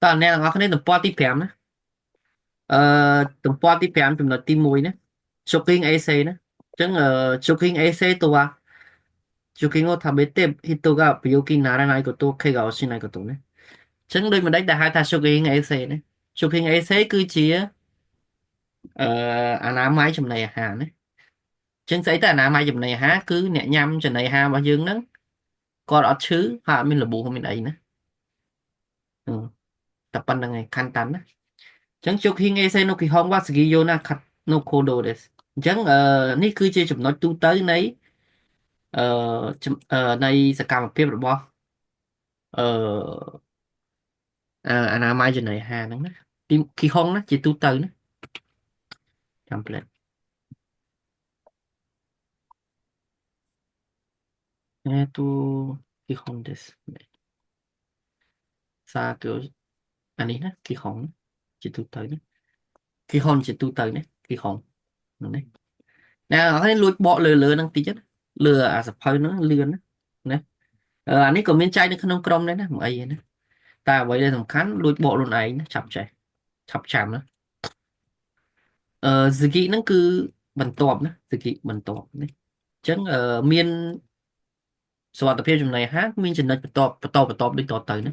តើអ្នកទាំងអស់គ្នាទំព័រទី5ណាអឺទំព័រទី5ចំណុចទី1ណា Shocking AC ណាអញ្ចឹង Shocking AC とは貯金を貯めて人が病気にならないこと、怪我をしないことねអញ្ចឹងដូចម្ដេចដែលហៅថា Shocking AC ណា Shocking AC គឺជាអឺអនាម័យចំណីអាហារណាអញ្ចឹងស្អីទៅអនាម័យចំណីអាហារគឺអ្នកញ៉ាំចំណីអាហាររបស់យើងហ្នឹងគាត់អត់ឈឺហើយអត់មានរបួសមានអីណាតែប៉ុណ្្នឹងឯងខាន់តាន់ណាអញ្ចឹង Shocking AC の基本は次のようなの行動ですអញ្ចឹងនេះគឺជាចំណុចទូទៅនៃអឺនៃសកម្មភាពរបស់អឺអនាម័យចំណីអាហារហ្នឹងណាទីគីហុងណាជាទូទៅណាចាំផ្លែតូគីហុងですសាគឺអានេះណាគីហុងជាទូទៅណាគីហុងជាទូទៅណាគីហុងនេះណែអរលួចបកលើលើហ្នឹងតិចណាលើអាសភៅហ្នឹងលឿនណាណាអានេះក៏មានចែកនៅក្នុងក្រុមដែរណាមិនអីទេណាតែអ្វីដែលសំខាន់លួចបកខ្លួនឯងណាឆាប់ចេះឆាប់ចាំណាអឺសគីហ្នឹងគឺបន្ទាប់ណាសគីបន្ទាប់នេះអញ្ចឹងមានសុវត្ថិភាពចំណីអាហារមានចំណុចបន្ទាប់បន្តបន្ទាប់ដូចតទៅណា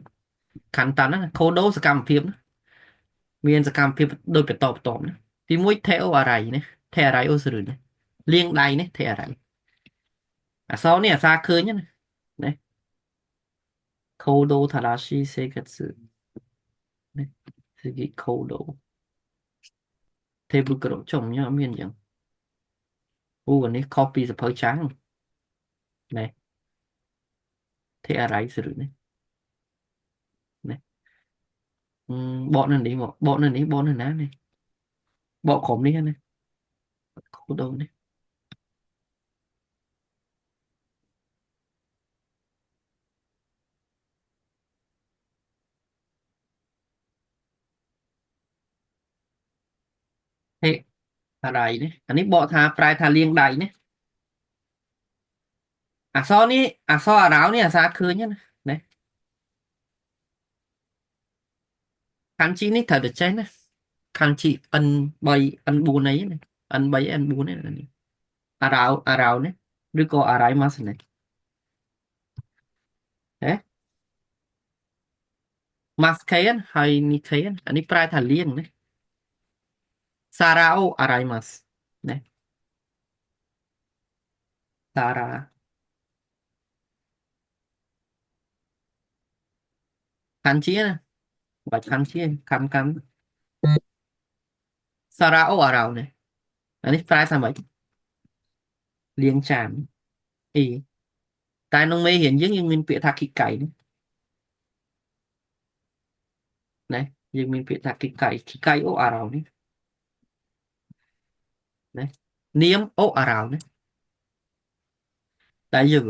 ខណ្ឌតាន់ណាខូដូសកម្មភាពណាមានសកម្មភាពដូចបន្តបន្ទាប់ណាទី1 ថេអូអារ៉ៃណាថេអារ៉ៃអូសរុណាលាងដៃនេះថេអារ៉ៃអសនេះអាសាឃើញណាណាខូដូតារាស៊ីសេកツណា次ខូដូเทบุกโรចុំញ៉ាំមានអញ្ចឹងអូអានេះខុសពីសភៅចាំងណែថេអារ៉ៃសរុណាណាបកនៅនេះមកបកនៅនេះបកនៅណានេះបកក្រុមនេះណាខូដូនេះថេអារ៉ៃនេះអានេះបកថាប្រែថាលាងដៃនេះអក្សរនេះអក្សរអារ៉ាវនេះអាសាឃើញណាណាខាន់ជីនេះត្រូវតែចេះណាខាន់ជី N3 N4 អីណា N3 N4 នេះនេះអារ៉ាវអារ៉ាវនេះឬក៏អារ៉ៃម៉ាសនេះហេម៉ាស់ K ហើយនេះ K អានេះប្រែថាលាងណាសារ៉ាអូអារ៉ៃម៉ាស់ណាសារ៉ាខាន់ជីណាបាច់ខាន់ជីកម្មកម្មសារ៉ាអូអារ៉ាវនេះអានេះប្រែថាម៉េចលាងចានអីតែក្នុងមេរៀនយើងយើងមានពាក្យថាគីកៃនេះណាយើងមានពាក្យថាគីកៃគីកៃអូអារ៉ាវនេះណានាមអូអារ៉ាវនេះតែយើង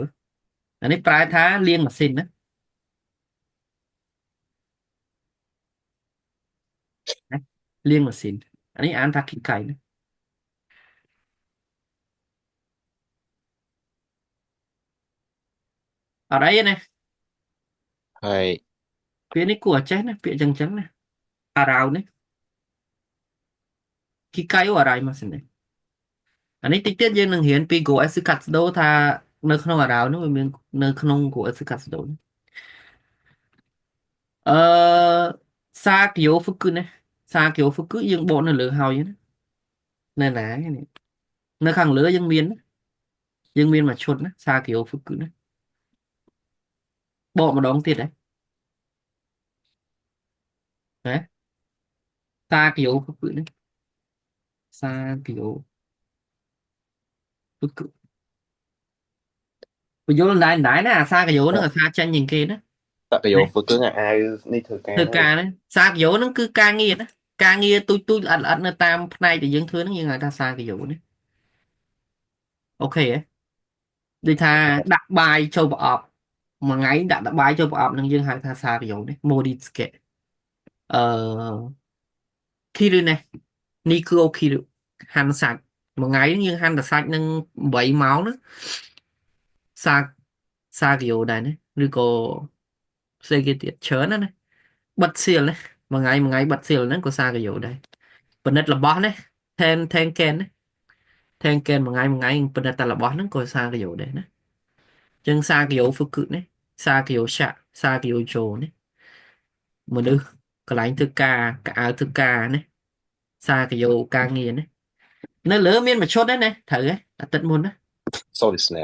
អានេះប្រែថាលាងម៉ាស៊ីនណាណាលាងម៉ាស៊ីនអានេះអានថាគីកៃណាអត់អីទេណា ហើយ ពាក្យនេះគួរឲ្យចេះណាពាក្យចឹងចឹងណាអារ៉ាវនេះគីកៃអូអារ៉ៃម៉ាស៊ីននេះអានេះតិចទៀតយើងនឹងរៀនពី Go S Katsudo ថានៅក្នុងអារ៉ាវនោះវាមាននៅក្នុង Go S Katsudo នេះអឺសាគយោហ្វុគុណាសាគយោហ្វុគុយើងបកនៅលើហើយណានៅណានេះនៅខាងលើយើងមានយើងមានមួយឈុតណាសាគយោហ្វុគុណាបកម្ដងទៀតហ៎ណាសាគយោហ្វុគុណាសាគយោហ្វុគុបញ្យល់ដែរដែរណាអាសាគយោនឹងអាសាចាញ់ជាងគេណា តកយោហ្វឹកអាវនេះធ្វើការ ធ្វើការហ្នឹងសាគយោហ្នឹងគឺការងារណាការងារទូចទូចល្អិតល្អិតនៅតាមផ្នែកដែលយើងធ្វើហ្នឹងយើងហៅថាសាគយោនេះអូខេហ៎ដូចថាដាក់បាយចូលប្រអប់មួយថ្ងៃដាក់បាយចូលប្រអប់ហ្នឹងយើងហៅថាសាគយោនេះម៉ូរីស្កេអឺគីរុនេះនេះគឺអូគីរុហាន់សាច់មួយថ្ងៃហ្នឹងយើងហាន់តែសាច់នឹង8ម៉ោងណាសាសាគយោដែរណាឬក៏ផ្សេងគេទៀតច្រើនណាស់ណា បិទសៀលណាមួយថ្ងៃមួយថ្ងៃបិទសៀលហ្នឹងក៏សាកយោដែរពិនិត្យរបស់ណាថែនថែងកែនណាថែងកែនមួយថ្ងៃមួយថ្ងៃពិនិត្យតែរបស់ហ្នឹងក៏សាកយោដែរណាចឹងសាកយោហ្វុគឹណាសាកយោឆៈសាកយោជោណាមនុស្សកន្លែងធ្វើការកៅអៅធ្វើការណាសាកយោការងារណានៅលើមានមួយឈុតដែរណាត្រូវហ៎អាទិត្យមុនណា そうですね。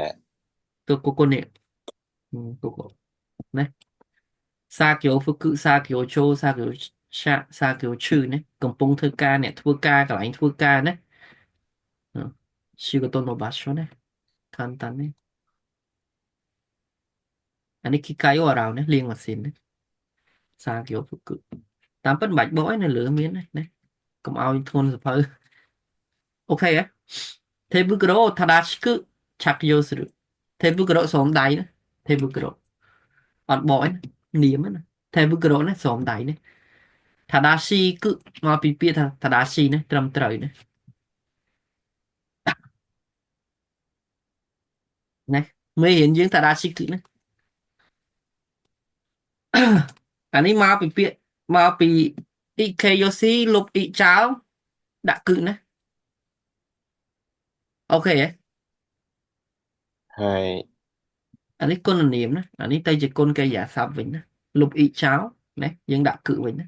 ទូកូកូនេះទូកូណាសាកយោហ្វុគឹសាកយោជោសាកយោឆៈសាកយោឈឺណាកំពុងធ្វើការអ្នកធ្វើការកន្លែងធ្វើការណា仕事の場所ね簡単ねអានេះគីកៃអូរ៉ាវណាលាងម៉ាស៊ីនណាសាកយោហ្វុគឹតាមពិតមិនបាច់បកឯនៅលើមានណាកុំឲ្យធ្ងន់សភៅអូខេហ៎手袋を正しく着用する手袋ស្រោមដៃណា手袋អត់បកឯណានាមណា手袋ណាស្រោមដៃណា正しくមកពីពាក្យថា正しណាត្រឹមត្រូវណាណាមេរៀនយើង正しくណាអានេះមកពីពាក្យមកពីអ៊ីខេយ៉ូស៊ីលុបអ៊ីចោលដាក់គឹណាអូខេហ៎ はい。អានេះគុណនាមណាអានេះទៅជាគុណកិរិយាសព្ទវិញណាលុបអ៊ីចោលណាយើងដាក់គឹវិញណា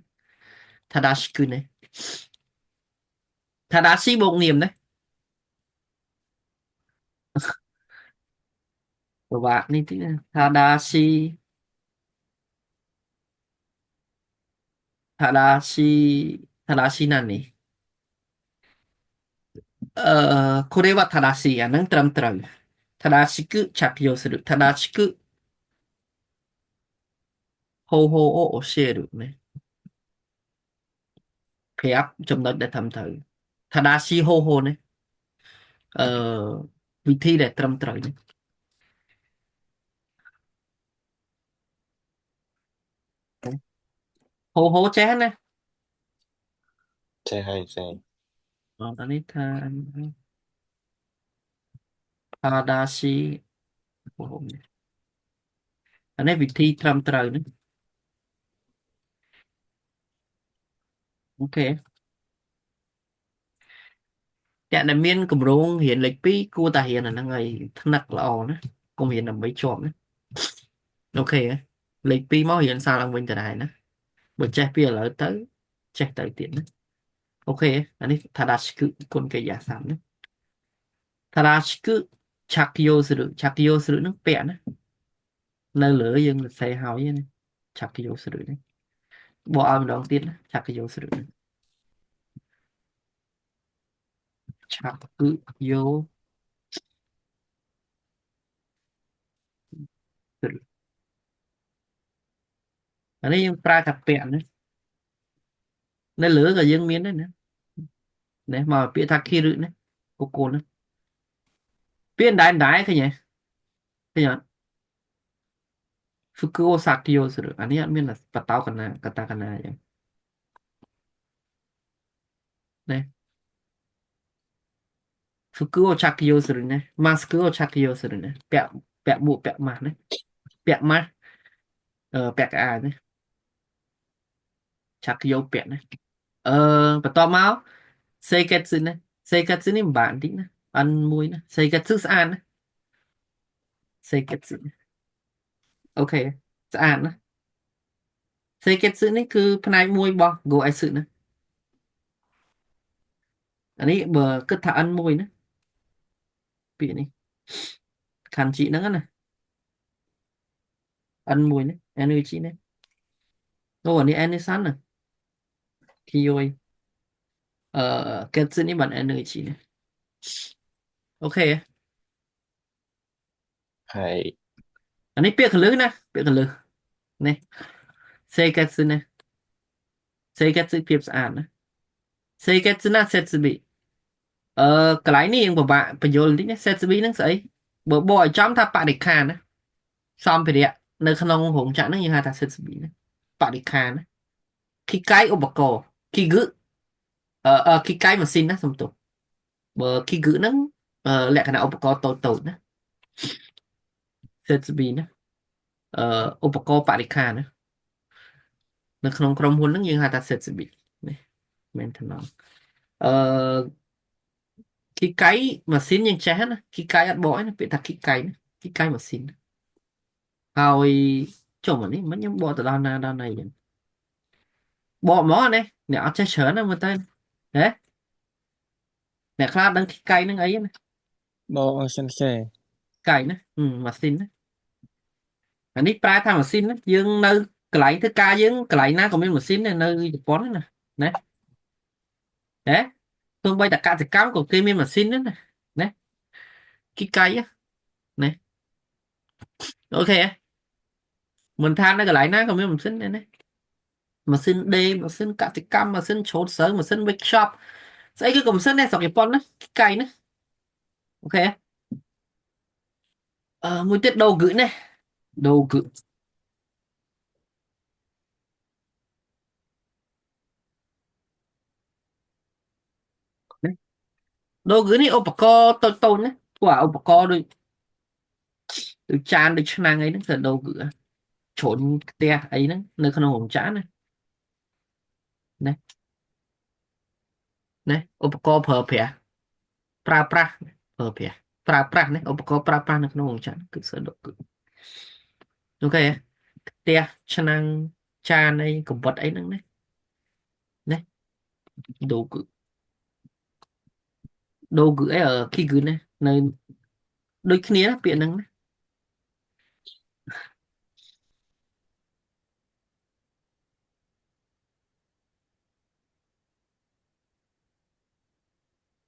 ថាដាឈគឺណាថាដាស៊ីបូកនាមណាពិបាកនេះតិចណាថាដាស៊ីថាដាស៊ីថាដាស៊ីណានេះអឺこれは正しいអាហ្នឹងត្រឹមត្រូវ正しく着用する正しく方法を教えるណាប្រាប់ចំណុចដែលត្រឹមត្រូវថាដាស៊ីហូហូនេះអឺវិធីដែលត្រឹមត្រូវនេះហូហូចេះណា ใช่はいใช่ អត់អានេះថាថាដាស៊ីហូហូនេះអានេះវិធីត្រឹមត្រូវនេះអូខេអ្នកដែលមានកម្រងរៀនលេខ2គួរតែរៀនអាហ្នឹងឲ្យថ្នាក់ល្អណាកុំរៀនដើម្បីជាប់ណាអូខេលេខ2មករៀនសារឡើងវិញទៅដែរណាបើចេះពីឥឡូវទៅចេះទៅទៀតណាអូខេអានេះថាដាឈគឺគុណកិរិយាសព្ទណា正しく着用する着用するនឹងពាក់ណានៅលើយើងសរសេរហើយណា着用するនេះបកឲ្យម្ដងទៀតណា着用するនេះ着用するអានេះយើងប្រើថាពាក់ណានៅលើក៏យើងមានដែរណានេះមកពាក្យថាគិរឹណាកូកូណាពាក្យដែរដែរឃើញទេឃើញអត់服を着用するអានេះអត់មានបតោកណាកតាកណាអញ្ចឹងណា服を着用するណាマスクを着用するណាពាក់ពាក់មួកពាក់ម៉ាស់ណាពាក់ម៉ាស់អឺពាក់កៅអៅណាឆាក់យោពាក់ណាអឺបន្ទាប់មកសេកេតស៊ណាសេកេតស៊នេះពិបាកបន្តិចណាអិនមួយណាសេកេតស៊ស្អាតណាសេកេតស៊អូខេស្អាតណាសេកេតស៊នេះគឺផ្នែកមួយរបស់ Go S ណាអានេះបើគិតថាអិនមួយណាពាក្យនេះខាន់ជីហ្នឹងណាអិនមួយណា energy ណាអូអានេះ energy ណាគីយយអឺកេតស៊នេះបាន energy ណាអូខេ はいអានេះពាក្យកលឹះណាពាក្យកលឹះនេះសេកេតស៊ណាសេកេតស៊ភាពស្អាតណាសេកេតស៊ណាសេតប៊ីអឺកន្លែងនេះយើងពិបាកបញ្យល់បន្តិចណាសេតប៊ីហ្នឹងស្អីបើបកឲ្យចំថាបរិក្ខារណាសម្ភារៈនៅក្នុងរោងចក្រហ្នឹងយើងហៅថាសេតប៊ីណាបរិក្ខារណាគីកៃឧបករណ៍គីគឹអឺគីកៃម៉ាស៊ីនណាសំទោសបើគីគឹហ្នឹងលក្ខណៈឧបករណ៍តូចតូចណាសេតប៊ីណាអឺឧបករណ៍បរិក្ខារណា នៅក្នុងក្រុមហ៊ុនហ្នឹងយើងហៅថា 設備 ណា maintenance អឺ 機械 ម៉ាស៊ីនយើងចេះណា 機械 អត់បកទេណាពាក្យថា 機械 ណា 機械 ម៉ាស៊ីនហើយចុះមកនេះមិនខ្ញុំបកទៅដល់ណាដល់ណីចឹងបកហ្មងណាអ្នកអត់ចេះច្រើនណាមើលទៅហ៎អ្នកខ្លះដឹង 機械 ហ្នឹងអីណា បក先生 機械 ណាម៉ាស៊ីនណាអានេះប្រែថាម៉ាស៊ីនណាយើងនៅកន្លែងធ្វើការយើងកន្លែងណាក៏មានម៉ាស៊ីនដែរនៅជប៉ុនណាណាហ៎ទោះបីតែកសិកម្មក៏គេមានម៉ាស៊ីនដែរណាណា 機械 ណា OK មិនថានៅកន្លែងណាក៏មានម៉ាស៊ីនដែរណាម៉ាស៊ីនដេរម៉ាស៊ីនកសិកម្មម៉ាស៊ីនច្រូតស្រូវម៉ាស៊ីន workshop ស្អីគឺក៏ម៉ាស៊ីនដែរស្រុកជប៉ុនណា 機械 ណា OK អឺមួយទៀត道具 ណា道具 ណា 道具 នេះឧបករណ៍តូចតូចណាពួកអាឧបករណ៍ដូចដូចចានដូចឆ្នាំងអីហ្នឹងគឺ 道具 ជ្រុញផ្ទះអីហ្នឹងនៅក្នុងរោងចក្រណាណាណាឧបករណ៍ប្រើប្រាស់ប្រើប្រាស់ប្រើប្រាស់ប្រើប្រាស់ណាឧបករណ៍ប្រើប្រាស់នៅក្នុងរោងចក្រគឺសើ 道具 OK ផ្ទះឆ្នាំងចានអីកំបិតអីហ្នឹងណាណា 道具 道具 អី 器具 ណានៅដូចគ្នាណាពាក្យហ្នឹងណា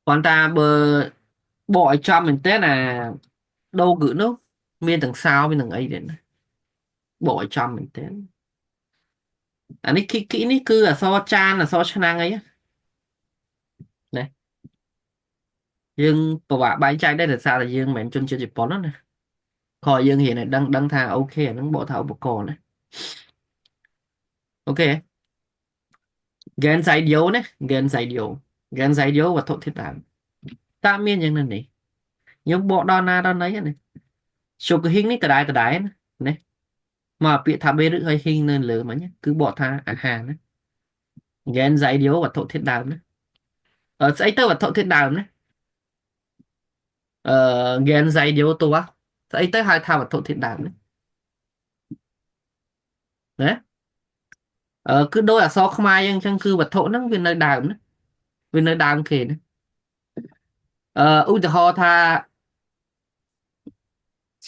គ្រាន់តែបើបកឲ្យចំមែនតើណា 道具 នោះមានទាំងសោមានទាំងអីទៀតណាបកឲ្យចំមែនតើអានេះ 機器 នេះគឺអក្សរចានអក្សរឆ្នាំងអីណាយើងពិបាកបែងចែកដែរដោយសារតែយើងមិនមែនជនជាតិជប៉ុនណាខកយើងរៀនឲ្យដឹងដឹងថា OK អាហ្នឹងបកថាឧបករណ៍ណា OK 原材料 ណា 原材料 原材料 វត្ថុធាតុដើមតើមានយ៉ាងណានេះខ្ញុំបកដល់ណាដល់ណីណា 食品 នេះដដែលដដែលណាណាមកពាក្យថា 食べる ហើយ 品 នៅលើមិញគឺបកថាអាហារណា 原材料 វត្ថុធាតុដើមណាអឺស្អីទៅវត្ថុធាតុដើមណាអឺ 原材料 តួស្អីទៅហៅថាវត្ថុធាតុដើមណាណាអឺគឺដោយអក្សរខ្មែរអញ្ចឹងគឺវត្ថុហ្នឹងវានៅដើមណាវានៅដើមគេណាអឺឧទាហរណ៍ថា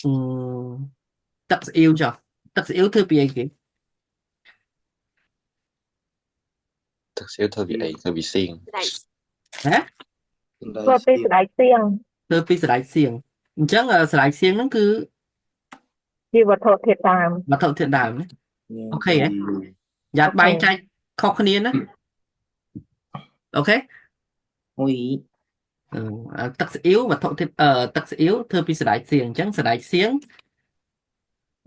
អឺទឹកស្អ៊ីវចុះទឹកស្អ៊ីវធ្វើពីអីគេ ទឹកស្អ៊ីវធ្វើពីអីធ្វើពីសៀង ហ៎ ធ្វើពីសណ្ដែកសៀង ធ្វើពីសណ្ដែកសៀងអញ្ចឹងសណ្ដែកសៀងហ្នឹងគឺ ជាវត្ថុធាតុដើម វត្ថុធាតុដើមណា OK ហ៎យ៉ាត់បែងចែកខុសគ្នាណា OK អុយ ទឹកស្អ៊ីវវត្ថុធាតុអឺទឹកស្អ៊ីវធ្វើពីសណ្ដែកសៀងអញ្ចឹងសណ្ដែកសៀង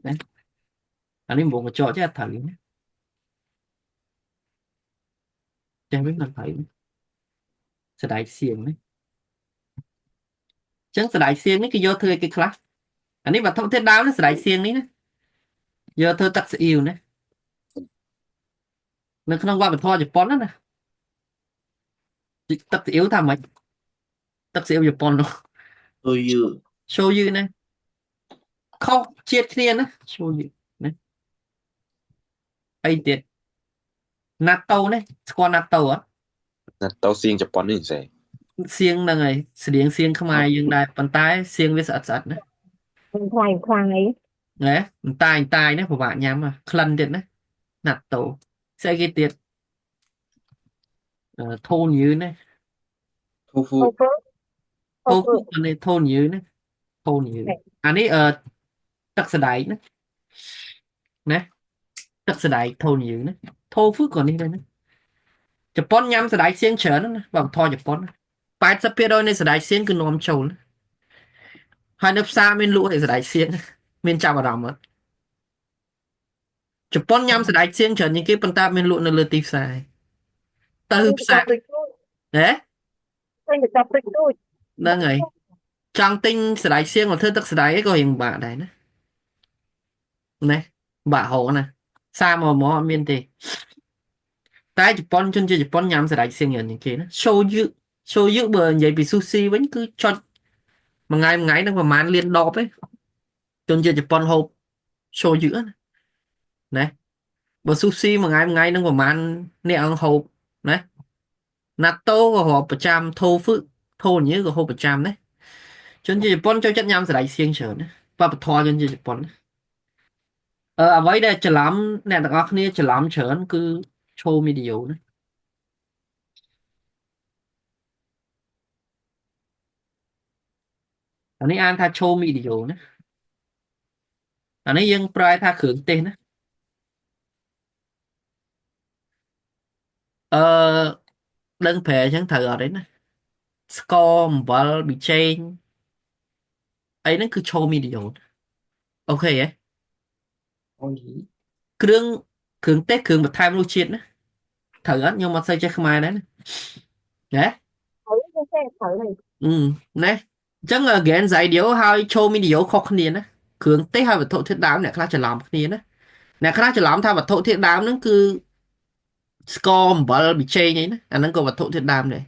ណាអានេះវងកញ្ចក់ចេះអត់ត្រូវណាចេះវិញមិនត្រូវសណ្ដែកសៀងណាអញ្ចឹងសណ្ដែកសៀងនេះគេយកធ្វើអីគេខ្លះអានេះវត្ថុធាតុដើមណាសណ្ដែកសៀងនេះណាយកធ្វើទឹកស្អ៊ីវណានៅក្នុងវប្បធម៌ជប៉ុនណាណាទឹកស្អ៊ីវថាម៉េចទឹកស្អ៊ីវជប៉ុននោះ អុយយឺ 醤油 ណាខុសជាតិគ្នាណា醤油 ណាអីទៀតណាត់តូនេះស្គាល់ណាត់តូអត់ ណាតោសៀងជប៉ុននេះសេ សៀងហ្នឹងហើយស្តៀងសៀងខ្មែរយើងដែរប៉ុន្តែសៀងវាស្អិតស្អិតណា មិនខ្លាយខ្លាយ ណាអន្តាយអន្តាយណាពិបាកញ៉ាំក្លិនទៀតណាណាត់តូស្អីគេទៀតអឺធូនយឺណា ធូហ្វូ អូហ្វឺ ធូហ្វូនេះធូនយឺណាធូនយឺអានេះអឺទឹកសណ្ដែកណាណាទឹកសណ្ដែកធូនយឺណាធូហ្វឺក៏នេះដែរណាជប៉ុនញ៉ាំសណ្ដែកសៀងច្រើនណាស់វប្បធម៌ជប៉ុន80%នៃសណ្ដែកសៀងគឺនាំចូលហើយនៅផ្សារមានលក់ឯសណ្ដែកសៀងមានចាប់អារម្មណ៍អត់ជប៉ុនញ៉ាំសណ្ដែកសៀងច្រើនជាងគេប៉ុន្តែមានលក់នៅលើទីផ្សារទៅផ្សារ ទូចទូច ហ៎ ឃើញកញ្ចប់ទូចទូច ហ្នឹងហើយចង់ទិញសណ្ដែកសៀងមកធ្វើទឹកសណ្ដែកឯងក៏រៀងពិបាកដែរណាណាពិបាករកណាសាមកមកអត់មានទេ តែជប៉ុនជនជាតិជប៉ុនញ៉ាំសណ្តែកសៀងច្រើនជាងគេណាសូយឺសូយឺបើនិយាយពីស៊ូស៊ីវិញគឺចុចមួយថ្ងៃមួយថ្ងៃនឹងប្រហែលលានដបទេជនជាតិជប៉ុនហូបសូយឺណាណាបើស៊ូស៊ីមួយថ្ងៃមួយថ្ងៃនឹងប្រហែលអ្នកអង្គហូបណាណាតូក៏រាប់ប្រចាំធូហ្វឹធូញឺក៏ហូបប្រចាំណាជនជាតិជប៉ុនចូលចិត្តញ៉ាំសណ្តែកសៀងច្រើនណាវប្បធម៌ជនជាតិជប៉ុនណាអ្វីដែលច្រឡំអ្នកទាំងអស់គ្នាច្រឡំច្រើនគឺឆូមីឌីយ៉ូណាអានេះអានថាឆូមីឌីយ៉ូណាអានេះយើងប្រែថាគ្រឿងទេសណាអឺដឹងប្រែអញ្ចឹងត្រូវអត់ទេណាស្ករអំបិលប៊ីចេងអីហ្នឹងគឺឆូមីឌីយ៉ូអូខេហ៎ អូយ គ្រឿងគ្រឿងទេសគ្រឿងបន្ថែមរសជាតិណាត្រូវអត់ខ្ញុំអត់សូវចេះខ្មែរដែរណាណា ត្រូវទេទេត្រូវហើយ អឺណាអញ្ចឹង Gen Zaidio ហើយឆូមីឌីយ៉ូខុសគ្នាណាគ្រឿងទេសហើយវត្ថុធាតុដើមអ្នកខ្លះច្រឡំគ្នាណាអ្នកខ្លះច្រឡំថាវត្ថុធាតុដើមហ្នឹងគឺស្ករអំបិលប៊ីចេងអីណាអាហ្នឹងក៏វត្ថុធាតុដើមដែរ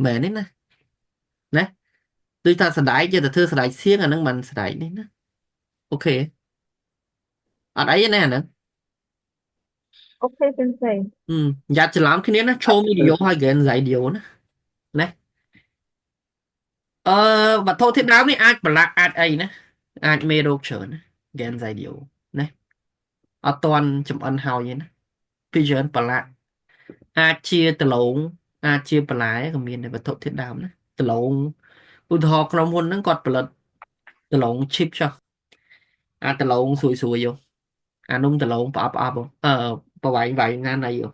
មែនទេណាណាដូចថាសណ្តែកចេះតែធ្វើសណ្តែកសៀងអាហ្នឹងមិនសណ្តែកនេះណាអូខេអត់អីទេណាអាហ្នឹង អូខេសិនសេ អឺយ៉ាត់ច្រឡំគ្នាណាឆូមីឌីយ៉ូហើយ Gen Zaidio ណាណាអឺវត្ថុធាតុដើមនេះអាចប្រឡាក់អាចអីណាអាចមេរោគច្រើនណា Gen Zaidio ណាអត់ទាន់ចំអិនហើយទេណាពីច្រើនប្រឡាក់អាចជាដលងអាចជាបន្លែក៏មានដែរវត្ថុធាតុដើមណាដលងឧទាហរណ៍ក្រុមហ៊ុនហ្នឹងគាត់ផលិតដលងឈីបចុះអាដលងស្រួយស្រួយយោអានំដលងប្រអប់ប្រអប់អឺប្រវែងវែងណាស់ណីយោ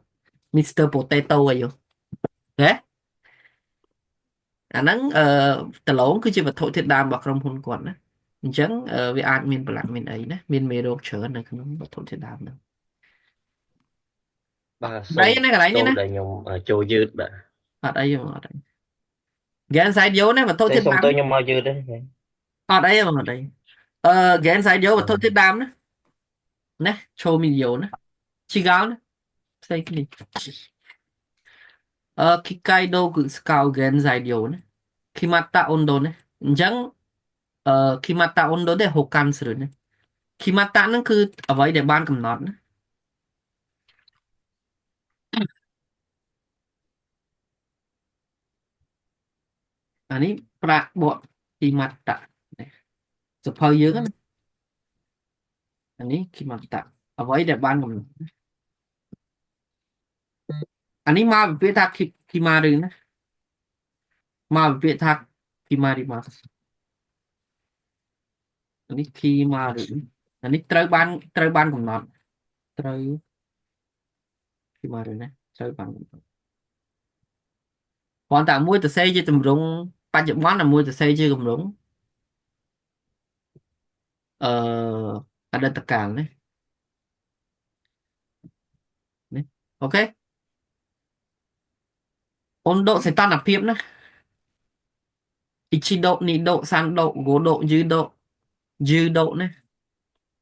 Mr Potato អីយោហ៎អាហ្នឹងអឺដលងគឺជាវត្ថុធាតុដើមរបស់ក្រុមហ៊ុនគាត់ណាអញ្ចឹងវាអាចមានប្រឡាក់មានអីណាមានមេរោគច្រើននៅក្នុងវត្ថុធាតុដើមហ្នឹង បាទសូ អី ម ណាកន្លែង ទោ នេះណា សដែលខ្ញុំចូលយឺតបាទ អត់អីទេបងអត់អី Gen Side ណាវត្ថុ តែ ធាតុដើម សូមទោសខ្ញុំមកយឺតទេ អត់អីទេបងអត់អីអឺ Gen Side វត្ថុធាតុដើមណាណាឆូមីឌីយ៉ូណាជីកោណាផ្សេងគ្នាអឺគីកៃដូគឺស្កៅ Gen Side ណាគីម៉ាតាអុនដូណាអញ្ចឹងអឺគីម៉ាតាអុនដូទេហូកាន់ស្រឿណាគីម៉ាតាហ្នឹងគឺអ្វីដែលបានកំណត់ណាអានេះប្រាក់បកគីម៉ាតាសភៅយើងណាអានេះគីម៉ាតាអ្វីដែលបានកំណត់អានេះមកពីពាក្យថាគីម៉ាឬណាមកពីពាក្យថាគីម៉ារីម៉ាអានេះគីម៉ាឬអានេះត្រូវបានត្រូវបានកំណត់ត្រូវគីម៉ាឬណាត្រូវបានកំណត់គ្រាន់តែមួយទៅសេជាទម្រង់បច្ចុប្បន្នតែមួយទៅសេជាទម្រង់អឺអតីតកាលណានេះអូខេអូនដកសីតុណ្ហភាពណាអ៊ីជីដូនីដូសាន់ដូហ្គូដូយឺដូយឺដូណា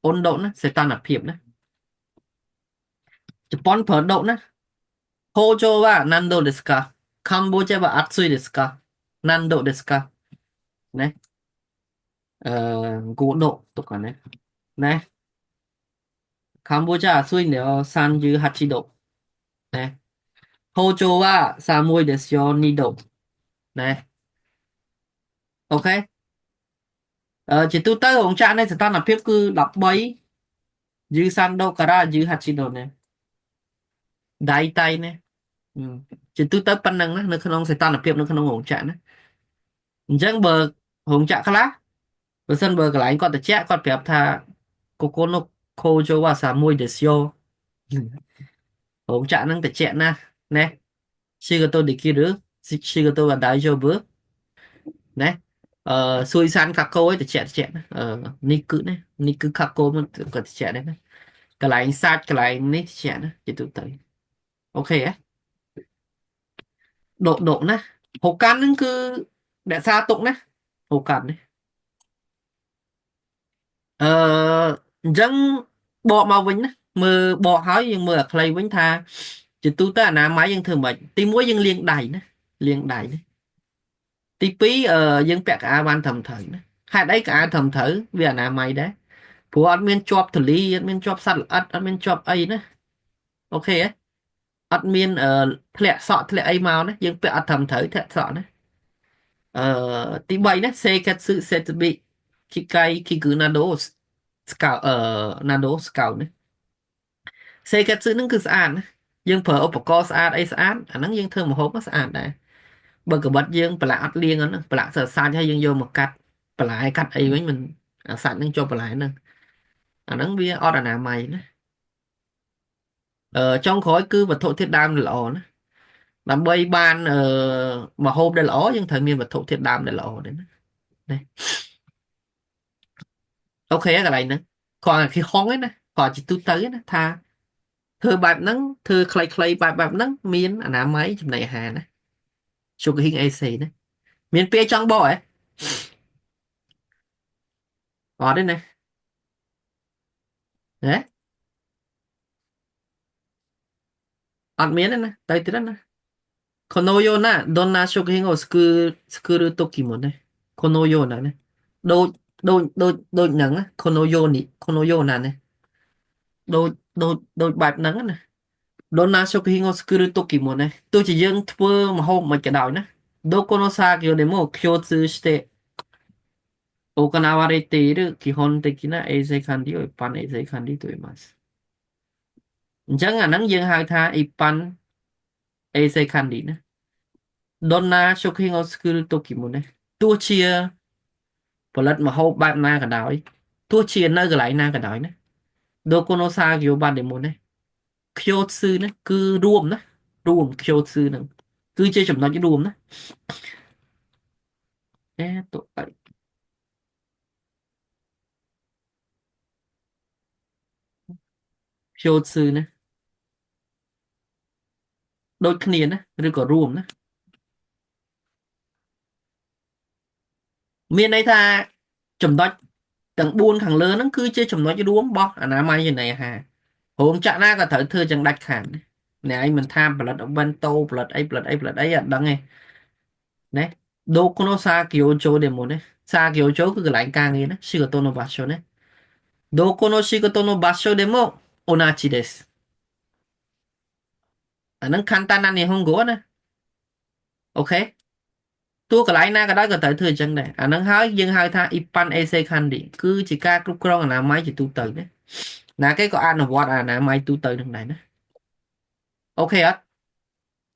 អូនដូណាសីតុណ្ហភាពណាជប៉ុនប្រើដូណាហូជូវ៉ាណាន់ដូដេស្កាកម្ពុជាវ៉ាអាត់ស៊ុយដេស្កាណាន់ដូដេស្កាណាអឺហ្គូដូទុកអានេះណាកម្ពុជាអាស៊ុយនេះសាន់យឺហាជីដូណាហូជូវ៉ាសាមួយដេស្យ៉ូនីដូណាអូខេអឺជាទូទៅរោងចក្រនៃសីតុណ្ហភាពគឺ13យឺសាន់ដូការ៉ាយឺហាជីដូណាដៃតៃណាជាទូទៅប៉ុណ្ណឹងណានៅក្នុងសីតុណ្ហភាពនៅក្នុងរោងចក្រណាអញ្ចឹងបើរោងចក្រខ្លះបើសិនបើកន្លែងគាត់ត្រជាក់គាត់ប្រាប់ថាកូកូណូខូជូវ៉ាសាមួយដេស្យ៉ូរោងចក្រហ្នឹងត្រជាក់ណាស់ណាស៊ីកតូឌីគីឬស៊ីកតូវ៉ាដៃជូបឺណាអឺស៊ុយសានកាកូឯត្រជាក់ត្រជាក់ណាអឺនេះគឺណានេះគឺកាកូមកក៏ត្រជាក់ដែរណាកន្លែងសាច់កន្លែងនេះត្រជាក់ណាជាទូទៅអូខេហ៎ដកដកណាហូកាន់ហ្នឹងគឺរក្សាទុកណាហូកាន់នេះអឺអញ្ចឹងបកមកវិញណាមើលបកហើយយើងមើលអាខ្លីវិញថា ជាទូទៅអនាម័យយើងធ្វើម៉េចទី1យើងលាងដៃណាលាងដៃណាទី2យើងពាក់កៅអៅបានត្រឹមត្រូវណាហេតុអីកៅអៅត្រឹមត្រូវវាអនាម័យដែរព្រោះអត់មានជាប់ធូលីអត់មានជាប់សត្វល្អិតអត់មានជាប់អីណាអូខេហ៎អត់មានធ្លាក់សក់ធ្លាក់អីមកណាយើងពាក់អត់ត្រឹមត្រូវធ្លាក់សក់ណាទី3ណាសេកាត់ស៊ឺសេតប៊ីគីកៃគីគូណាដូស្កៅណាដូស្កៅណាសេកាត់ស៊ឺនឹងគឺស្អាតណាយើងប្រើឧបករណ៍ស្អាតអីស្អាតអាហ្នឹងយើងធ្វើម្ហូបក៏ស្អាតដែរបើកបិតយើងប្រឡាក់អត់លាងហ្នឹងប្រឡាក់សរសាច់ហើយយើងយកមកកាត់បន្លែកាត់អីវិញមិនអាសាច់ហ្នឹងជាប់បន្លែហ្នឹងអាហ្នឹងវាអត់អនាម័យណាចុងក្រោយគឺវត្ថុធាតុដើមល្អណាដើម្បីបានម្ហូបដែលល្អយើងត្រូវមានវត្ថុធាតុដើមដែលល្អដែរណាណាអូខេកន្លែងហ្នឹងគ្រាន់តែគេហងឯណាគ្រាន់ជាទូទៅណាថាធ្វើបែបហ្នឹងធ្វើខ្លីៗបែបហ្នឹងមានអនាម័យចំណីអាហារណា Sugar King AC ណាមានពាក្យចង់បកហ៎អត់ទេណាហ៎អត់មានទេណាទៅទៀតណាこのようなどんな食品を作る時もねこのようなねដូចដូចដូចដូចហ្នឹងណាこのようにこのようなねដូចដូចដូចបែបហ្នឹងណាどんな食品を作る時もねទោះជាយើងធ្វើម្ហូបមិនក៏ដោយណាどこの作業でも共通して行われている基本的な衛生管理を一般衛生管理と言いますអញ្ចឹងអាហ្នឹងយើងហៅថា一般衛生管理ណាどんな食品を作る時もねទោះជាផលិតម្ហូបបែបណាក៏ដោយទោះជានៅកន្លែងណាក៏ដោយណាどこの作業場でもね共通ណាគឺរួមណារួម共通ហ្នឹងគឺជាចំណុចរួមណាអេតោអី共通ណាដូចគ្នាណាឬក៏រួមណាមានន័យថាចំណុចទាំង4ខាងលើហ្នឹងគឺជាចំណុចរួមរបស់អនាម័យចំណីអាហាររោងចក្រណាក៏ត្រូវធ្វើចឹងដាច់ខាតណាអ្នកឯងមិនថាផលិតបិនតូផលិតអីផលិតអីផលិតអីអត់ដឹងទេណាដូកណូសាគីយោជូដេម៉ូណាសាគីយោជូគឺកន្លែងការងារណា仕事の場所ねどこの仕事の場所でも同じですអាហ្នឹង簡単な日本語ណាអូខេតួកន្លែងណាក៏ដោយក៏ត្រូវធ្វើអញ្ចឹងដែរអាហ្នឹងហើយយើងហៅថាអ៊ីប៉ាន់អេសេខាន់ឌីគឺជាការគ្រប់គ្រងអនាម័យជាទូទៅណាណាគេក៏អនុវត្តអនាម័យទូទៅនឹងដែរណាអូខេអត់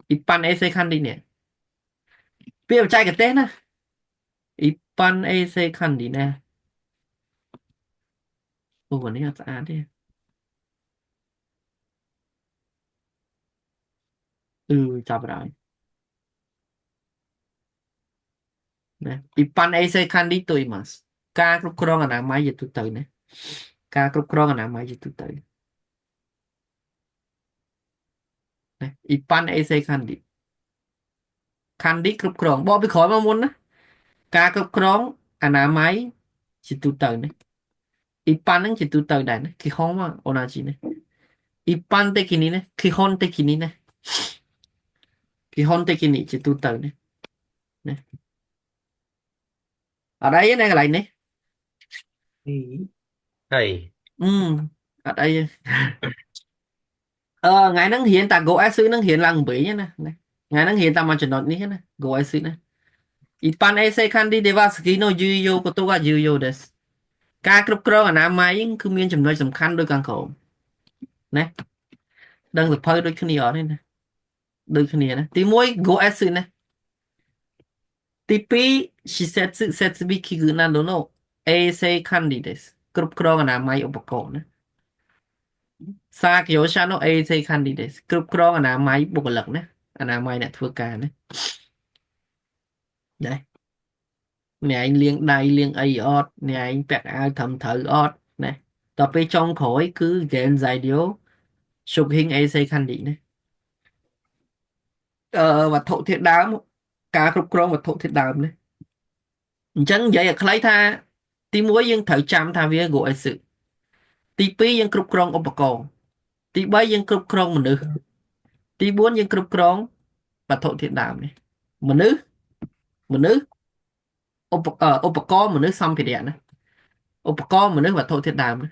អ៊ីប៉ាន់អេសេខាន់ឌីនេះពាក្យបច្ចេកទេសណាអ៊ីប៉ាន់អេសេខាន់ឌីណាអូនេះអត់ស្អាតទេអឺចាប់ហើយណាអ៊ីប៉ាន់អេសេខាន់ឌីទុយម៉ាស់ការគ្រប់គ្រងអនាម័យជាទូទៅណាការគ្រប់គ្រងអនាម័យជាទូទៅណាអ៊ីប៉ាន់អេសេខាន់ឌីខាន់ឌីគ្រប់គ្រងបកពីក្រោយមកមុនណាការគ្រប់គ្រងអនាម័យជាទូទៅណាអ៊ីប៉ាន់ហ្នឹងជាទូទៅដែរណាគីហុងមកអូណាជីណាអ៊ីប៉ាន់តេគីនីណាគីហុនតេគីនីណាគីហុនតេគីនីជាទូទៅណាណាអត់អីទេណាកន្លែងនេះ ហើយ អឺអត់អីទេថ្ងៃហ្នឹងរៀនតា Go S ហ្នឹងរៀនឡើង8ណាថ្ងៃហ្នឹងរៀនតាមមួយចំណុចនេះណា Go S ណា一般衛生管理では次の重要ことが重要ですការគ្រប់គ្រងអនាម័យគឺមានចំណុចសំខាន់ដូចខាងក្រោមណាដឹងសភៅដូចគ្នាអត់ទេណាដូចគ្នាណាទី1 Go S ណាទី2施設設備器具などの衛生管理ですគ្រប់គ្រងអនាម័យឧបករណ៍ណាសាគយោชาの衛生管理ですគ្រប់គ្រងអនាម័យបុគ្គលិកណាអនាម័យអ្នកធ្វើការណាណាអ្នកឯងលាងដៃលាងអីអត់អ្នកឯងពាក់អាវត្រឹមត្រូវអត់ណាដល់ពេលចុងក្រោយគឺ Genzadio 食品衛生管理ណាវត្ថុធាតុដើមការគ្រប់គ្រងវត្ថុធាតុដើមណាអញ្ចឹងនិយាយឲ្យខ្លីថាទី1យើងត្រូវចាំថាវា Go S ទី2យើងគ្រប់គ្រងឧបករណ៍ទី3យើងគ្រប់គ្រងមនុស្ស ទី4យើងគ្រប់គ្រងវត្ថុធាតុដើមនេះមនុស្សមនុស្សឧបករណ៍មនុស្សសម្ភារៈណាឧបករណ៍មនុស្សវត្ថុធាតុដើមណា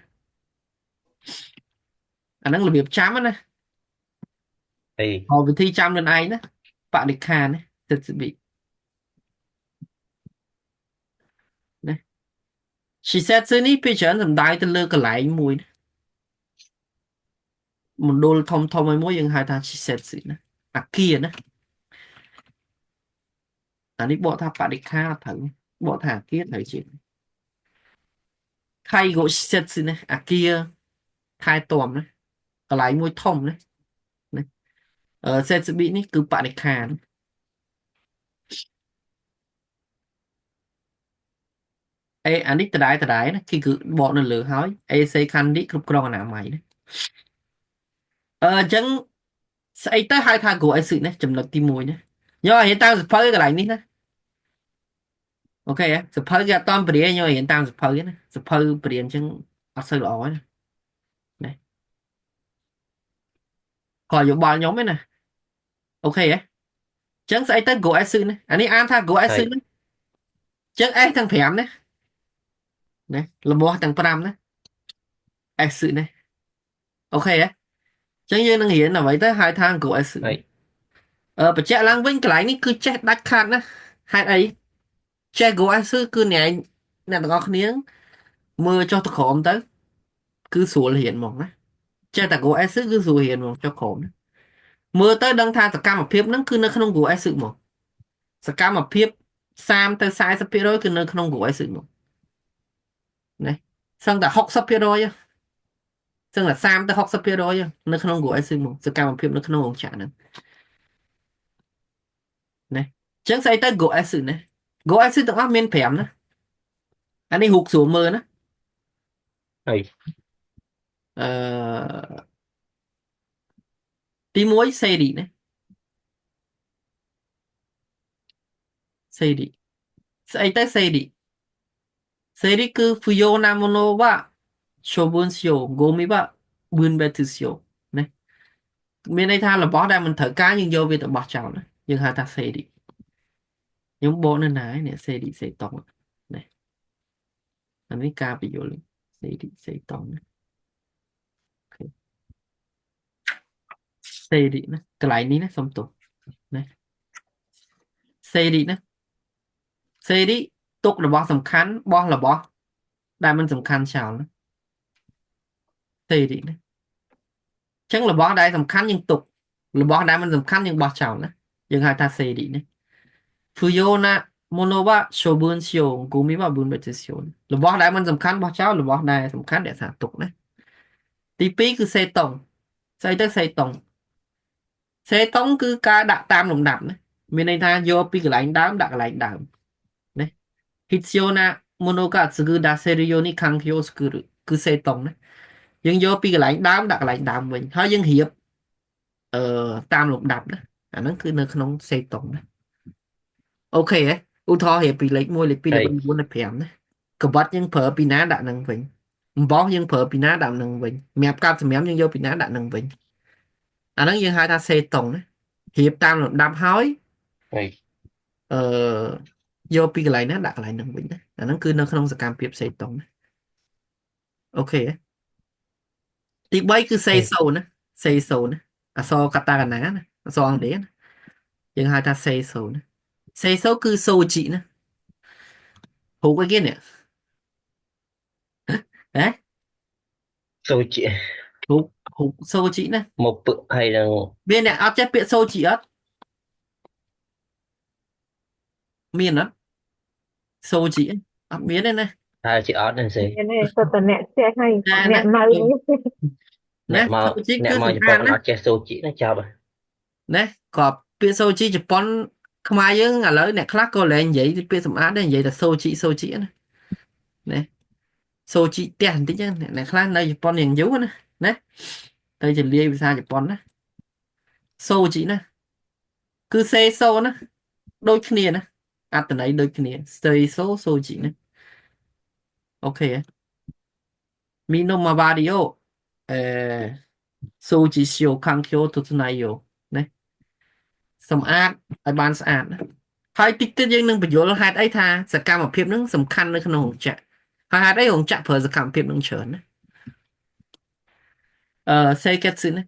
អាហ្នឹងរបៀបចាំណា ហើយ អវិធីចាំខ្លួនឯងណាបរិក្ខារណាសិទ្ធិបិណា she said នេះពេលច្រើនសំដៅទៅលើកន្លែងមួយណាមណ្ឌលធំធំមួយយើងហៅថា she said ណាអាគារណាអានេះបកថាបរិក្ខារអត់ត្រូវបកថាអាគារត្រូវជាង 介護施設ណាអាគារថែទាំណាកន្លែងមួយធំណាណាអឺ 設備នេះគឺបរិក្ខារណាអេអានេះដដែលដដែលណាគឺគឺបកនៅលើហើយ 衛生管理គ្រប់គ្រងអនាម័យណាអឺអញ្ចឹងស្អីទៅហៅថា 5S ណាចំណុចទី1ណាយកឲ្យរៀនតាមសៀវភៅកន្លែងនេះណាOK សៀវភៅគេអត់តាមបរៀនយកឲ្យរៀនតាមសៀវភៅណាសៀវភៅបរៀនអញ្ចឹងអត់សូវល្អណាណាគាត់យោបល់ខ្ញុំឯណាOK ហ៎អញ្ចឹងស្អីទៅ 5S ណាអានេះអានថា 5S ហើយ ណាអញ្ចឹង S ទាំង5ណាណាលំោះទាំង5ណា S ណាOK ហ៎អញ្ចឹងយើងនឹងរៀនអ្វីទៅហៅថា 5S ហើយ អឺបញ្ជាក់ឡើងវិញកន្លែងនេះគឺចេះដាច់ខាតណាហេតុអីចេះ 5S គឺអ្នកឯងអ្នកទាំងអស់គ្នាមើលចុះទៅក្រោមទៅគឺស្រួលរៀនហ្មងណាចេះតែ 5S គឺស្រួលរៀនហ្មងចុះក្រោមណាមើលទៅដឹងថាសកម្មភាពហ្នឹងគឺនៅក្នុង 5S ហ្មងសកម្មភាព30ទៅ40%គឺនៅក្នុង 5S ហ្មងណាសឹងតែ60%សឹងតែ30ទៅ60%នៅក្នុង 5S ហ្មងសកម្មភាពនៅក្នុងរោងចក្រហ្នឹងណាអញ្ចឹងស្អីទៅ 5S ណា 5S ទាំងអស់មាន5ណាអានេះរូបស្រួលមើលណា ហើយ អឺទី1 整理ណា 整理ស្អីទៅ 整理整理គឺ不要なものは処分しようゴミは分別しようណាមានន័យថារបស់ដែលមិនត្រូវការយើងយកវាទៅបោះចោលណាយើងហៅថា整理ខ្ញុំបកនៅណានេះ整理整頓ណាអានេះការបញ្យល់整理整頓ណាOK 整理ណាកន្លែងនេះណាសុំទោសណា整理ណា整理ទុករបស់សំខាន់បោះរបស់ដែលមិនសំខាន់ចោលណា整理ណាអញ្ចឹងរបស់ដែលសំខាន់យើងទុករបស់ដែលមិនសំខាន់យើងបោះចោលណាយើងហៅថា整理ណា不要なものは処分しようゴミは分別しようរបស់ដែលមិនសំខាន់បោះចោលរបស់ដែលសំខាន់រក្សាទុកណាទី2គឺ整頓ស្អីទៅ整頓整頓គឺការដាក់តាមលំដាប់ណាមានន័យថាយកពីកន្លែងដើមដាក់កន្លែងដើមណា必要なものがすぐ出せるように環境を作るគឺ整頓ណាយើងយកពីកន្លែងដើមដាក់កន្លែងដើមវិញហើយយើងរៀបអឺតាមលំដាប់ណាអាហ្នឹងគឺនៅក្នុង整頓ណាOK ហ៎ឧទាហរណ៍រៀបពីលេខ1លេខ2លេខ ហើយ 3លេខ4លេខ5ណាកបិតយើងប្រើពីណាដាក់នឹងវិញអំបោះយើងប្រើពីណាដាក់នឹងវិញសម្រាប់កាត់សម្រាមយើងយកពីណាដាក់នឹងវិញអាហ្នឹងយើងហៅថា整頓ណារៀបតាមលំដាប់ហើយ ហើយ អឺយកពីកន្លែងណាដាក់កន្លែងហ្នឹងវិញណាអាហ្នឹងគឺនៅក្នុងសកម្មភាព整頓ណាOK ហ៎ទី3គឺ ហើយ 清掃ណា清掃ណាអក្សរកាតាកាណាណាអក្សរអង់គ្លេសណាយើងហៅថា清掃ណា清掃គឺសូជីណារូបអីគេនេះហ៎ សូជី រូបរូបសូជីណា មកពឹកហើយនឹង មានអ្នកអត់ចេះពាក្យសូជីអត់មានអត់សូជីអត់មានទេណា ថាជាអត់ហ្នឹងសេ នេះសុទ្ធតែអ្នកចេះហើយ ណាណា អ្នកនៅនេះ ណា អ្នកមក សូជី អ្នក គឺ មកជប៉ុ សម្អាតណា នអត់ចេះសូជីណាចប់ហើយ ណាក៏ពាក្យសូជីជប៉ុនខ្មែរយើងឥឡូវអ្នកខ្លះក៏លែងនិយាយពាក្យសម្អាតដែរនិយាយតែសូជីសូជីណាណាសូជីផ្ទះបន្តិចណាអ្នកខ្លះនៅជប៉ុនយ៉ាងយូរណាណាទៅជាលាយភាសាជប៉ុនណាសូជីណាគឺសេសូណាដូចគ្នាណាអត្ថន័យដូចគ្នាសេសូសូជីណាOK 身の回りをえー掃除しよう環境を整えようねសម្អាតឲ្យបានស្អាតណាហើយតិចទៀតយើងនឹងបញ្យល់ហេតុអីថាសកម្មភាពហ្នឹងសំខាន់នៅក្នុងរោងចក្រហើយហេតុអីរោងចក្រប្រើសកម្មភាពហ្នឹងច្រើនណាអឺសេកេតស៊ឺណា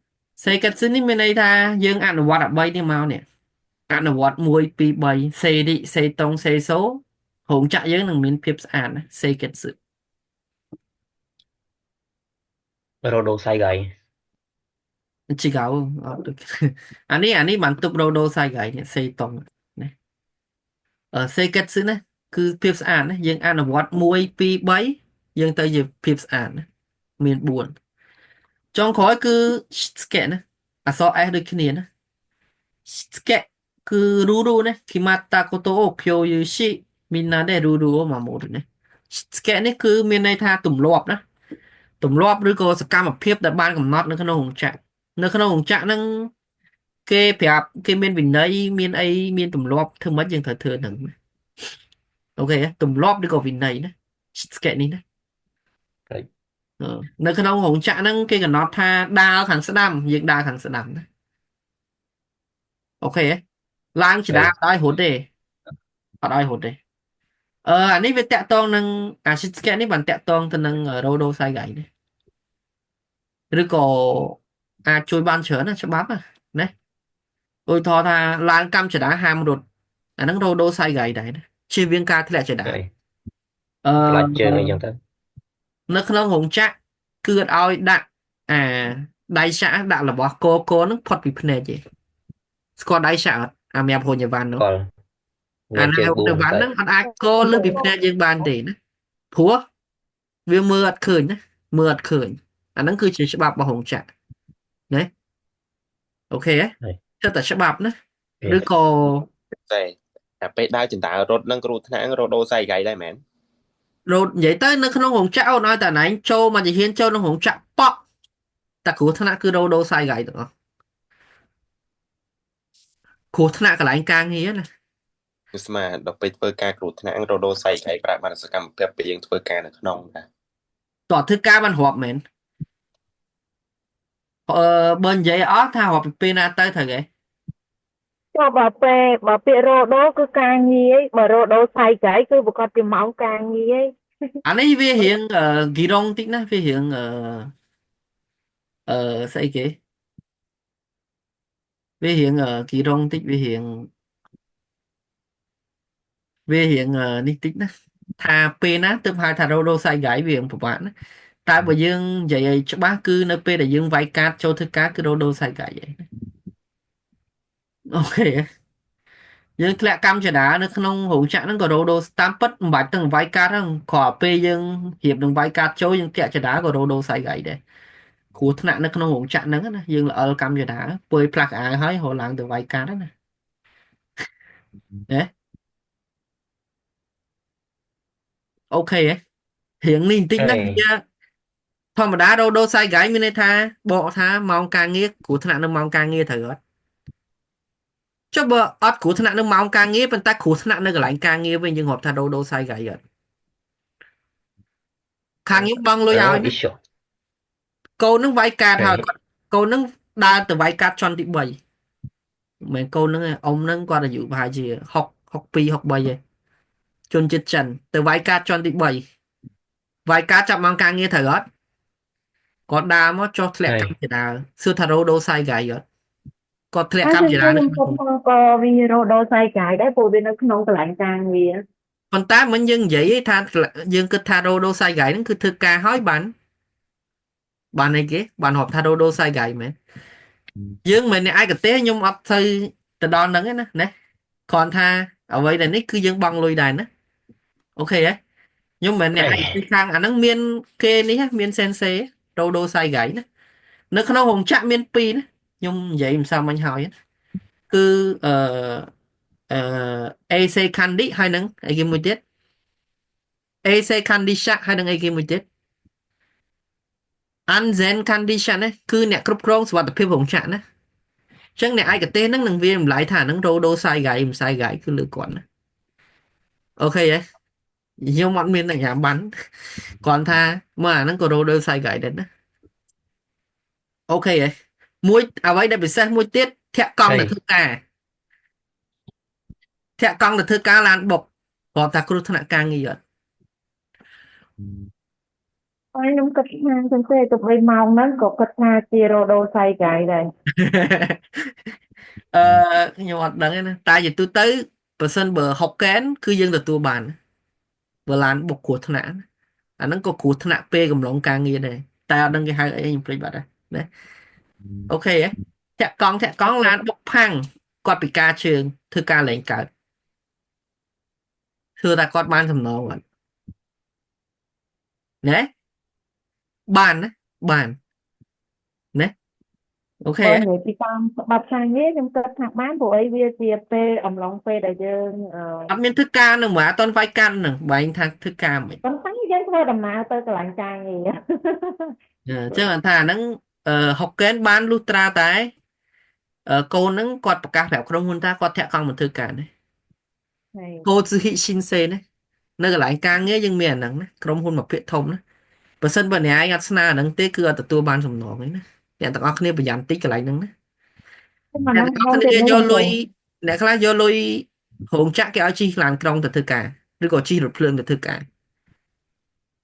សេកេតស៊ឺនេះមានន័យថាយើងអនុវត្តអា3នេះមកនេះអនុវត្ត1 2 3សេរិសេតុងសេសូរោងចក្រយើងនឹងមានភាពស្អាតណាសេកេតស៊ឺ រដូវសៃហ្គៃ ជីកៅអត់ដូចអានេះអានេះបានទប់រ៉ូដូសៃហ្គៃនេះសេតុងណាអឺសេកេតស៊ឺណាគឺភាពស្អាតណាយើងអនុវត្ត1 2 3យើងទៅជាភាពស្អាតណាមាន4ចុងក្រោយគឺស្កេណាអក្សរ S ដូចគ្នាណាស្កេគឺរូរូណា決まったことを共有しみんなでルールを守るណាស្កេនេះគឺមានន័យថាទម្លាប់ណាទម្លាប់ឬក៏សកម្មភាពដែលបានកំណត់នៅក្នុងរោងចក្រនៅក្នុងរោងចក្រហ្នឹងគេប្រាប់គេមានវិន័យមានអីមានទម្លាប់ធ្វើម៉េចយើងត្រូវធ្វើហ្នឹងណាអូខេទម្លាប់ឬក៏វិន័យណាស្កេនេះណា ហើយ អឺនៅក្នុងរោងចក្រហ្នឹងគេកំណត់ថាដើរខាងស្ដាំយើងដើរខាងស្ដាំណាអូខេឡើងច ហើយ ដាអត់ឲ្យរត់ទេអត់ឲ្យរត់ទេអឺអានេះវាតាក់តងនឹងអាស៊ីស្កេនេះបានតាក់តងទៅនឹងរ៉ូដូសៃហ្គៃនេះឬក៏អាចជួយបានច្រើនណាច្បាប់ណាណាឧទាហរណ៍ថាឡើងកម្មចដាហាមរត់អាហ្នឹងរ៉ូដូសៃហ្គៃដែរណាជៀសវាងការធ្លាក់ចដា ហើយ អឺ ផ្លាច់ជើងអីចឹងទៅ នៅក្នុងរោងចក្រគឺអត់ឲ្យដាក់អាដៃសាក់ដាក់របស់កកហ្នឹងផុតពីភ្នែកទេស្គាល់ដៃសាក់អត់អាមាប់ហូញ៉ាវ៉ាន់នោះ កល អា មានជើង ណាហូញ៉ា បួនទៅ វ៉ាន់ហ្នឹងអត់អាចកលើសពីភ្នែកយើងបានទេណាព្រោះវាមើលអត់ឃើញណាមើលអត់ឃើញអាហ្នឹងគឺជាច្បាប់របស់រោងចក្រណាអូខេ ហើយ ធ្វើតែច្បាប់ណាឬក៏ តែតែពេលដើរចណ្ដើររត់នឹងគ្រូថ្នាក់រដូវសៃហ្គៃដែរមែន រត់និយាយទៅនៅក្នុងរោងចក្រអូនឲ្យតែណែងចូលមកជាហ៊ានចូលក្នុងរោងចក្រប៉ក់តែគ្រោះថ្នាក់គឺរដូវសៃហ្គៃទាំងអស់គ្រោះថ្នាក់កន្លែងការងារណា គឺស្មានដល់ពេលធ្វើការគ្រោះថ្នាក់រដូវសៃហ្គៃប្រាប់បានសកម្មភាពពេលយើងធ្វើការនៅក្នុងដែរ តោះធ្វើការបានរាប់មែនអឺបើនិយាយអស់ថារាប់ពីពេលណាទៅត្រូវគេ ចុះបើពេលបើពាក្យរដូវគឺការងារបើរដូវសៃហ្គៃគឺប្រកាសជាម៉ោងការងារ អានេះវារៀងអឺគីរងតិចណាវារៀងអឺអឺស្អីគេវារៀងអឺគីរងតិចវារៀងវារៀងអឺនេះតិចណាថាពេលណាទើបហៅថារដូវសៃហ្គៃវារៀងពិបាកណាតែបើយើងនិយាយឲ្យច្បាស់គឺនៅពេលដែលយើងវាយកាតចូលធ្វើការគឺរដូវសៃហ្គៃឯងអូខេយើងធ្លាក់កម្មចដានៅក្នុងរោងចក្រហ្នឹងក៏រដូវតាមពិតមិនបាច់ទាំងវាយកាតហ្នឹងគ្រាន់តែពេលយើងរៀបនឹងវាយកាតចូលយើងធ្លាក់ចដាក៏រដូវសៃហ្គៃដែរគ្រោះថ្នាក់នៅក្នុងរោងចក្រហ្នឹងណាយើងល្អិលកម្មចដាពុយផ្លាស់អាវហើយរឡើងទៅវាយកាតហ្នឹងណាណាអូខេហ៎រៀងនេះបន្តិច ហើយ ណាវាធម្មតារដូវសៃហ្គៃមានន័យថាបកថាម៉ោងការងារគ្រោះថ្នាក់នៅម៉ោងការងារត្រូវអត់ចុះបើអត់គ្រោះថ្នាក់នៅម៉ោងការងារប៉ុន្តែគ្រោះថ្នាក់នៅកន្លែងការងារវិញយើងរាប់ថារដូវសៃហ្គៃអត់ខាងខ្ញុំបង់លុយ អា ឲ្យណា អ៊ីសូ កូននឹងវាយកាត ហើ ហើយ យគាត់កូននឹងដើរទៅវាយកាតជាន់ទី3មិនមែនកូននឹងទេអ៊ំនឹងគាត់អាយុប្រហែលជា60 62 63ឯងជនជាតិចិនទៅវាយកាតជាន់ទី3វាយកាតចាប់ម៉ោងការងារត្រូវអត់គាត់ដើរមកចុះធ្លាក់ ហើយ កម្មចដាលសួរថារ៉ូដូសៃហ្គៃអត់គាត់ធ្លាក់ ហើយ កម្មច សិនសេ ដាលនៅ ខ្ញុំ ក្នុង គិតថាក៏វារដូវសៃហ្គៃដែរព្រោះវានៅក្នុងកន្លែងការងារ ប៉ុន្តែមិញយើងនិយាយឯងថាយើងគិតថារ៉ូដូសៃហ្គៃហ្នឹងគឺធ្វើការហើយបានបានអីគេបានរាប់ថារ៉ូដូសៃហ្គៃមែនយើងមិនមែនអ្នកឯកទេសខ្ញុំអត់ទៅទៅដល់ហ្នឹងឯណាណាគ្រាន់ថាអ្វីដែលនេះគឺយើងបង់លុយដែរណាអូខេហ៎ខ្ញុំមិនមែនអ្នក ហើយ ឯកទេសខាងអាហ្នឹងមានគេនេះហ៎មានសេនសេរ៉ូដូសៃហ្គៃណានៅក្នុងរោងចក្រមានពីរណាខ្ញុំនិយាយមិនសាមញ្ញហើយណាគឺអឺអឺ AC Candy ហើយនឹងអីគេមួយទៀត AC Candy Shack ហើយនឹងអីគេមួយទៀត Anzen Condition ណាគឺអ្នកគ្រប់គ្រងសុវត្ថិភាពរោងចក្រណាអញ្ចឹងអ្នកឯកទេសហ្នឹងនឹងវាតម្លៃថាហ្នឹងរ៉ូដូសៃហ្គៃមិនសៃហ្គៃគឺលើគាត់ណាអូខេហ៎ខ្ញុំអត់មានសញ្ញាប័ណ្ណគ្រាន់ថាមើលអាហ្នឹងក៏រ៉ូដូសៃហ្គៃដែរណាអូខេហ៎មួយអ្វីដែលពិសេសមួយទៀតធាក់កង់ ហើយ នៅធ្វើការ ធាក់កង់ទៅធ្វើការឡានបុក រាប់ថាគ្រោះថ្នាក់ការងារអត់? ហើយខ្ញុំគិតថាចឹងទេទៅ3ម៉ោងហ្នឹងក៏គិតថាជារដូវសៃកាយដែរ។ អឺខ្ញុំអត់ដឹងទេណាតែជាទូទៅបើសិនបើហុកកែនគឺយើងទទួលបានបើឡានបុកគ្រោះថ្នាក់ណាអាហ្នឹងក៏គ្រោះថ្នាក់ពេលកំឡុងការងារដែរតែអត់ដឹងគេហៅអីខ្ញុំភ្លេចបាត់ហើយណាOK ហ៎ធាក់កង់ធាក់កង់ឡានបុកផាំងគាត់ពិការជើងធ្វើការលែងកើតធ្វើតែគាត់បានសំណងអត់ណាបានណាបានណាOK បើ ហ៎ និយាយពីតាមច្បាប់ការងារខ្ញុំគិតថាបានព្រោះអីវាជាពេលអំឡុងពេលដែលយើង អត់មានធ្វើការនឹងមកអត់តន់វាយកាន់នឹងបែងថាធ្វើការមិន ប៉ុន្តែយើងធ្វើដំណើរទៅកន្លែងការងារ អញ្ចឹងអន្ថាហ្នឹងហុកកែនបានលុះត្រាតែកូនហ្នឹងគាត់ប្រកាសប្រាប់ក្រុមហ៊ុនថាគាត់ធាក់កង់មកធ្វើការណា ហើយ កូស៊ូហ៊ីស៊ីនសេណានៅកន្លែងការងារយើងមានអាហ្នឹងណាក្រុមហ៊ុនមួយភាគធំណាបើសិនបើអ្នកឯងអត់ស្នើអាហ្នឹងទេគឺអត់ទទួលបានសំណងទេណាអ្នកទាំងអស់គ្នាប្រយ័ត្នតិចកន្លែងហ្នឹងណា អា អ្នក ហ្នឹង ទាំងអស់គ្នា ផងទៀត យកលុយអ្នកខ្លះយកលុយរោងចក្រគេឲ្យជិះឡានក្រុងទៅធ្វើការឬក៏ជិះរថភ្លើងទៅធ្វើការ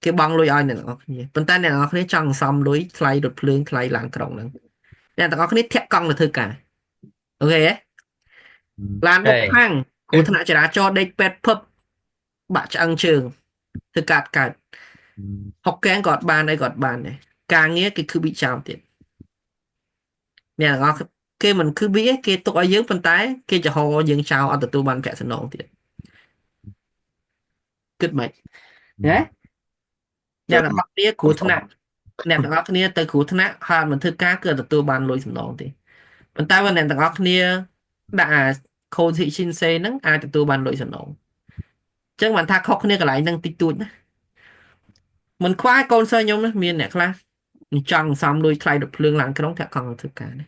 គេបង់លុយឲ្យអ្នកទាំងអស់គ្នាប៉ុន្តែអ្នកទាំងអស់គ្នាចង់សន្សំលុយថ្លៃរថភ្លើងថ្លៃឡានក្រុងហ្នឹងអ្នកទាំងអស់គ្នាធាក់កង់ទៅធ្វើការ OK ហ៎ឡានបុក ហេ ផាំងគ្រោះថ្នាក់ចរាចរណ៍ដេកពេទ្យភឹបបាក់ឆ្អឹងជើងធ្វើការកើតហុកកែងក៏អត់បានអីក៏អត់បានដែរការងារគេគឺប៊ីចោលទៀតអ្នកទាំងអស់គេមិនគឺប៊ីទេគេទុកឲ្យយើងប៉ុន្តែគេចំហយើងចោលអត់ទទួលបានប្រាក់សំណងទៀតគិតមិនណាអ្នកទាំងអស់គ្នាគ្រោះថ្នាក់អ្នកទាំងអស់គ្នាទៅគ្រោះថ្នាក់ហើយមិនធ្វើការគឺអត់ទទួលបានលុយសំណងទេប៉ុន្តែបើអ្នកទាំងអស់គ្នាដាក់អា 交通費申請 ហ្នឹងអាចទទួលបានលុយសំណងអញ្ចឹងបានថាខុសគ្នាកន្លែងហ្នឹងតិចតួចណាមិនខ្វះកូនសិស្សខ្ញុំណាមានអ្នកខ្លះចង់សំលុយថ្លៃរថភ្លើងឡើងក្រុងធាក់កង់ទៅធ្វើការណា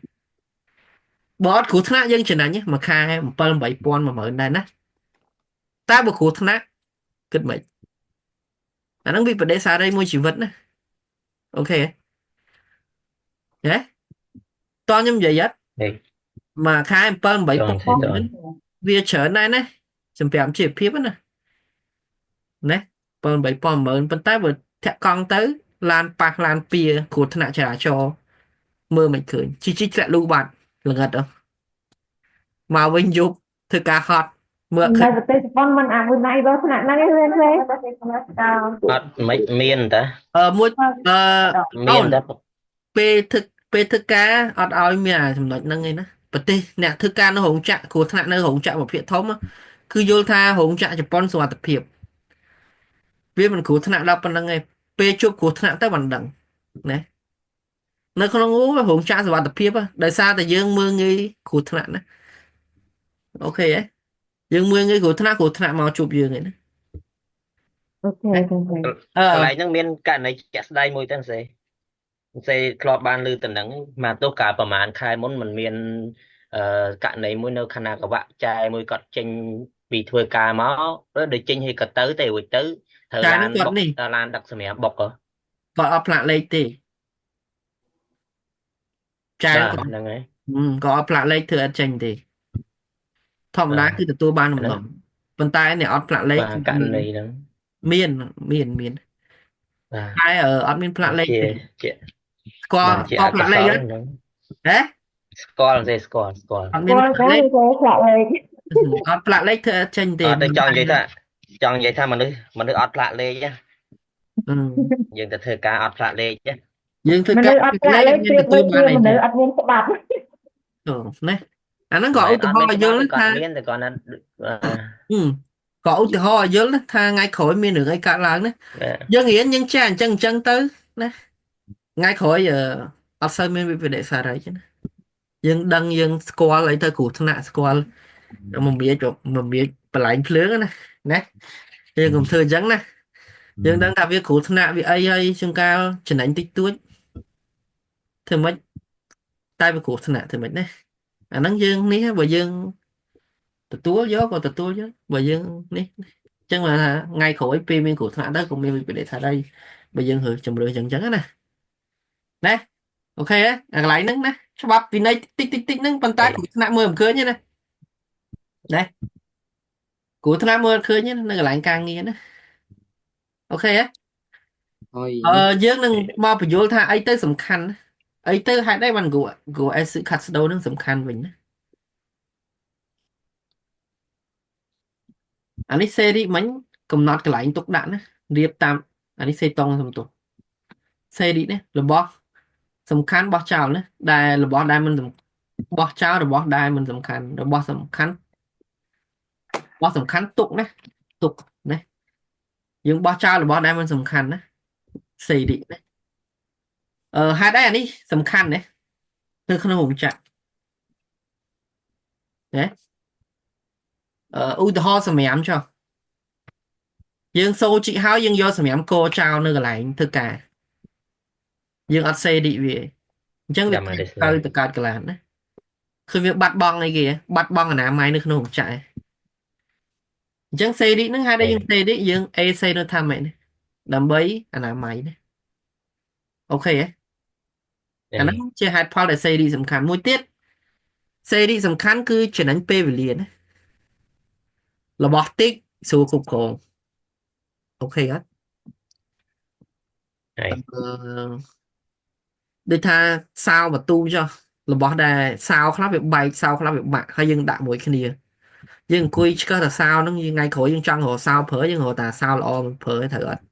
បើអត់គ្រោះថ្នាក់យើងចំណេញមួយខែ7 8000 10000ដែរណាតែបើគ្រោះថ្នាក់គិតមិនអាហ្នឹងវិបដិសារីមួយជីវិតណាOK ហេតោះខ្ញុំនិយាយអត់ ហេ មួយខែ7 ចង់ 8000 ទេត វាច្រើនដែរណាសម្រាប់ជីវភាពណាណា7 8000 10000ប៉ុន្តែបើធាក់កង់ទៅឡានប៉ះឡានពៀគ្រោះថ្នាក់ចរាចរណ៍មើលមិនឃើញជីជីធ្លាក់លូបាត់ល្ងិតហ៎មកវិញយប់ធ្វើការហត់មើលឃើញ នៅប្រទេសជប៉ុនមិនអវិន័យដល់ថ្នាក់ហ្នឹងទេមែនទេ អត់មិនមានតា អឺមួយអឺ មានតា ពេលធ្វើការអត់ឲ្យមានអាចំណុចហ្នឹងឯណាប្រទេសអ្នកធ្វើការនៅរោងចក្រគ្រោះថ្នាក់នៅរោងចក្រមួយភាគធំគឺយល់ថារោងចក្រជប៉ុនសុវត្ថិភាពវាមិនគ្រោះថ្នាក់ដល់ប៉ុណ្្នឹងឯងពេលជួបគ្រោះថ្នាក់ទៅមិនដឹងណានៅក្នុងអូរោងចក្រសុវត្ថិភាពដោយសារតែយើងមើលងាយគ្រោះថ្នាក់ណាOK ហ៎យើងមើលងាយគ្រោះថ្នាក់គ្រោះថ្នាក់មកជួបយើងឯណា OK OK អឺ កន្លែងហ្នឹងមានករណីជាក់ស្ដែងមួយទៅសេសេធ្លាប់បានឮតំណឹងមកទោះកាលប្រហែលខែមុនมันមានអឺករណីមួយនៅខណៈកវៈចែមួយគាត់ចេញពីធ្វើការមកដូចចេញឲ្យក៏ទៅតែរួចទៅត្រូវ ចា ឡានបុក ហ្នឹងគាត់នេះ ឡានដឹកសម្រាប់បុកហ៎ គាត់អត់ផ្លាកលេខទេចា បាទ គាត់ ហ្នឹងហើយ គាត់អត់ផ្លាកលេខធ្វើអត់ចេញទេធម្មតា បាទ គឺទទួលបាន អាហ្នឹង ដំណំប៉ុន្តែអ្នកអត់ផ្លាកលេខ បាទ គឺ ករណីហ្នឹង មានមានមាន បាទ តែអត់មានផ្លាកលេខ ជា ទេ ជា ស្គាល់ បាទជា ស្គាល់ អកុស ផ្លាកលេខអត់ លហ្នឹង ហ៎ ស្គាល់ទេស្គាល់ស្គាល់ អត់មាន ស្គាល់ ផ្លាកលេខ ទេស្លាកលេខ អត់ផ្លាកលេខធ្វើអត់ចេញទេ អត់ទេចង់និយាយថាចង់និយាយថាមនុស្សមនុស្សអត់ផ្លាកលេខណា អឺ យើងទៅធ្វើការអត់ផ្លាកលេខណា យើងធ្វើការ មនុស្សអត់ផ្លាកលេខ មាន ប្រៀប ទទួល ដូច បានអីទេ ជាមនុស្សអត់មានច្បាប់ អូណាអាហ្នឹងក៏ មិន ឧទាហរណ៍ អត់មាន ឲ្យយល់ ច្បាប់ទេ ថា គាត់មានតែគាត់ណាអឺ ហឹមក៏ឧទាហរណ៍ឲ្យយល់ណាថាថ្ងៃក្រោយមានរឿងអីកើតឡើងណា បាទ យើងរៀនយើងចេះអញ្ចឹងអញ្ចឹងទៅណាថ្ងៃក្រោយអត់សូវមានវិបដិសារីទេណាយើងដឹងយើងស្គាល់អីទៅគ្រោះថ្នាក់ស្គាល់មមាចមមាចបលែងភ្លើងណាណាយើងកុំធ្វើអញ្ចឹងណាយើងដឹងថាវាគ្រោះថ្នាក់វាអីហើយជួនកាលចំណេញតិចតួចធ្វើម៉េចតែវាគ្រោះថ្នាក់ធ្វើម៉េចណាអាហ្នឹងយើងនេះបើយើងទទួលយកក៏ទទួលយកបើយើងនេះអញ្ចឹងមកថាថ្ងៃក្រោយពេលមានគ្រោះថ្នាក់ទៅក៏មានវិបដិសារីបើយើងរើជំរឿអញ្ចឹងអញ្ចឹងណាណាOK ហ៎អាកន្លែងហ្នឹងណាច្បាប់វិន័យតិចតិចតិចហ្នឹងប៉ុន្តែគ្រោះថ្នាក់មើលមិនឃើញទេណាណា គ្រោះថ្នាក់មើលឃើញនៅកន្លែងការងារណា OK ហ៎ ហើយ អឺយើងនឹងមកបញ្យល់ថាអីទៅសំខាន់អីទៅហេតុអីបាន go go S ខាត់ស្ដូនឹងសំខាន់វិញណាអានេះសេរីមិញកំណត់កន្លែងទុកដាក់ណារៀបតាមអានេះសេតុងសំទោសសេរីនេះរបស់សំខាន់បោះចោលណាដែលរបស់ដែលមិនបោះចោលរបស់ដែលមិនសំខាន់របស់សំខាន់របស់សំខាន់ទុកណាទុកណាយើងបោះចោលរបស់ដែលមិនសំខាន់ណាសេរីណាអឺហេតុអីអានេះសំខាន់ណានៅក្នុងរោងចក្រណាអឺឧទាហរណ៍សម្រាមចុះយើងសូជីកហើយយើងយកសម្រាមកោចោលនៅកន្លែងធ្វើការយើងអត់សេរីវាអញ្ចឹងវាទៅទៅកើតកលានណាគឺវាបាត់បង់អីគេបាត់បង់អនាម័យនៅក្នុងរោងចក្រអញ្ចឹងសេរីហ្នឹងហេតុអីយើងសេរីយើង AC នៅថាម៉េចណាដើម្បីអនាម័យណា OK ហ៎អាហ្នឹងជាហេតុផលដែលសេរីសំខាន់មួយទៀតសេរីសំខាន់គឺចំណេញពេលវេលាណារបស់តិចស្រួលគ្រប់គ្រង OK អត់ ហើយ អឺដូចថាសោបន្ទូចុះរបស់ដែលសោខ្លះវាបែកសោខ្លះវាបាក់ហើយយើងដាក់មួយគ្នាយើងអង្គុយឆ្កឹះតែសោហ្នឹងយើងថ្ងៃក្រោយយើងចង់រកសោប្រើយើងរកតែសោល្អមកប្រើត្រូវអត់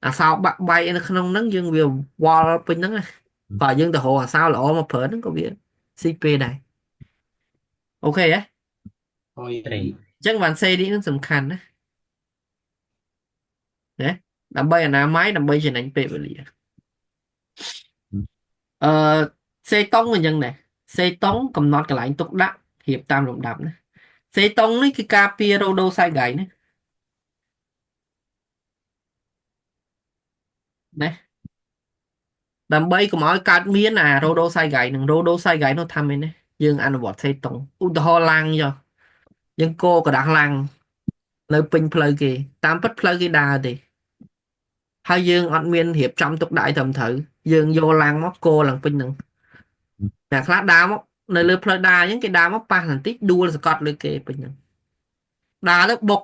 អាសោបាក់បែកនៅក្នុងហ្នឹងយើងវាវល់ពេញហ្នឹងណាបើយើងទៅរកអាសោល្អមកប្រើហ្នឹងក៏វាស៊ីពេលដែរ OK ហ៎ ហើយ ហើយ អញ្ចឹងបានសេរីនឹងសំខាន់ណាណាដើម្បីអនាម័យដើម្បីចំណេញពេលវេលាអឺសេតុងអញ្ចឹងដែរសេតុងកំណត់កន្លែងទុកដាក់រៀបតាមលំដាប់ណាសេតុងនេះគឺការពាររ៉ូដូសៃហ្គៃណាណាដើម្បីកុំឲ្យកើតមានអារ៉ូដូសៃហ្គៃនឹងរ៉ូដូសៃហ្គៃនោះថាម៉េចណាយើងអនុវត្តសេតុងឧទាហរណ៍ឡាំងចុះយើងកោกระดาษឡាំងនៅពេញផ្លូវគេតាមពិតផ្លូវគេដើរទេហើយយើងអត់មានរៀបចំទុកដាក់ឲ្យត្រឹមត្រូវយើងយកឡាំងមកកោឡើងពេញហ្នឹងអ្នកខ្លះដើរមកនៅលើផ្លូវដើរអញ្ចឹងគេដើរមកប៉ះបន្តិចដួលសកត់លើគេពេញហ្នឹងដើរទៅបុក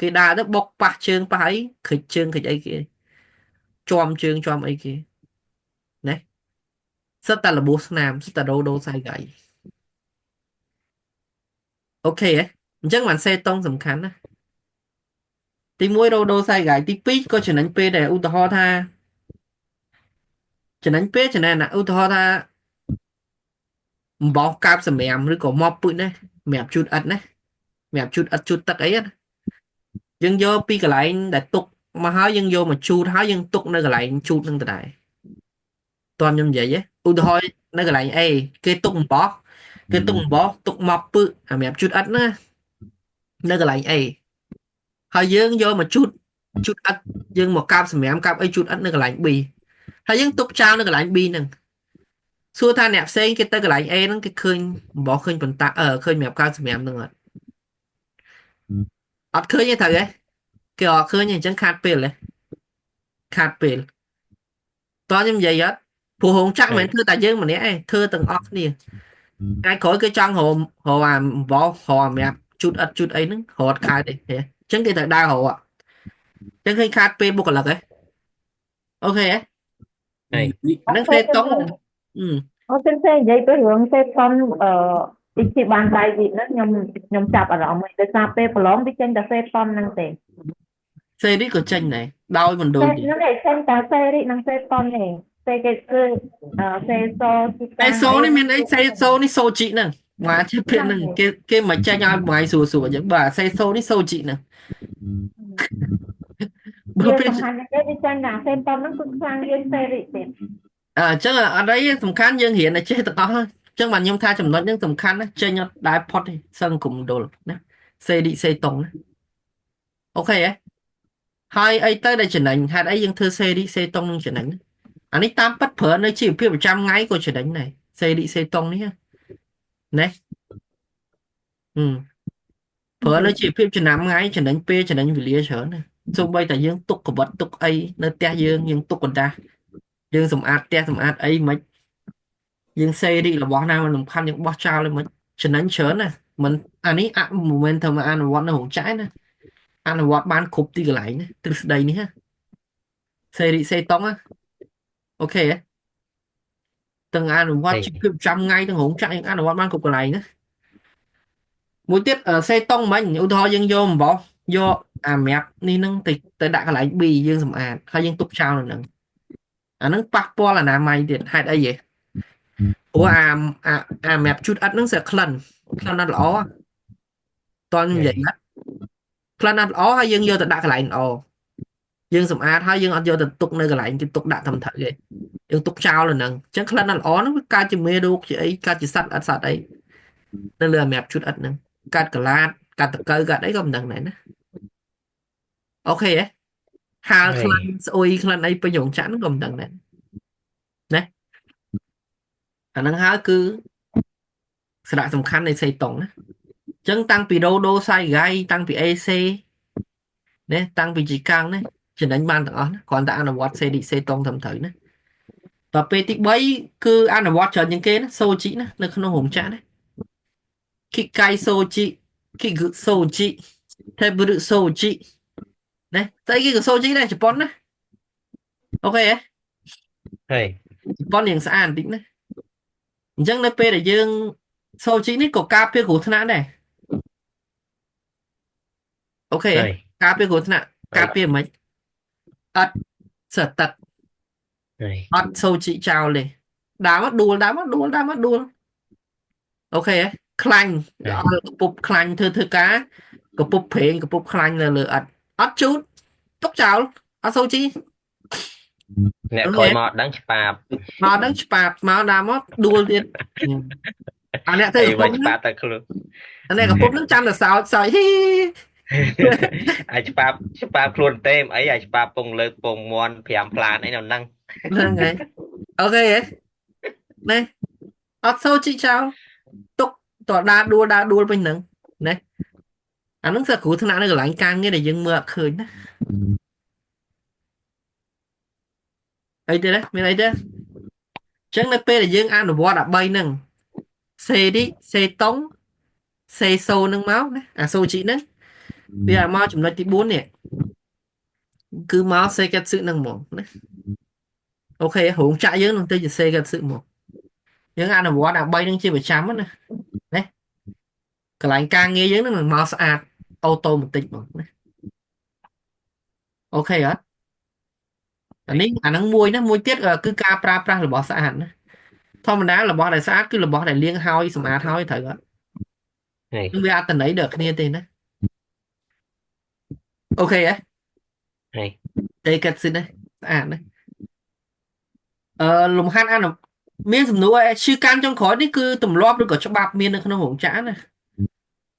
គេដើរទៅបុកប៉ះជើងប៉ះអីក្រិចជើងក្រិចអីគេជាំជើងជាំអីគេណាសិតតែរបួសស្នាមសិតតែរ៉ូដូសៃហ្គៃ OK ហ៎អញ្ចឹងបានសេតុងសំខាន់ណាទី1រ៉ូដូសៃហ្គៃទី2ក៏ចំណេញពេលដែរឧទាហរណ៍ថាចំណេញពេលចំណេញណាឧទាហរណ៍ថាអំបោសកើបសម្រាមឬក៏មកពឹកណាសម្រាប់ជូតឥដ្ឋណាសម្រាប់ជូតឥដ្ឋជូតទឹកអីណាយើងយកពីកន្លែងដែលទុកមកហើយយើងយកមកជូតហើយយើងទុកនៅកន្លែងជូតនឹងដដែលតើខ្ញុំនិយាយហ៎ឧទាហរណ៍នៅកន្លែង A គេទុកអំបោសគេទុកអំបោសទុកមកពឹកសម្រាប់ជូតឥដ្ឋណានៅកន្លែង A ហើយយើងយកមកជូតជូតឥដ្ឋយើងមកកាប់សម្រាមកាប់អីជូតឥដ្ឋនៅកន្លែង B ហើយយើងទុកចោលនៅកន្លែង B ហ្នឹងសួរថាអ្នកផ្សេងគេទៅកន្លែង A ហ្នឹងគេឃើញអំបោសឃើញបន្តអឺឃើញសម្រាប់កើសម្រាមហ្នឹងអត់អត់ឃើញទេត្រូវទេគេអត់ឃើញទេអញ្ចឹងខាតពេលហ៎ខាតពេលតោះខ្ញុំនិយាយអត់ព្រោះរោងចក្រមិនមែនធ្វើតែយើងម្នាក់ឯងធ្វើទាំងអស់គ្នាថ្ងៃក្រោយគេចង់រករកអាអំបោសរកសម្រាប់ជូតឥដ្ឋជូតអីហ្នឹងរត់ខាតទេអញ្ចឹងគេត្រូវដើររកអញ្ចឹងឃើញខាតពេលបុគ្គលិកហ៎ OK ហ៎ ហើយ អាហ្នឹងសេតុងអឺ អូសិនសេនិយាយទៅរឿងសេតុនអឺអ៊ីជីបានដៃវីហ្នឹងខ្ញុំខ្ញុំចាប់អារម្មណ៍មួយដោយសារពេលប្រឡងវាចេញតែសេតុនហ្នឹងទេ សេរីក៏ចេញដែរដោយមិនដូច សេ ទេ ហ្នឹងឯងចេញតែសេរីនិងសេតុនទេសេគេគឺអឺសេសូជី សេសូនេះមានអីសេសូនេះសូជីហ្នឹងមកជាពាក្យហ្នឹងគេគេមកចេញឲ្យមួយស្រួលស្រួលអញ្ចឹងបាទសេសូនេះសូជីហ្នឹងបើ វា ពេល សំខាន់គេវាចេញតែសេតុនហ្នឹងគឺខ្លាំងជាងសេរីទៀត អញ្ចឹងអត់អីទេសំខាន់យើងរៀនតែចេះទាំងអស់អញ្ចឹងបាទខ្ញុំថាចំណុចហ្នឹងសំខាន់ណាចេញអត់ដែលផុតទេសឹងគុំដុលណាសេឌីសេតុងណា OK ហ៎ហើយអីទៅដែលចំណេញហេតុអីយើងធ្វើសេរីសេតុងនឹងចំណេញអានេះតាមពិតប្រើនៅជីវភាពប្រចាំថ្ងៃក៏ចំណេញដែរសេរីសេតុងនេះណាអឺប្រើនៅជីវភាពចំណាំថ្ងៃចំណេញពេលចំណេញវេលាច្រើនណាសូម្បីតែយើងទុកកបិតទុកអីនៅផ្ទះយើងយើងទុកកណ្ដាស់យើងសម្អាតផ្ទះសម្អាតអីមិនយើងសេរីរបស់ណាមិនសំខាន់យើងបោះចោលเลยមិនចំណេញច្រើនណា មិនអានេះអមិនមែនធ្វើមកអនុវត្តនៅរោងចក្រណាអនុវត្តបានគ្រប់ទីកន្លែងណាទ្រឹស្ដីនេះណាសេរីសេតុងណាអូខេទាំងអនុវត្ត ហើយ ជីវភាពប្រចាំថ្ងៃទាំងរោងចក្រយើងអនុវត្តបានគ្រប់កន្លែងណាមួយទៀតសេតុងមិញឧទាហរណ៍យើងយកអំបោសយកអាម្រាប់នេះហ្នឹងទៅដាក់កន្លែង B យើងសម្អាតហើយយើងទុកចោលនៅហ្នឹងអាហ្នឹងប៉ះពាល់អនាម័យទៀតហេតុអីហ៎ព្រោះអាម្រាប់ជូតឥដ្ឋហ្នឹងស្អាក្លិនក្លិនអត់ល្អតើនិយាយណាក្លិនអត់ល្អហើយយើងយកទៅដាក់កន្លែងល្អយើងសម្អាតហើយយើងអត់យកទៅទុកនៅកន្លែងគេទុកដាក់ត្រឹមត្រូវទេយើងទុកចោលនៅហ្នឹងអញ្ចឹងក្លិនអត់ល្អហ្នឹងវាកើតជាមេរោគជាអីកើតជាសត្វអត់សត្វអីនៅលើអាម្រាប់ជូតឥដ្ឋហ្នឹងកើតកលាតកើតតកៅកើតអីក៏មិនដឹងដែរណាអូខេហ៎ហាល ហើយ ក្លិនស្អុយក្លិនអីពេញរោងចក្រហ្នឹងក៏មិនដឹងដែរណាអាហ្នឹងហើយគឺសារៈសំខាន់នៃសេតុងណាអញ្ចឹងតាំងពីរ៉ូដូសៃហ្គៃតាំងពី AC ណាតាំងពីជីកាំងណាចំណេញបានទាំងអស់ណាគ្រាន់តែអនុវត្តសេឌីសេតុងត្រឹមត្រូវណាដល់ពេលទី3គឺអនុវត្តច្រើនជាងគេណាសូជីណានៅក្នុងរោងចក្រណាគីកៃសូជីគីគសូជីថេបុរុសូជីណាស្អីគេក៏សូជីដែរជប៉ុនណាអូខេហ៎ ហើយ ជប៉ុនរៀងស្អាតបន្តិចណាអញ្ចឹងនៅពេលដែលយើងសូជីនេះក៏ការពារគ្រោះថ្នាក់ដែរអូខេ ហើយ ការពារគ្រោះថ្នាក់ ហើយ ការពារមិនអត់សទឹក ហើយ អត់សូជីចោលទេដើមមកដួលដើមមកដួលដើមមកដួលអូខេខ្លាញ់ ហើយ អល់កពុបខ្លាញ់ធ្វើការកពុបប្រេងកពុបខ្លាញ់នៅលើអត់អត់ជូតទុកចោលអត់សូជី អ្នកក្រោយមកដឹងច្បាប់ មកហ្នឹងច្បាប់មកដើមមកដួលទៀតអាអ្នកធ្វើ អី កពុបហ្នឹង វិញច្បាប់តែខ្លួន អាអ្នកកពុបហ្នឹងចាំតែសោចសោចហ៊ី អាច្បាប់ច្បាប់ខ្លួនទេអីអាច្បាប់ពងលើកពងមន់5ផ្លានអីនៅហ្នឹង ហ្នឹងហើយអូខេហ៎នេះអត់សូជីចោលទុកតដើរដួលដើរដួលពេញហ្នឹងណាអាហ្នឹងសើគ្រោះថ្នាក់នៅកន្លែងការងារដែលយើងមើលអត់ឃើញណាអីទេណាមានអីទេអញ្ចឹងនៅពេលដែលយើងអនុវត្តអា3ហ្នឹងសេរីសេតុងសេសូហ្នឹងមកណាអាសូជីហ្នឹងវាឲ្យមកចំណុចទី4នេះគឺមកសេកាត់សឹហ្នឹងហ្មងណាអូខេរោងចក្រយើងនឹងទៅជាសេកាត់សឹមកយើងអនុវត្តអា3ហ្នឹងជាប្រចាំណាណាកន្លែងការងារយើងនឹងមកស្អាតអូតូម៉ាទិកហ្មងណាអូខេអត់អានេះអាហ្នឹងមួយណាមួយទៀតគឺការប្រើប្រាស់របស់ស្អាតណាធម្មតារបស់ដែលស្អាតគឺរបស់ដែលលាងហើយសម្អាតហើយត្រូវអត់ ហើយ នឹងវាអត្តន័យដល់គ្នាទេណាអូខេហ៎ ហើយ ទេកាត់សិនណាស្អាតណាអឺលំហាត់អនុមានសំណួរឈឺកាន់ចុងក្រោយនេះគឺទម្លាប់ឬក៏ច្បាប់មាននៅក្នុងរោងចក្រណា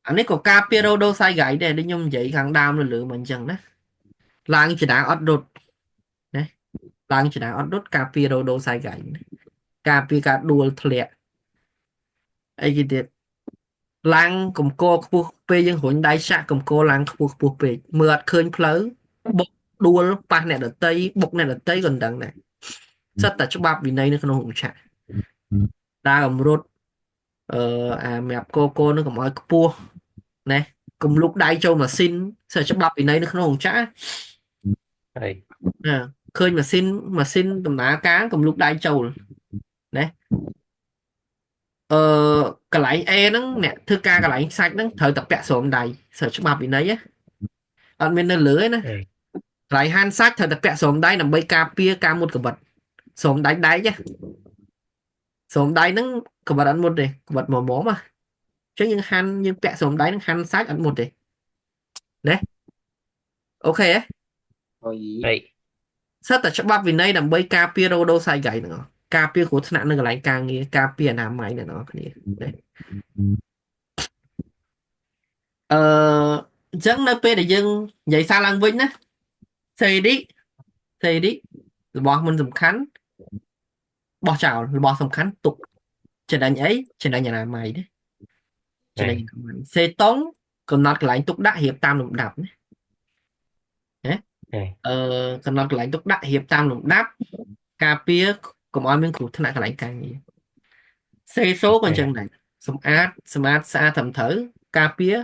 អានេះក៏ការពាររ៉ូដូសៃហ្គៃដែរដូចខ្ញុំនិយាយខាងដើមនៅលើមកអញ្ចឹងណាឡើងចដាអត់រត់ណាឡើងចដាអត់រត់ការពាររ៉ូដូសៃហ្គៃណាការពារការដួលធ្លាក់អីគេទៀតឡើងកម្កខ្ពស់ពេលយើងរុញដៃចាក់កម្កឡើងខ្ពស់ខ្ពស់ពេកមើលអត់ឃើញផ្លូវបុកដួលប៉ះអ្នកដតីបុកអ្នកដតីក៏មិនដឹងដែរសិតតែច្បាប់វិន័យនៅក្នុងរោងចក្រដើរអមរុតអឺអាសម្រាប់កកនឹងកុំឲ្យខ្ពស់ណាកុំលូកដៃចូលម៉ាស៊ីនសិតច្បាប់វិន័យនៅក្នុងរោងចក្រ ហើយ ណាឃើញម៉ាស៊ីនម៉ាស៊ីនដំណើរការកុំលូកដៃចូលណាអឺកន្លែង A ហ្នឹងអ្នកធ្វើការកន្លែងសាច់ហ្នឹងត្រូវតែពាក់ស្រោមដៃសិតច្បាប់វិន័យណាអត់មាននៅលើទេណា ហើយក ន្លែងហាន់សាច់ត្រូវតែពាក់ស្រោមដៃដើម្បីការពារការមុតកបិតស្រោមដៃដែកណាស្រោមដៃហ្នឹងកបិតអត់មុតទេកបិតមុំមុំណាអញ្ចឹងយើងហាន់យើងពាក់ស្រោមដៃហ្នឹងហាន់សាច់អត់មុតទេណាអូខេហ៎ ហើយ ហើយ សិតតែច្បាប់វិន័យដើម្បីការពាររ៉ូដូសៃហ្គៃហ្នឹងការពារគ្រោះថ្នាក់នៅកន្លែងការងារការពារអនាម័យអ្នកនរគ្នាណាអឺអញ្ចឹងនៅពេលដែលយើងនិយាយសារឡើងវិញណាសេរីសេរីរបស់មិនសំខាន់បោះចោលរបស់សំខាន់ទុកចំណេញអីចំណេញអនាម័យណាចំណេញអនាម័យសេតុងកំណត់កន្លែងទុកដាក់រៀបតាមលំដាប់ណាណា ហើយ អឺកំណត់កន្លែងទុកដាក់រៀបតាមលំដាប់ការពារកុំឲ្យមានគ្រោះថ្នាក់កន្លែងការងារសេសូក៏អញ្ចឹងដែរ សម្អាតសម្អាតស្អាតត្រឹមត្រូវការពារ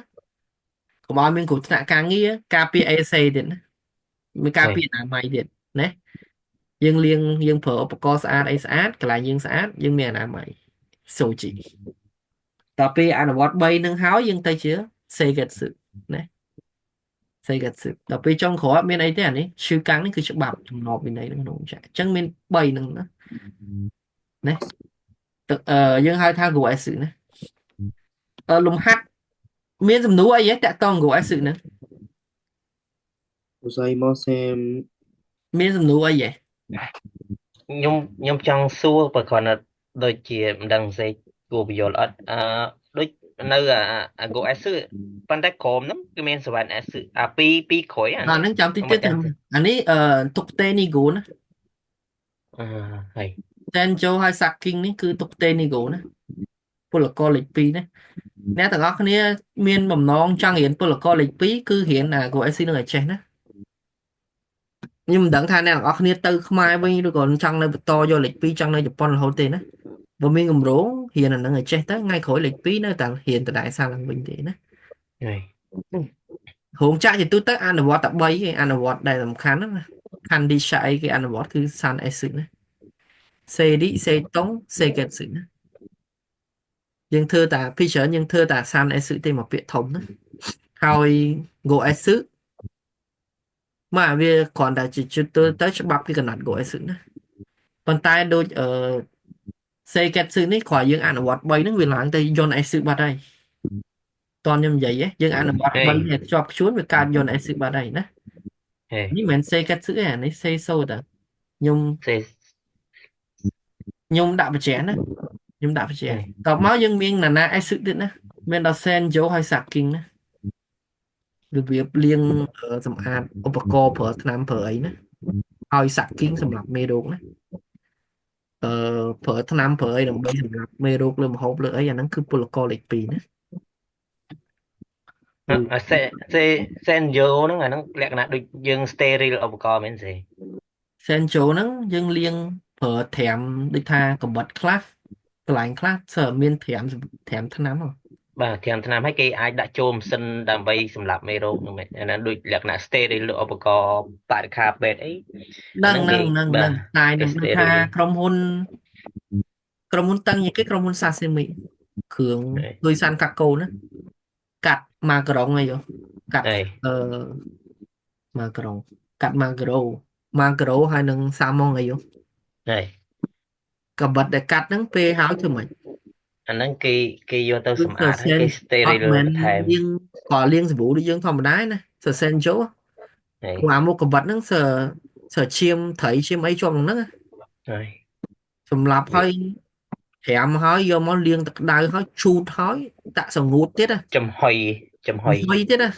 កុំឲ្យមានគ្រោះថ្នាក់ការងារការពារ AC ទៀតណាមានការ ហើយ ពារអនាម័យទៀតណាយើងលាងយើងប្រើឧបករណ៍ស្អាតអីស្អាតកន្លែងយើងស្អាតយើងមានអនាម័យសូជីតទៅពេលអនុវត្ត3នឹងហើយយើងទៅជា 清潔 ណា 清潔 ដល់ពេលចុងក្រោយអត់មានអីទេអានេះឈឺកាំងនេះគឺច្បាប់ចំណប់វិន័យនៅក្នុងចាក់អញ្ចឹងមាន3នឹងណាណាទឹកអឺយើងហៅថា 五S ណាអឺលំហាត់មានសំណួរអីទេតាក់តង 五S ណា ឧស្សាហ៍មកសេម មានសំណួរអីទេ ខ្ញុំខ្ញុំចង់សួរបើគ្រាន់តែដូចជាមិនដឹងស្អីគួរបញ្យល់អត់អឺដូចនៅអាអា 五S ប៉ុន្តែក្រុមហ្នឹងគឺមាន 7 S អាពីរពីរក្រោយអា អា ហ្នឹង ហ្នឹងចាំតិច មិន ទៀត ដឹង អានេះអឺ特定二号 ណា អឺហើយ តែនចូលហើយសាក់គីងនេះគឺ特定二号 ណាពលករលេខ2ណាអ្នកទាំងអស់គ្នាមានបំណងចង់រៀនពលករលេខ2គឺរៀនអា 五S នឹងឲ្យចេះណាខ្ញុំមិនដឹងថាអ្នកទាំងអស់គ្នាទៅខ្មែរវិញឬក៏ចង់នៅបន្តយកលេខ2ចង់នៅជប៉ុនរហូតទេណាបើមានកម្រងរៀនអាហ្នឹងឲ្យចេះទៅថ្ងៃក្រោយលេខ2នៅតែរៀនដដែលសារឡើងវិញទេណា ហើយ រោងចក្រជាទូទៅអនុវត្តតែ3គេអនុវត្តដែលសំខាន់ណាខណ្ឌឌីឆៃគេអនុវត្តគឺ三S ណា 整理整頓清潔 ណាយើងធ្វើតាពីច្រើនយើងធ្វើតា三S ទេមកពាក្យធំណាហើយ 五S មកវាគ្រាន់តែជាជិតទៅទៅច្បាប់គេកំណត់ 五S ណាប៉ុន្តែដូចអឺ 清潔 នេះគ្រាន់យើងអនុវត្ត3ហ្នឹងវាឡើងទៅ 四S បាត់ហើយតន់ខ្ញុំនិយាយហ៎យើងអនុវត្ត ហេ 3នេះជាប់ខ្លួនវាកើត 四S បាត់ហើយណា ហេ នេះមិនមែន 清潔 ទេអានេះ 清掃 តាខ្ញុំ សេ ខ្ញុំដាក់បញ្ជាក់ណាខ្ញុំដាក់បញ្ជាក់ ហេ តបមកយើងមាន七S ទៀតណាមានដល់ 洗浄 ហើយ 殺菌 ណារបៀបលាងសម្អាតឧបករណ៍ប្រើថ្នាំប្រើអីណាហើយ 殺菌 សម្រាប់មេរោគណាអឺប្រើថ្នាំប្រើអីដើម្បីសម្រាប់មេរោគលើម្ហូបលើអីអាហ្នឹងគឺពលករលេខ2ណា អាសេសេ 洗浄 ហ្នឹងអាហ្នឹងលក្ខណៈដូចយើង sterile ឧបករណ៍មែនទេ 洗浄 ហ្នឹងយើងលាងប្រើត្រាំដូចថាកំបិតខ្លះកន្លែងខ្លះសើមានត្រាំត្រាំថ្នាំហ៎ បាទត្រាំថ្នាំឲ្យគេអាចដាក់ចូលម៉ាស៊ីនដើម្បីសម្លាប់មេរោគហ្នឹងមែនអាហ្នឹងដូចលក្ខណៈ sterile ឧបករណ៍បរិក្ខារពេទ្យអីអា ដឹង ហ្នឹងគេ ដឹងដឹង បាទ ដឹងតែ គេ នឹងដូចថា sterile ក្រុមហ៊ុនក្រុមហ៊ុនតឹងជាងគេក្រុមហ៊ុនសាសេមីគ្រឿងដូចសាន់កាកូណាកាត់ម៉ាការ៉ុងអីហ៎កាត់ ហើយ អឺម៉ាការ៉ុងកាត់ម៉ាការ៉ូម៉ាការ៉ូហើយនឹងសាម៉ុងអីហ៎ ហើយ កបិតដែលកាត់ហ្នឹងពេលហើយធ្វើម៉េច អាហ្នឹងគេគេយកទៅ គឺ សម្អាត សរសេ ហើយគេ អត់ sterile មែន បន្ថែម លាងក៏លាងសាប៊ូដូចយើងធម្មតាណាសរសេនចូល ហើយ ព្រោះអាមុខកបិតហ្នឹងសើសើឈាមត្រីឈាមអីជាប់ក្នុងហ្នឹងណា ហើយ សម្រាប់ វា ហើយត្រាំហើយយកមកលាងទឹកក្តៅហើយជូតហើយដាក់សងួតទៀតណា ចំហុយចំហុយ ហុយទៀតណា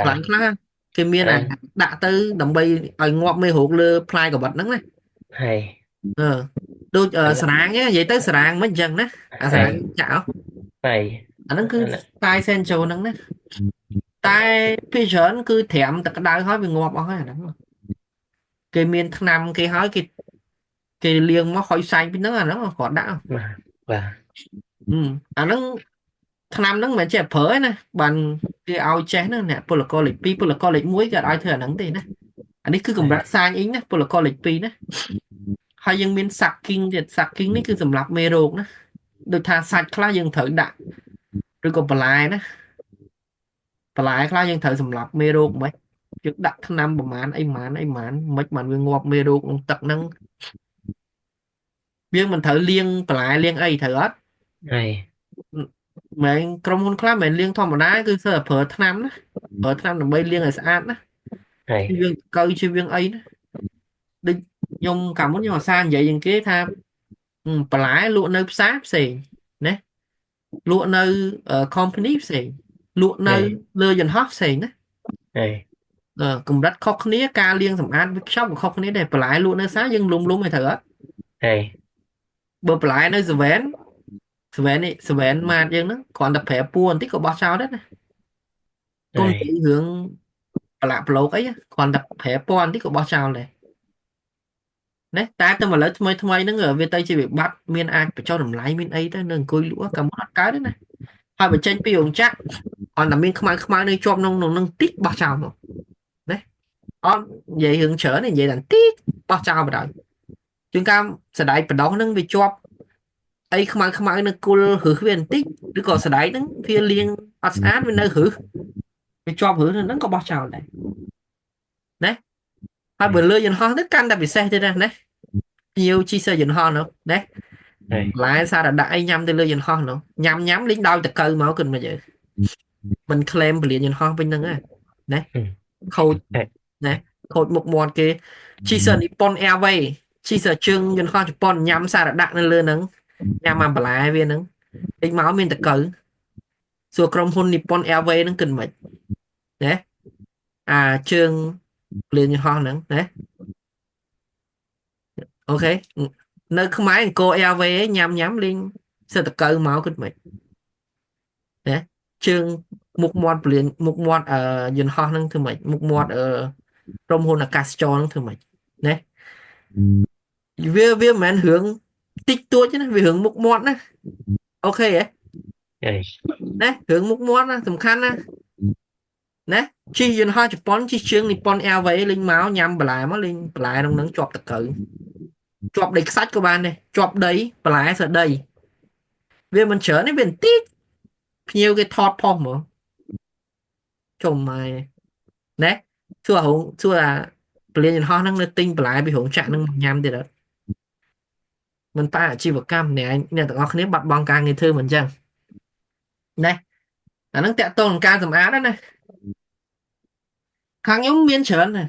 បាទ ខ្លាំងខ្លះគេមាន អឺ អាដាក់ទៅដើម្បីឲ្យងាប់មេរោគលើផ្លែកបិតហ្នឹងណា ហើយ អឺដូច អាហ្នឹង សារាងឯងនិយាយទៅសារាងមិនអញ្ចឹងណាអាសា ហើយ រាងចាក់ហ៎ ហើយ អាហ្នឹងគឺ អាហ្នឹង ស្ទាយសែនចូលហ្នឹងណាតែពីច្រើនគឺត្រាំទឹកក្តៅហើយវាងាប់អស់ហើយអាហ្នឹងគេមានថ្នាំគេហើយគេគេលាងមកហុយផ្សែងពីហ្នឹងអាហ្នឹងគាត់ដាក់ បាទបាទ អាហ្នឹងថ្នាំហ្នឹងមិនមែនចេះប្រើទេណាបានគេឲ្យចេះហ្នឹងអ្នកពលករលេខ2ពលករលេខ1គេអត់ឲ្យធ្វើអាហ្នឹងទេណាអានេះគឺ ហើយ កម្រិតសាញអ៊ីងណាពលករលេខ2ណាហើយយើងមានសាក់គីងទៀតសាក់គីងនេះគឺសម្រាប់មេរោគណាដូចថាសាច់ខ្លះយើងត្រូវដាក់ឬក៏បន្លែណាបន្លែខ្លះយើងត្រូវសម្រាប់មេរោគមិនយើងដាក់ថ្នាំប្រមាណអីប្រមាណអីប្រមាណមិនបានវាងាប់មេរោគក្នុងទឹកហ្នឹងយើងមិនត្រូវលាងបន្លែលាងអីត្រូវអត់ ហើយ មែនក្រុមហ៊ុនខ្លះមិនមែនលាងធម្មតាគឺសើប្រើថ្នាំណាប្រើថ្នាំដើម្បីលាងឲ្យស្អាតណា ហើយ ជៀសវាងកៅជៀសវាងអីណាដូចខ្ញុំកាលមុនខ្ញុំអាសានិយាយជាងគេថាបន្លែលក់នៅផ្សារផ្សេងណាលក់នៅ company ផ្សេងលក់នៅ ហើយ លើយន្តហោះផ្សេងណា ហើយ កម្រិតខុសគ្នាការលាងសម្អាតវាខ្ចប់ក៏ខុសគ្នាដែរបន្លែលក់នៅផ្សារយើងលុំលុំឲ្យត្រូវអត់ ហើយ បើបន្លែនៅ Seven Seven នេះ Seven Mart យើងហ្នឹងគ្រាន់តែប្រែពួរបន្តិចក៏បោះចោលដែរណាកុំ ហើយ និយាយរឿងប្រឡាក់ប្រឡូកអីគ្រាន់តែប្រែពណ៌បន្តិចក៏បោះចោលដែរ ណាតែទៅមកឥឡូវថ្មីថ្មីហ្នឹងវាទៅជាវិបត្តិមានអាចបញ្ចុះតម្លៃមានអីទៅនៅអង្គុយលក់កាលមុនអត់កើតទេណាហើយបើចេញពីរោងចក្រអត់តែមានខ្មៅខ្មៅនៅជាប់ក្នុងនឹងតិចបោះចោលមកណាអត់និយាយរឿងច្រើនទេនិយាយតែតិចបោះចោលបណ្ដោយជួនកាលសណ្ដែកបដោះហ្នឹងវាជាប់អីខ្មៅខ្មៅនៅគល់រឹសវាបន្តិចឬក៏សណ្ដែកហ្នឹងវាលាងអត់ស្អាតវានៅរឹសវាជាប់រឹសនៅហ្នឹងក៏បោះចោលដែរណាហើយបើលើយន្តហោះទៅកាន់តែពិសេសទៀតណាណាភ្ញៀវជិះសើយន្តហោះនោះណា ហើយ បន្លែសារដាក់អីញ៉ាំទៅលើយន្តហោះនោះញ៉ាំញ៉ាំលេងដោយតកៅមកគិតមកយើមិនក្លែមពលានយន្តហោះវិញហ្នឹងណាខូចណាខូចមុខមាត់គេជិះសើ Nippon Airways ជិះសើជើងយន្តហោះជប៉ុនញ៉ាំសារដាក់នៅលើហ្នឹងញ៉ាំអាបន្លែវាហ្នឹងលេងមកមានតកៅសួរក្រុមហ៊ុន Nippon Airways ហ្នឹងគិតមិនណាអាជើងពលានយន្តហោះហ្នឹងណាអូខេនៅខ្មែរអង្គរ Airways ញ៉ាំញ៉ាំលេងសិតតកៅមកគិតមិនណាជើងមុខមាត់ពលានមុខមាត់អឺយន្តហោះហ្នឹងធ្វើម៉េចមុខមាត់អឺក្រុមហ៊ុនអាកាសចរហ្នឹងធ្វើម៉េចណាវាវាមិនមែនរឿងតិចតួចទេណាវារឿងមុខមាត់ណាអូខេហ៎ ហើយ ណារឿងមុខមាត់ណាសំខាន់ណាណាជិះយន្តហោះជប៉ុនជិះជើង Nippon Airways លេងមកញ៉ាំបន្លែមកលេងបន្លែក្នុងហ្នឹងជាប់តកៅជាប់ដីខ្សាច់ក៏បានដែរជាប់ដីបន្លែសើដីវាមិនច្រើនទេវាបន្តិចភ្ញៀវគេថតផុសហ្មងជុំមកណាសួររោងសួរអាពលានយន្តហោះហ្នឹងនៅទិញបន្លែពីរោងចក្រហ្នឹងមកញ៉ាំទៀតអត់មិនប៉ាអាជីវកម្មអ្នកឯងអ្នកទាំងអស់គ្នាបាត់បង់ការងារធ្វើមិនអញ្ចឹងណាអាហ្នឹងតាក់ទងនឹងការសម្អាតណាខាងខ្ញុំមានច្រើនណា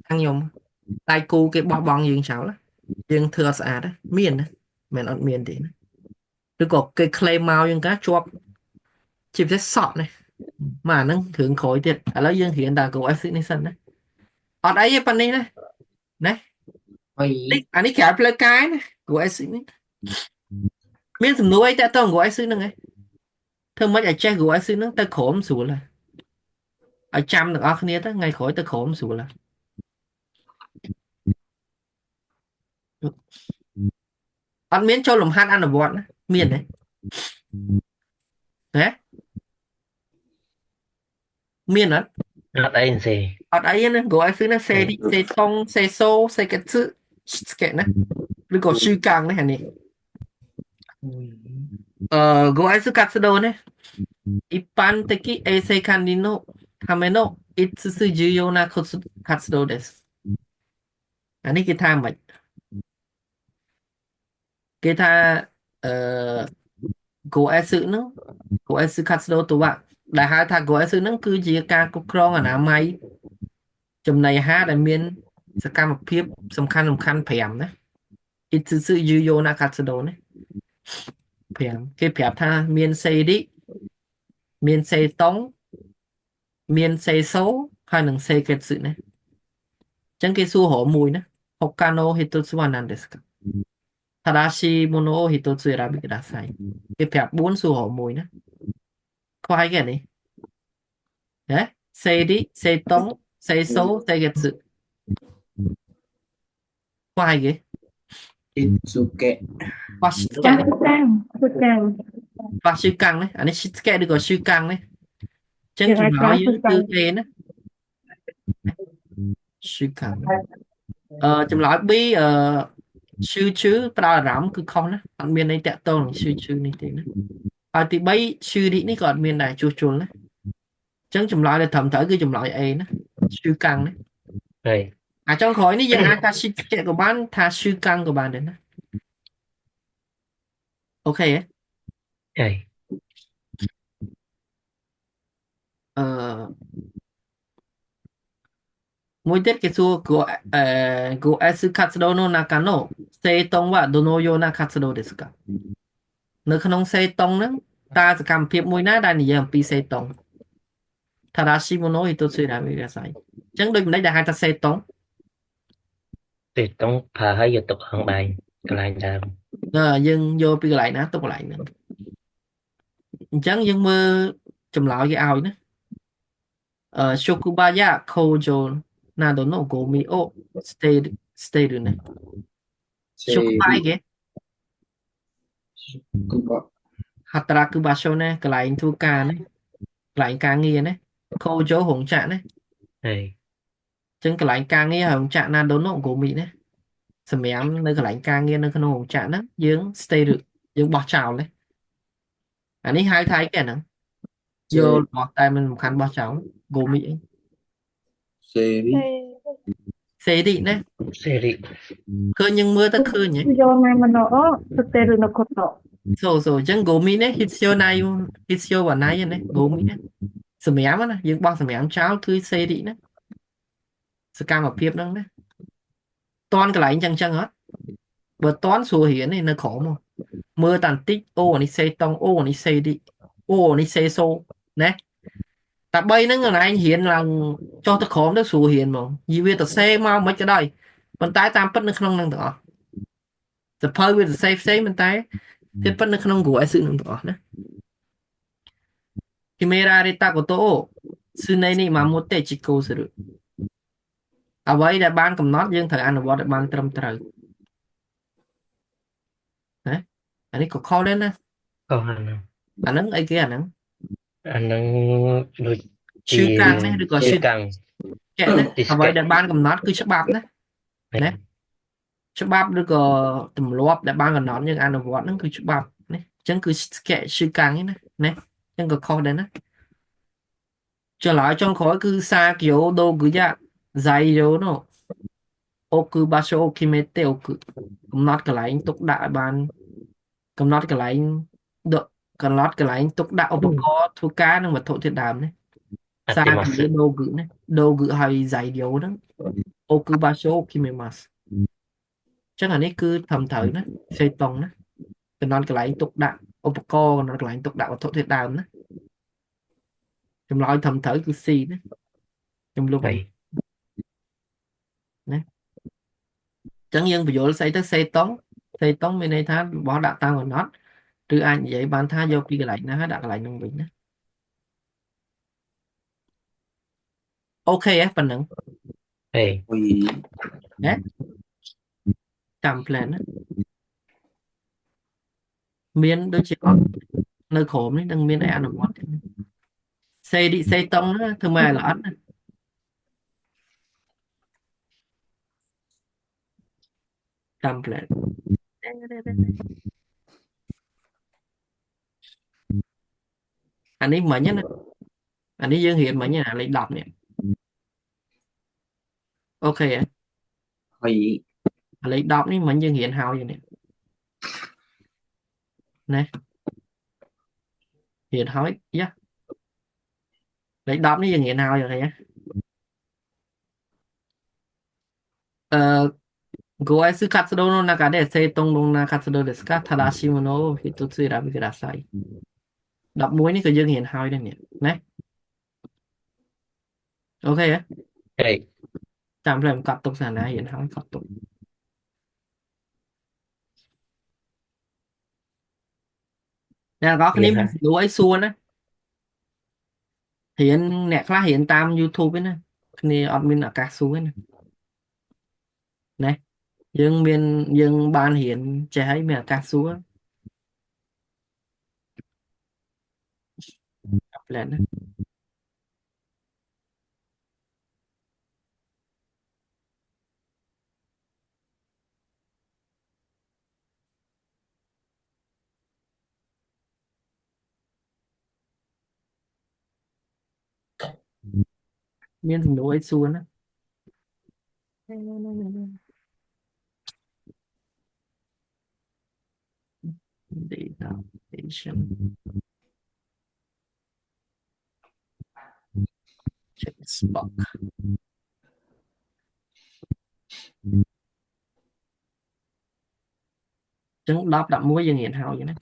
ខាងខ្ញុំដៃគូគេបោះបង់យើងចោលណាយើងធ្វើអត់ស្អាតណាមានណាមិនអត់មានទេណាឬក៏គេ claim មកយើងកាជាប់ជាពិសេសសក់ណាមកអាហ្នឹងគ្រឿងក្រោយទៀតឥឡូវយើងរៀនតែ Go F នេះសិនណាអត់អីទេប៉ុណ្នេះណាណា អុយ នេះអានេះក្រៅផ្លូវកាយណា Go F នេះមានសំណួរអីតាក់ទង Go F ហ្នឹងឯងធ្វើម៉េចឲ្យចេះ Go F ហ្នឹងទៅក្រោមស្រួលហើយឲ្យចាំទាំងអស់គ្នាទៅថ្ងៃក្រោយទៅក្រោមស្រួលហើយអត់មានចូលលំហាត់អនុវត្តណាមានទេហ៎មានអត់ អត់អីទេ អត់អីទេណា Go F ណាសេរីសេតុងសេសូសេកツស្កេណាឬក៏ឈឺកាំងនេះអានេះអឺ Go F កាត់ស្ដូណា一般的衛生管理のための5つ重要な活動ですអានេះគេថាម៉េចគេថាអឺ Go S ហ្នឹង Go S 活動とはដែលហៅថា Go S ហ្នឹងគឺជាការគ្រប់គ្រងអនាម័យចំណីអាហារដែលមានសកម្មភាពសំខាន់សំខាន់5ណា5つ重要な活動ណា5គេប្រាប់ថាមានសេរីមានសេតុងមានសេសូហើយនិងសេកេតស៊ណាអញ្ចឹងគេសួររកមួយណា他の一つは何ですか正しいものを一つ選びくださいគេប្រាប់4សួររកមួយណាខ្វាយគេនេះហ៎សេរីសេតុងសេសូសេកេតស៊ខ្វាយគេ អ៊ីស៊ូកេ ខ្វះស្កេ ចាស់កាំងគឺកាំង ខ្វះឈឺកាំងនេះអានេះស្កេឬក៏ឈឺកាំងនេះអញ្ចឹង យើងអាច ចម្លើយ ប្រើ យើងគឺ ឈឺកាំង A ណាឈឺកាំងអឺចម្លើយ B អឺឈឺឈឺផ្ដោតអារម្មណ៍គឺខុសណាអត់មានន័យតាក់ទងនឹងឈឺឈឺនេះទេណាហើយទី3ឈឺនេះនេះក៏អត់មានដែរជួសជុលណាអញ្ចឹងចម្លើយដែលត្រឹមត្រូវគឺចម្លើយ A ណាឈឺកាំងណា ហើយ អាចុងក្រោយនេះយើងអាចថាឈឺកែក៏បានថាឈឺកាំងក៏បានដែរណាអូខេហ៎ ហើយ អឺមួយទៀតគេសួរ go អឺ go S 活動の中の整頓はどのような活動ですかនៅក្នុងសេតុងហ្នឹងតើសកម្មភាពមួយណាដែលនិយាយអំពីសេតុង正しいものを一つ選びくださいអញ្ចឹងដូចម្ដេចដែលហៅថាសេតុង ទេតុងប្រើឲ្យយកទុកហងបាយកន្លែងដើម អឺយើងយកពីកន្លែងណាទុកកន្លែងហ្នឹងអញ្ចឹងយើងមើលចម្លើយគេឲ្យណាអឺ職場や工場などのゴミを捨てる捨てるណា សេ ជុកបាយគេ គូប ហត្រាគឺបាសូណាកន្លែងធ្វើការណាកន្លែងការងារណាខូជោរោងចក្រណា ហើយ ចឹងកន្លែងការងាររោងចក្រណាដូននោះគូមីណាសម្រាប់នៅកន្លែងការងារនៅក្នុងរោងចក្រហ្នឹងយើង stay ឬយើងបោះចោលណាអានេះហៅថាអីគេហ្នឹង សេ យករបស់តែមិនសំខាន់បោះចោលគូមីអី សេរី សេរីណា សេរី ឃើញយើងមើលទៅឃើញហ៎ យកណៃមនោស្ទេឬនៅកត សូសូអញ្ចឹងគូមីនេះ hits your ណៃ hits your វណៃណាគូមីណាសម្រាប់ណាយើងបោះសម្រាប់ចោលគឺសេរីណាសកម្មភាពហ្នឹងណាតន់កន្លែងចឹងចឹងអត់បើតន់ស្រួលរៀននេះនៅក្រោមហ៎មើលតាបន្តិចអូអានេះសេតង់អូអានេះសេរីអូអានេះសេសូណាតែបីហ្នឹងកន្លែងរៀនឡើងចុះទៅក្រោមទៅស្រួលរៀនហ្មងយីវាទៅសេមកមិនក៏ដោយប៉ុន្តែតាមពិតនៅក្នុងហ្នឹងទាំងអស់សភៅវាទៅសេផ្សេងប៉ុន្តែទៀតពិតនៅក្នុងគ្រូអេសនឹងទាំងអស់ណា決められたことを常に守って実行するអ្វីដែលបានកំណត់យើងត្រូវអនុវត្តឲ្យបានត្រឹមត្រូវណាអានេះក៏ខុសដែរណា ក៏អាហ្នឹង អាហ្នឹងអីគេអាហ្នឹង អាហ្នឹងដូច ឈឺកាំងនេះឬក៏ឈឺ ឈឺកាំង កែណា ទី អ្វី ស្កេត ដែលបានកំណត់គឺច្បាប់ណាណាច្បាប់ឬក៏ទម្លាប់ដែលបានកំណត់យើងអនុវត្តហ្នឹងគឺច្បាប់ណាអញ្ចឹងគឺស្កែឈឺកាំងនេះណាណាអញ្ចឹងក៏ខុសដែរណាចុះឡើយចុងក្រោយគឺសាគយោដូគយ៉ាဇៃយោណូអូគឺបាសូអូគីមេតេអូគឺកំណត់កន្លែងទុកដាក់ឲ្យបានកំណត់កន្លែងដកកំណត់កន្លែងទុកដាក់ឧបករណ៍ធ្វើការនិងវត្ថុធាតុដើមណា អ សា តិមាស គយោដូគណាដូគហើយဇៃយោហ្នឹងអូគឺបាសូអូគីមេម៉ាស់ចឹងអានេះគឺត្រឹមត្រូវណាសេតុងណាកំណត់កន្លែងទុកដាក់ឧបករណ៍កំណត់កន្លែងទុកដាក់វត្ថុធាតុដើមណាចម្លើយត្រឹមត្រូវគឺ C ណាខ្ញុំលុប ហើយ ណាចឹងយើងបញ្យល់ស្អីទៅសេតុងសេតុងមានន័យថារបស់ដាក់តាមកំណត់ឬអាចនិយាយបានថាយកពីកន្លែងណាហើយដាក់កន្លែងនោះវិញណាអូខេហ៎ប៉ុណ្ណឹង ហើយ អុយ ណាចាំ plan ណាមានដូចជាអត់នៅក្រោមនេះនឹងមានអីអនុវត្តទេណាសេរីសេតុងណាធ្វើម៉េចឲ្យល្អិតណាចាំ plan អានេះមិញណាអានេះយើងរៀនមិញណាលេខ10នេះអូខេហ៎ ហើយ អាលេខ10នេះមិញយើងរៀនហើយនេះណារៀនហើយយ៉ាលេខ10នេះយើងរៀនហើយអូខេហ៎អឺ5S 活動の中で整頓どんな活動ですか正しいものを一つ選びください11នេះក៏យើងរៀនហើយដែរនេះណាអូខេហ៎ ហើយ ចាំផ្លែមកត់ទុកសាណារៀនហើយកត់ទុកអ្នកទាំងអស់គ្នាមានសំណួរអីសួរណារៀនអ្នកខ្លះរៀនតាម YouTube ឯណាគ្នាអត់មានឱកាសសួរឯណាណាយើងមានយើងបានរៀនចេះហើយមានឱកាសសួរផ្លែណាមានសំណួរអីសួរណា Data station check box ចឹង10 11យើងរៀនហើយណា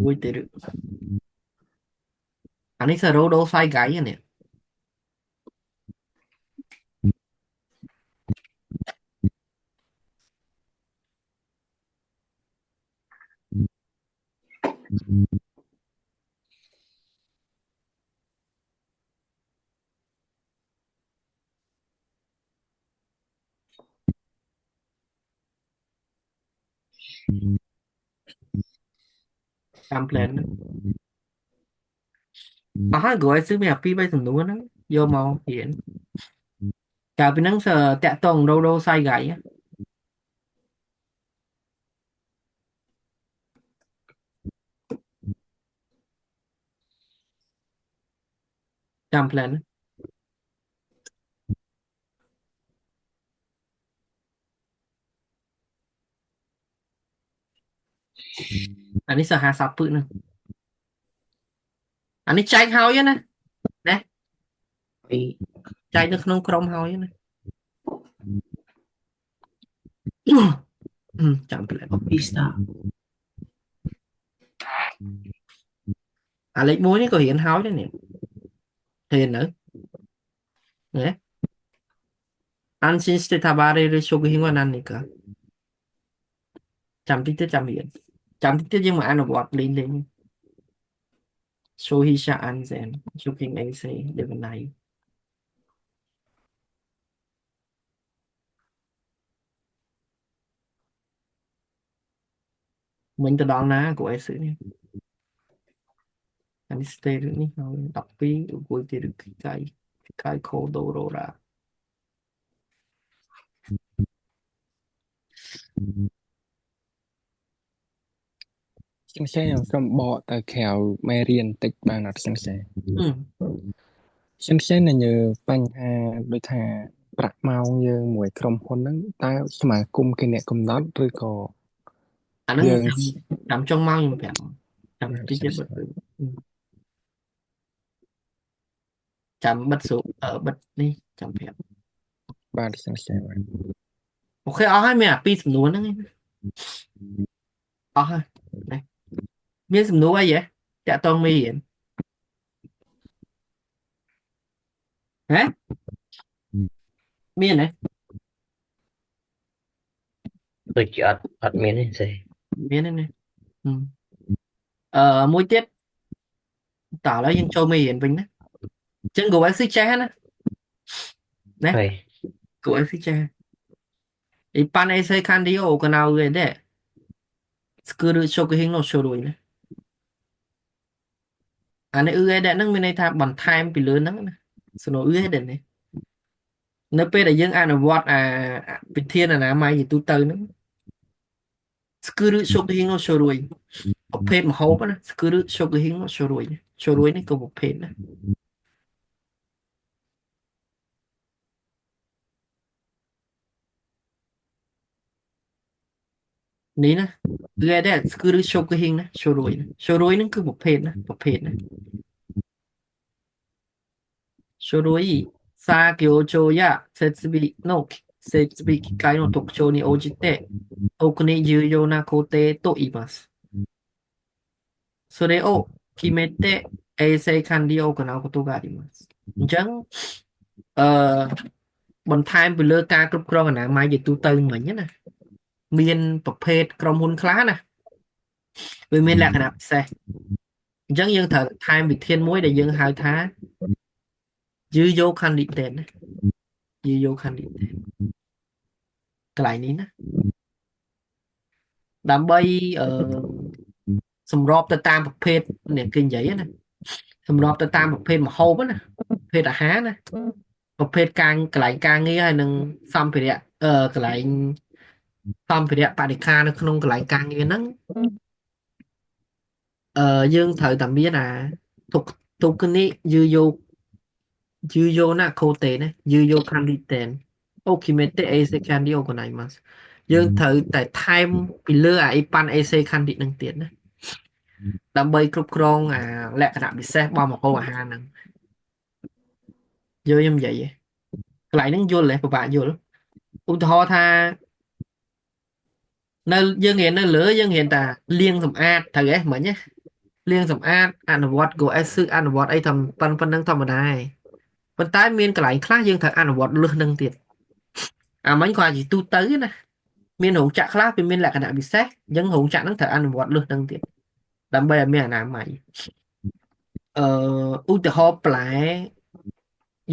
មួយទៀតអានេះសារ៉ូដូសៃហ្គៃនេះ តាម plan ហ្នឹងអស់ហើយគ្រូឲ្យซื้อមានអាពីរបីសំណួរហ្នឹងយកមករៀនកាលពីហ្នឹងសើតាក់តងរ៉ូរ៉ូសៃហ្គៃចាំ plan អានេះសើ50ពឹកហ្នឹងអានេះចែកហើយណាណា ហើយ ចែកនៅក្នុងក្រុមហើយណាចាំ plan អពីស្តា អាលេខ1នេះក៏រៀនហើយដែរនេះរៀននៅណា安心して食べれる食品は何かចាំតិចទៀតចាំរៀនចាំតិចទៀតយើងមកអនុវត្តលេងលេង消費者安全食品衛生ではないមិញទៅដល់ណាគ្រូអេសនេះអានេះ stay នេះហើយ12អង្គុយទីឬកៃកៃខូដូរ៉ូរ៉ា សិនសេខ្ញុំសូមបកទៅក្រៅមេរៀនបន្តិចបានអត់សិនសេ អឺ សិនសេនៅបញ្ហាដូចថាប្រាក់ម៉ោងយើងមួយក្រុមហ៊ុនហ្នឹងតើសមាគមគេអ្នកកំណត់ឬក៏ អាហ្នឹង យើង ចាំចុងមកខ្ញុំប្រាប់ចាំ បាទ តិច សិនសេ ទៀតបិទចាំបិទស៊ូបិទនេះចាំប្រាប់ បាទសិនសេបាទ អូខេអស់ហើយមានអាពីរសំណួរហ្នឹងឯងអស់ហើយណាមានសំណួរអីហ៎តាក់តងមេរៀនហ៎មានទេ ដូចជាអត់អត់មានទេសេ មានទេណាអឺមួយទៀតតើឥឡូវយើងចូលមេរៀនវិញណាអញ្ចឹងគ្រូឲ្យស៊ីចេះណាណា ហើយ គ្រូឲ្យស៊ីចេះ一般衛生管理を行う上で作る食品の書類ណាអានេះ UE ដែលហ្នឹងមានន័យថាបន្ថែមពីលើហ្នឹងណាសំណួរ UE ដែលនេះនៅពេលដែលយើងអនុវត្តអាវិធានអនាម័យជាទូទៅហ្នឹង作る食品の書類ប្រភេទម្ហូបណា作る食品の書類書類នេះក៏ប្រភេទណានេះណាគឺតែ作る食品ណា書類ណា書類ហ្នឹងគឺប្រភេទណាប្រភេទណា書類作業所や設備の設備機械の特徴に応じて特に重要な工程と言います。それを決めて衛生管理を行うことがあります。អញ្ចឹងអឺបន្ថែមពីលើការគ្រប់គ្រងអនាម័យជាទូទៅមិញណាមានប្រភេទក្រុមហ៊ុនខ្លះណាវាមានលក្ខណៈពិសេសអញ្ចឹងយើងត្រូវថែមវិធានមួយដែលយើងហៅថាយឺយោខាន់លីតេនណាយឺយោខាន់លីតេនកន្លែងនេះណាដើម្បីអឺសម្របទៅតាមប្រភេទនេះគេនិយាយណាសម្របទៅតាមប្រភេទម្ហូបណាប្រភេទអាហារណាប្រភេទការកន្លែងការងារហើយនិងសម្ភារៈកន្លែងសម្ភារៈបរិក្ខារនៅក្នុងកន្លែងការងារហ្នឹងយើងត្រូវតែមានអាទុកទុកនេះយឺយោយឺយោណាខូតេណាយឺយោខាន់លីតេនអូគីមេតេអេសេខាន់ឌីអូកណៃម៉ាសយើងត្រូវតែថែមពីលើអាអ៊ីប៉ាន់អេសេខាន់ឌីហ្នឹងទៀតណាដើម្បីគ្រប់គ្រងអាលក្ខណៈពិសេសរបស់ម្ហូបអាហារហ្នឹងយល់ខ្ញុំនិយាយទេកន្លែងហ្នឹងយល់ទេពិបាកយល់ឧទាហរណ៍ថានៅយើងរៀននៅលើយើងរៀនតាលាងសម្អាតត្រូវទេមិញណាលាងសម្អាតអនុវត្ត Go S អនុវត្តអីធម្មប៉ុណ្្នឹងធម្មតាឯងប៉ុន្តែមានកន្លែងខ្លះយើងត្រូវអនុវត្តលើសនឹងទៀតអាមិញគ្រាន់ជាទូទៅណាមានរោងចក្រខ្លះវាមានលក្ខណៈពិសេសអញ្ចឹងរោងចក្រហ្នឹងត្រូវអនុវត្តលើសនឹងទៀតដើម្បីឲ្យមានអនាម័យអឺឧទាហរណ៍បន្លែ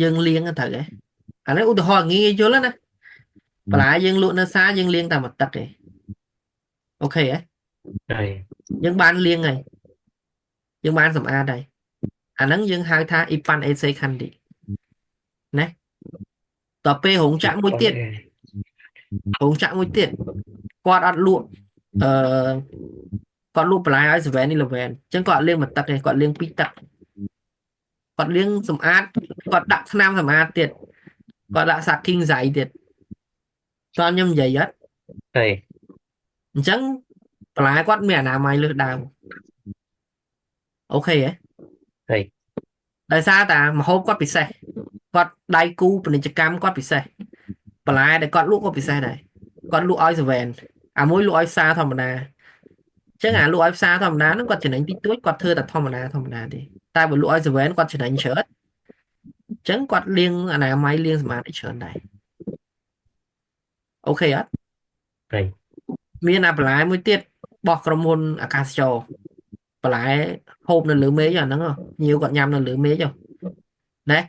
យើងលាងត្រូវទេអានេះឧទាហរណ៍ងាយយល់ណាបន្លែយើងលក់នៅផ្សារយើងលាងតែមួយទឹកទេអូខេហ៎ ហើយ យើងបានលាងហើយ យើងបានសម្អាតហើយអាហ្នឹងយើងហៅថាអ៊ីប៉ាន់អេសេខាន់ឌីណាតទៅពេលរោងចក្រមួយទៀតរោងចក្រមួយទៀតគាត់អត់លក់អឺគាត់លក់បន្លែឲ្យ 7-Eleven អញ្ចឹងគាត់អត់លាងមួយទឹកទេគាត់លាងពីរទឹកគាត់លាងសម្អាតគាត់ដាក់ថ្នាំសម្អាតទៀតគាត់ដាក់សាគីងសៃទៀតតើខ្ញុំនិយាយអត់ ហើយ អញ្ចឹងបន្លែគាត់មានអនាម័យលើសដើមអូខេហ៎ ហើយ ដោយសារតាម្ហូបគាត់ពិសេសគាត់ដៃគូពាណិជ្ជកម្មគាត់ពិសេសបន្លែដែលគាត់លក់ក៏ពិសេសដែរគាត់លក់ឲ្យ 7 អាមួយលក់ឲ្យផ្សារធម្មតាអញ្ចឹងអាលក់ឲ្យផ្សារធម្មតាហ្នឹងគាត់ចំណេញតិចតួចគាត់ធ្វើតែធម្មតាធម្មតាទេតែបើលក់ឲ្យ 7 គាត់ចំណេញច្រើនអញ្ចឹងគាត់លាងអនាម័យលាងសម្អាតឲ្យច្រើនដែរអូខេអត់ ហើយ មានអាបន្លែមួយទៀតបោះក្រុមហ៊ុនអាកាសចរបន្លែហូបនៅលើមេឃអាហ្នឹងញៀវគាត់ញ៉ាំនៅលើមេឃណា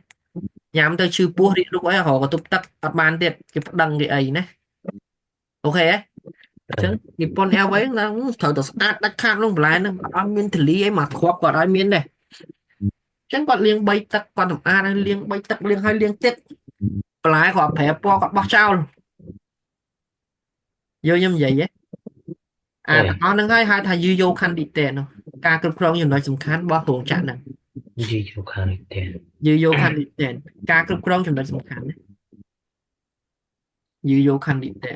ញ៉ាំទៅឈឺពោះរាករូសអីរកកន្ទប់ទឹកអត់បានទៀតគេប្តឹងគេអីណាអូខេហ៎អញ្ចឹងនិពន្ធ Airways ហ្នឹងត្រូវតែស្អាតដាច់ខាតក្នុងបន្លែហ្នឹងអត់មានធលីអីមកគ្រាប់គាត់ឲ្យមានដែរអញ្ចឹងគាត់លាង3ទឹកគាត់សម្អាតហើយលាង3ទឹកលាងហើយលាងទៀតបន្លែគាត់ប្រែពណ៌គាត់បោះចោលយកខ្ញុំនិយាយហ៎អាទាំងអស់ហ្នឹងហើយហៅថាយឺយោខាន់ឌីតេនោះការគ្រប់គ្រងចំណុចសំខាន់របស់រោងចក្រហ្នឹង យីយូខានេះទេ យឺយោខាន់ឌីតេការគ្រប់គ្រងចំណុចសំខាន់ណាយឺយោខាន់ឌីតេ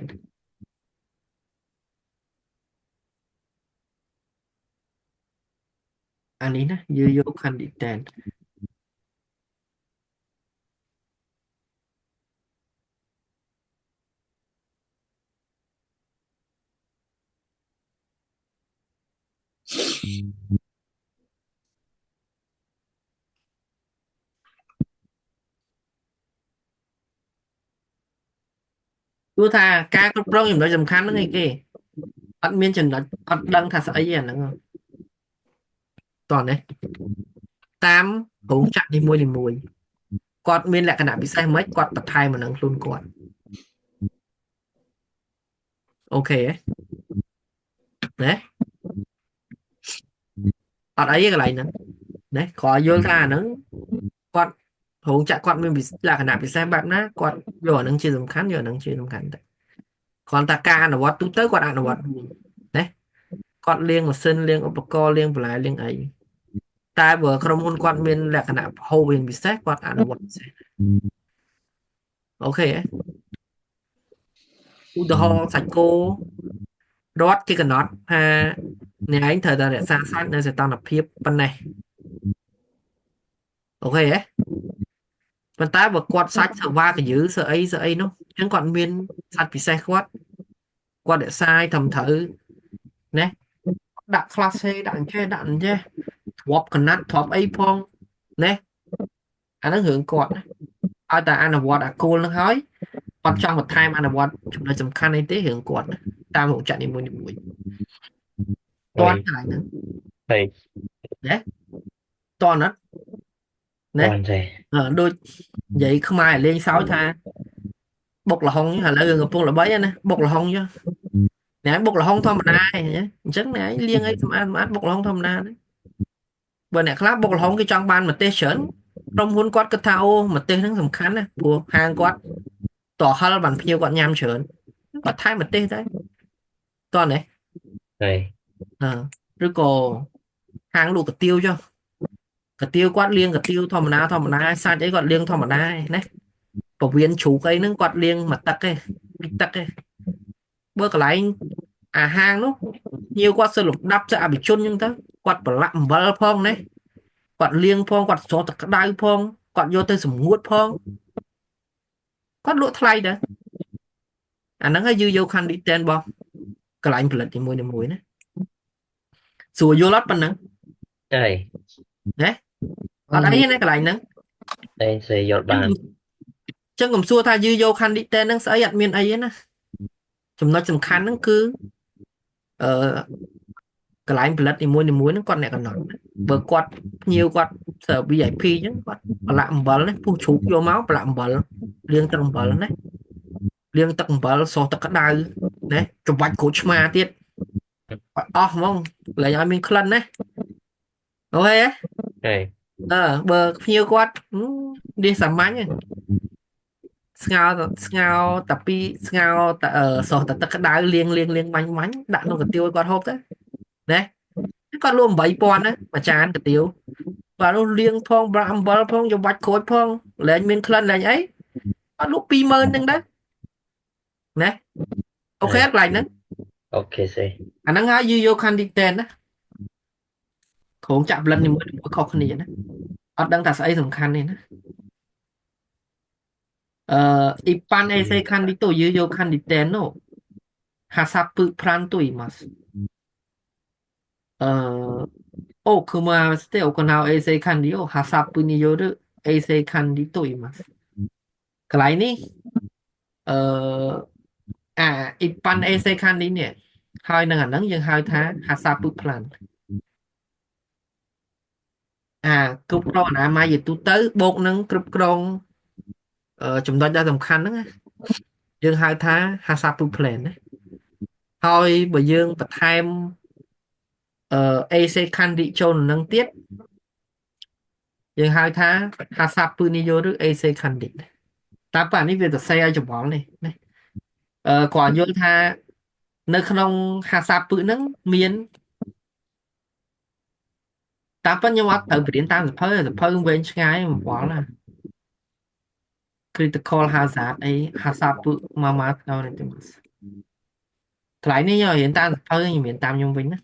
អានេះណាយឺយោខាន់ឌីតេទោះថាការគ្រប់គ្រងចំណុចសំខាន់ហ្នឹងឯងគេអត់មានចំណុចអត់ដឹងថាស្អីទេអាហ្នឹងតោះនេះតាមរោងចក្រនីមួយៗគាត់មានលក្ខណៈពិសេសមិនគាត់បន្ថែមអាហ្នឹងខ្លួនគាត់អូខេណាអត់អីទេកន្លែងហ្នឹងណាគ្រាន់យល់ថាអាហ្នឹងគាត់រោងចក្រគាត់មានលក្ខណៈពិសេសបែបណាគាត់យកអាហ្នឹងជាសំខាន់យកអាហ្នឹងជាសំខាន់តែគ្រាន់តែការអនុវត្តទូទៅគាត់អនុវត្តណាគាត់លាងម៉ាស៊ីនលាងឧបករណ៍លាងបន្លែលាងអីតែបើក្រុមហ៊ុនគាត់មានលក្ខណៈហូបរៀងពិសេសគាត់អនុវត្តពិសេសអូខេឧទាហរណ៍សាច់គោរដ្ឋគេកំណត់ថាអ្នកឯងត្រូវតែរក្សាសាច់នៅសីតុណ្ហភាពប៉ុណ្ណេះអូខេហ៎ប៉ុន្តែបើគាត់សាច់សវ៉ាកយឺសអីសអីនោះអញ្ចឹងគាត់មានសាច់ពិសេសគាត់គាត់រក្សាឲ្យត្រឹមត្រូវណាដាក់ខ្លះសេដាក់អញ្ចេះដាក់អញ្ចេះទ្របកណាត់ទ្របអីផងណាអាហ្នឹងរឿងគាត់ណាឲ្យតែអនុវត្តអាគោលហ្នឹងហើយគាត់ចង់បន្ថែមអនុវត្តចំណុចសំខាន់អីទេរឿងគាត់ណាតាមរោងចក្រនីមួយៗតន់កន្លែងហ្នឹង ហើយ ណាតន់អត់ណា តន់ទេ ដូចនិយាយខ្មែរលេងសើចថាបុកល្ហុងឥឡូវរឿងកំពុងល្បីណាបុកល្ហុងចុះណែបុកល្ហុងធម្មតាឯងអញ្ចឹងណែលាងអីសម្អាតសម្អាតបុកល្ហុងធម្មតាហ្នឹងបើអ្នកខ្លះបុកល្ហុងគេចង់បានម្ទេសច្រើនក្រុមហ៊ុនគាត់គិតថាអូម្ទេសហ្នឹងសំខាន់ណាព្រោះហាងគាត់តហិលបានភ្ញៀវគាត់ញ៉ាំច្រើនគាត់ថែមម្ទេសដែរតោះនេះ ហើយ ឬក៏ហាងលក់កាទៀវចុះកាទៀវគាត់លាងកាទៀវធម្មតាធម្មតាសាច់អីគាត់លាងធម្មតាឯណាពវៀនជ្រូកអីហ្នឹងគាត់លាងមួយទឹកឯងពីរទឹកឯងបើកន្លែងអាហាងនោះភ្ញៀវគាត់សិលំដាប់សិអភិជនអញ្ចឹងទៅគាត់ប្រឡាក់អំបិលផងណាគាត់លាងផងគាត់ស្រោះទឹកក្តៅផងគាត់យកទៅសម្ងួតផងគាត់លក់ថ្លៃដែរអាហ្នឹងហើយយឺយកខាន់ឌីតែនរបស់កន្លែងផលិតនីមួយៗណាស្រួលយល់អត់ប៉ុណ្ណឹង ហើយ ណាអត់អីណាកន្លែងហ្នឹង តែសេយល់បាន ចឹងកុំសួរថាយឺយកខាន់ឌីតែនហ្នឹងស្អីអត់មានអីទេណាចំណុចសំខាន់ហ្នឹងគឺអឺកន្លែងផលិតនីមួយៗហ្នឹងគាត់អ្នកកំណត់បើគាត់ភ្ញៀវគាត់សើ VIP អញ្ចឹងគាត់ប្រឡាក់អំបិលណាពុះជ្រូកយកមកប្រឡាក់អំបិលលាងទឹកអំបិលណាលាងទឹកអំបិលសោះទឹកក្តៅណាច្បាច់ក្រូចឆ្មាទៀតអស់ហ្មងលែងឲ្យមានក្លិនណា OK ហេ អឺបើភ្ញៀវគាត់នេះសាមញ្ញស្ងោស្ងោតាពីស្ងោតាសោះតាទឹកក្តៅលាងលាងលាងបាញ់បាញ់ដាក់ក្នុងកាទៀវឲ្យគាត់ហូបទៅណាគាត់លក់8000ណាមួយចានកាទៀវបាទនោះលាងផងប្រាក់អំបិលផងយកបាច់ក្រូចផងលែងមានក្លិនលែងអីគាត់លក់20000ហ្នឹងដែរណា OK កន្លែងហ្នឹង OK សេ អាហ្នឹងហើយយឺយកខាន់ឌីតែនណាគ្រោងចាក់ផលិតនីមួយៗខុសគ្នាណាអត់ដឹងថាស្អីសំខាន់ទេណាអឺ一般衛生管理と有用管理点のハサッププランと言います。呃を組み合わせて行う衛生管理をハサップによる衛生管理と言います。កន្លែងនេះអឺអា一般衛生管理នេះហើយនឹងអាហ្នឹងយើងហៅថា HACCP plan អាគ្រប់គ្រងអនាម័យជាទូទៅបូកនឹងគ្រប់គ្រងចំណុចដែលសំខាន់ហ្នឹងណាយើងហៅថា HACCP plan ណាហើយបើយើងបន្ថែមអឺ 衛生管理ចូលនឹងទៀតយើងហៅថា HACCP による衛生管理តាមប៉ានេះវាសរសេរឲ្យច្បល់នេះណាអឺគ្រាន់យល់ថានៅក្នុង HACCP ហ្នឹងមានតាមពិតខ្ញុំអត់ត្រូវបរៀនតាមសភៅសភៅវែងឆ្ងាយមិនវល់ណា critical hazard អី HACCP មកមកទៅនេះទៅកន្លែងនេះខ្ញុំរៀនតាមសភៅខ្ញុំរៀនតាមខ្ញុំវិញណា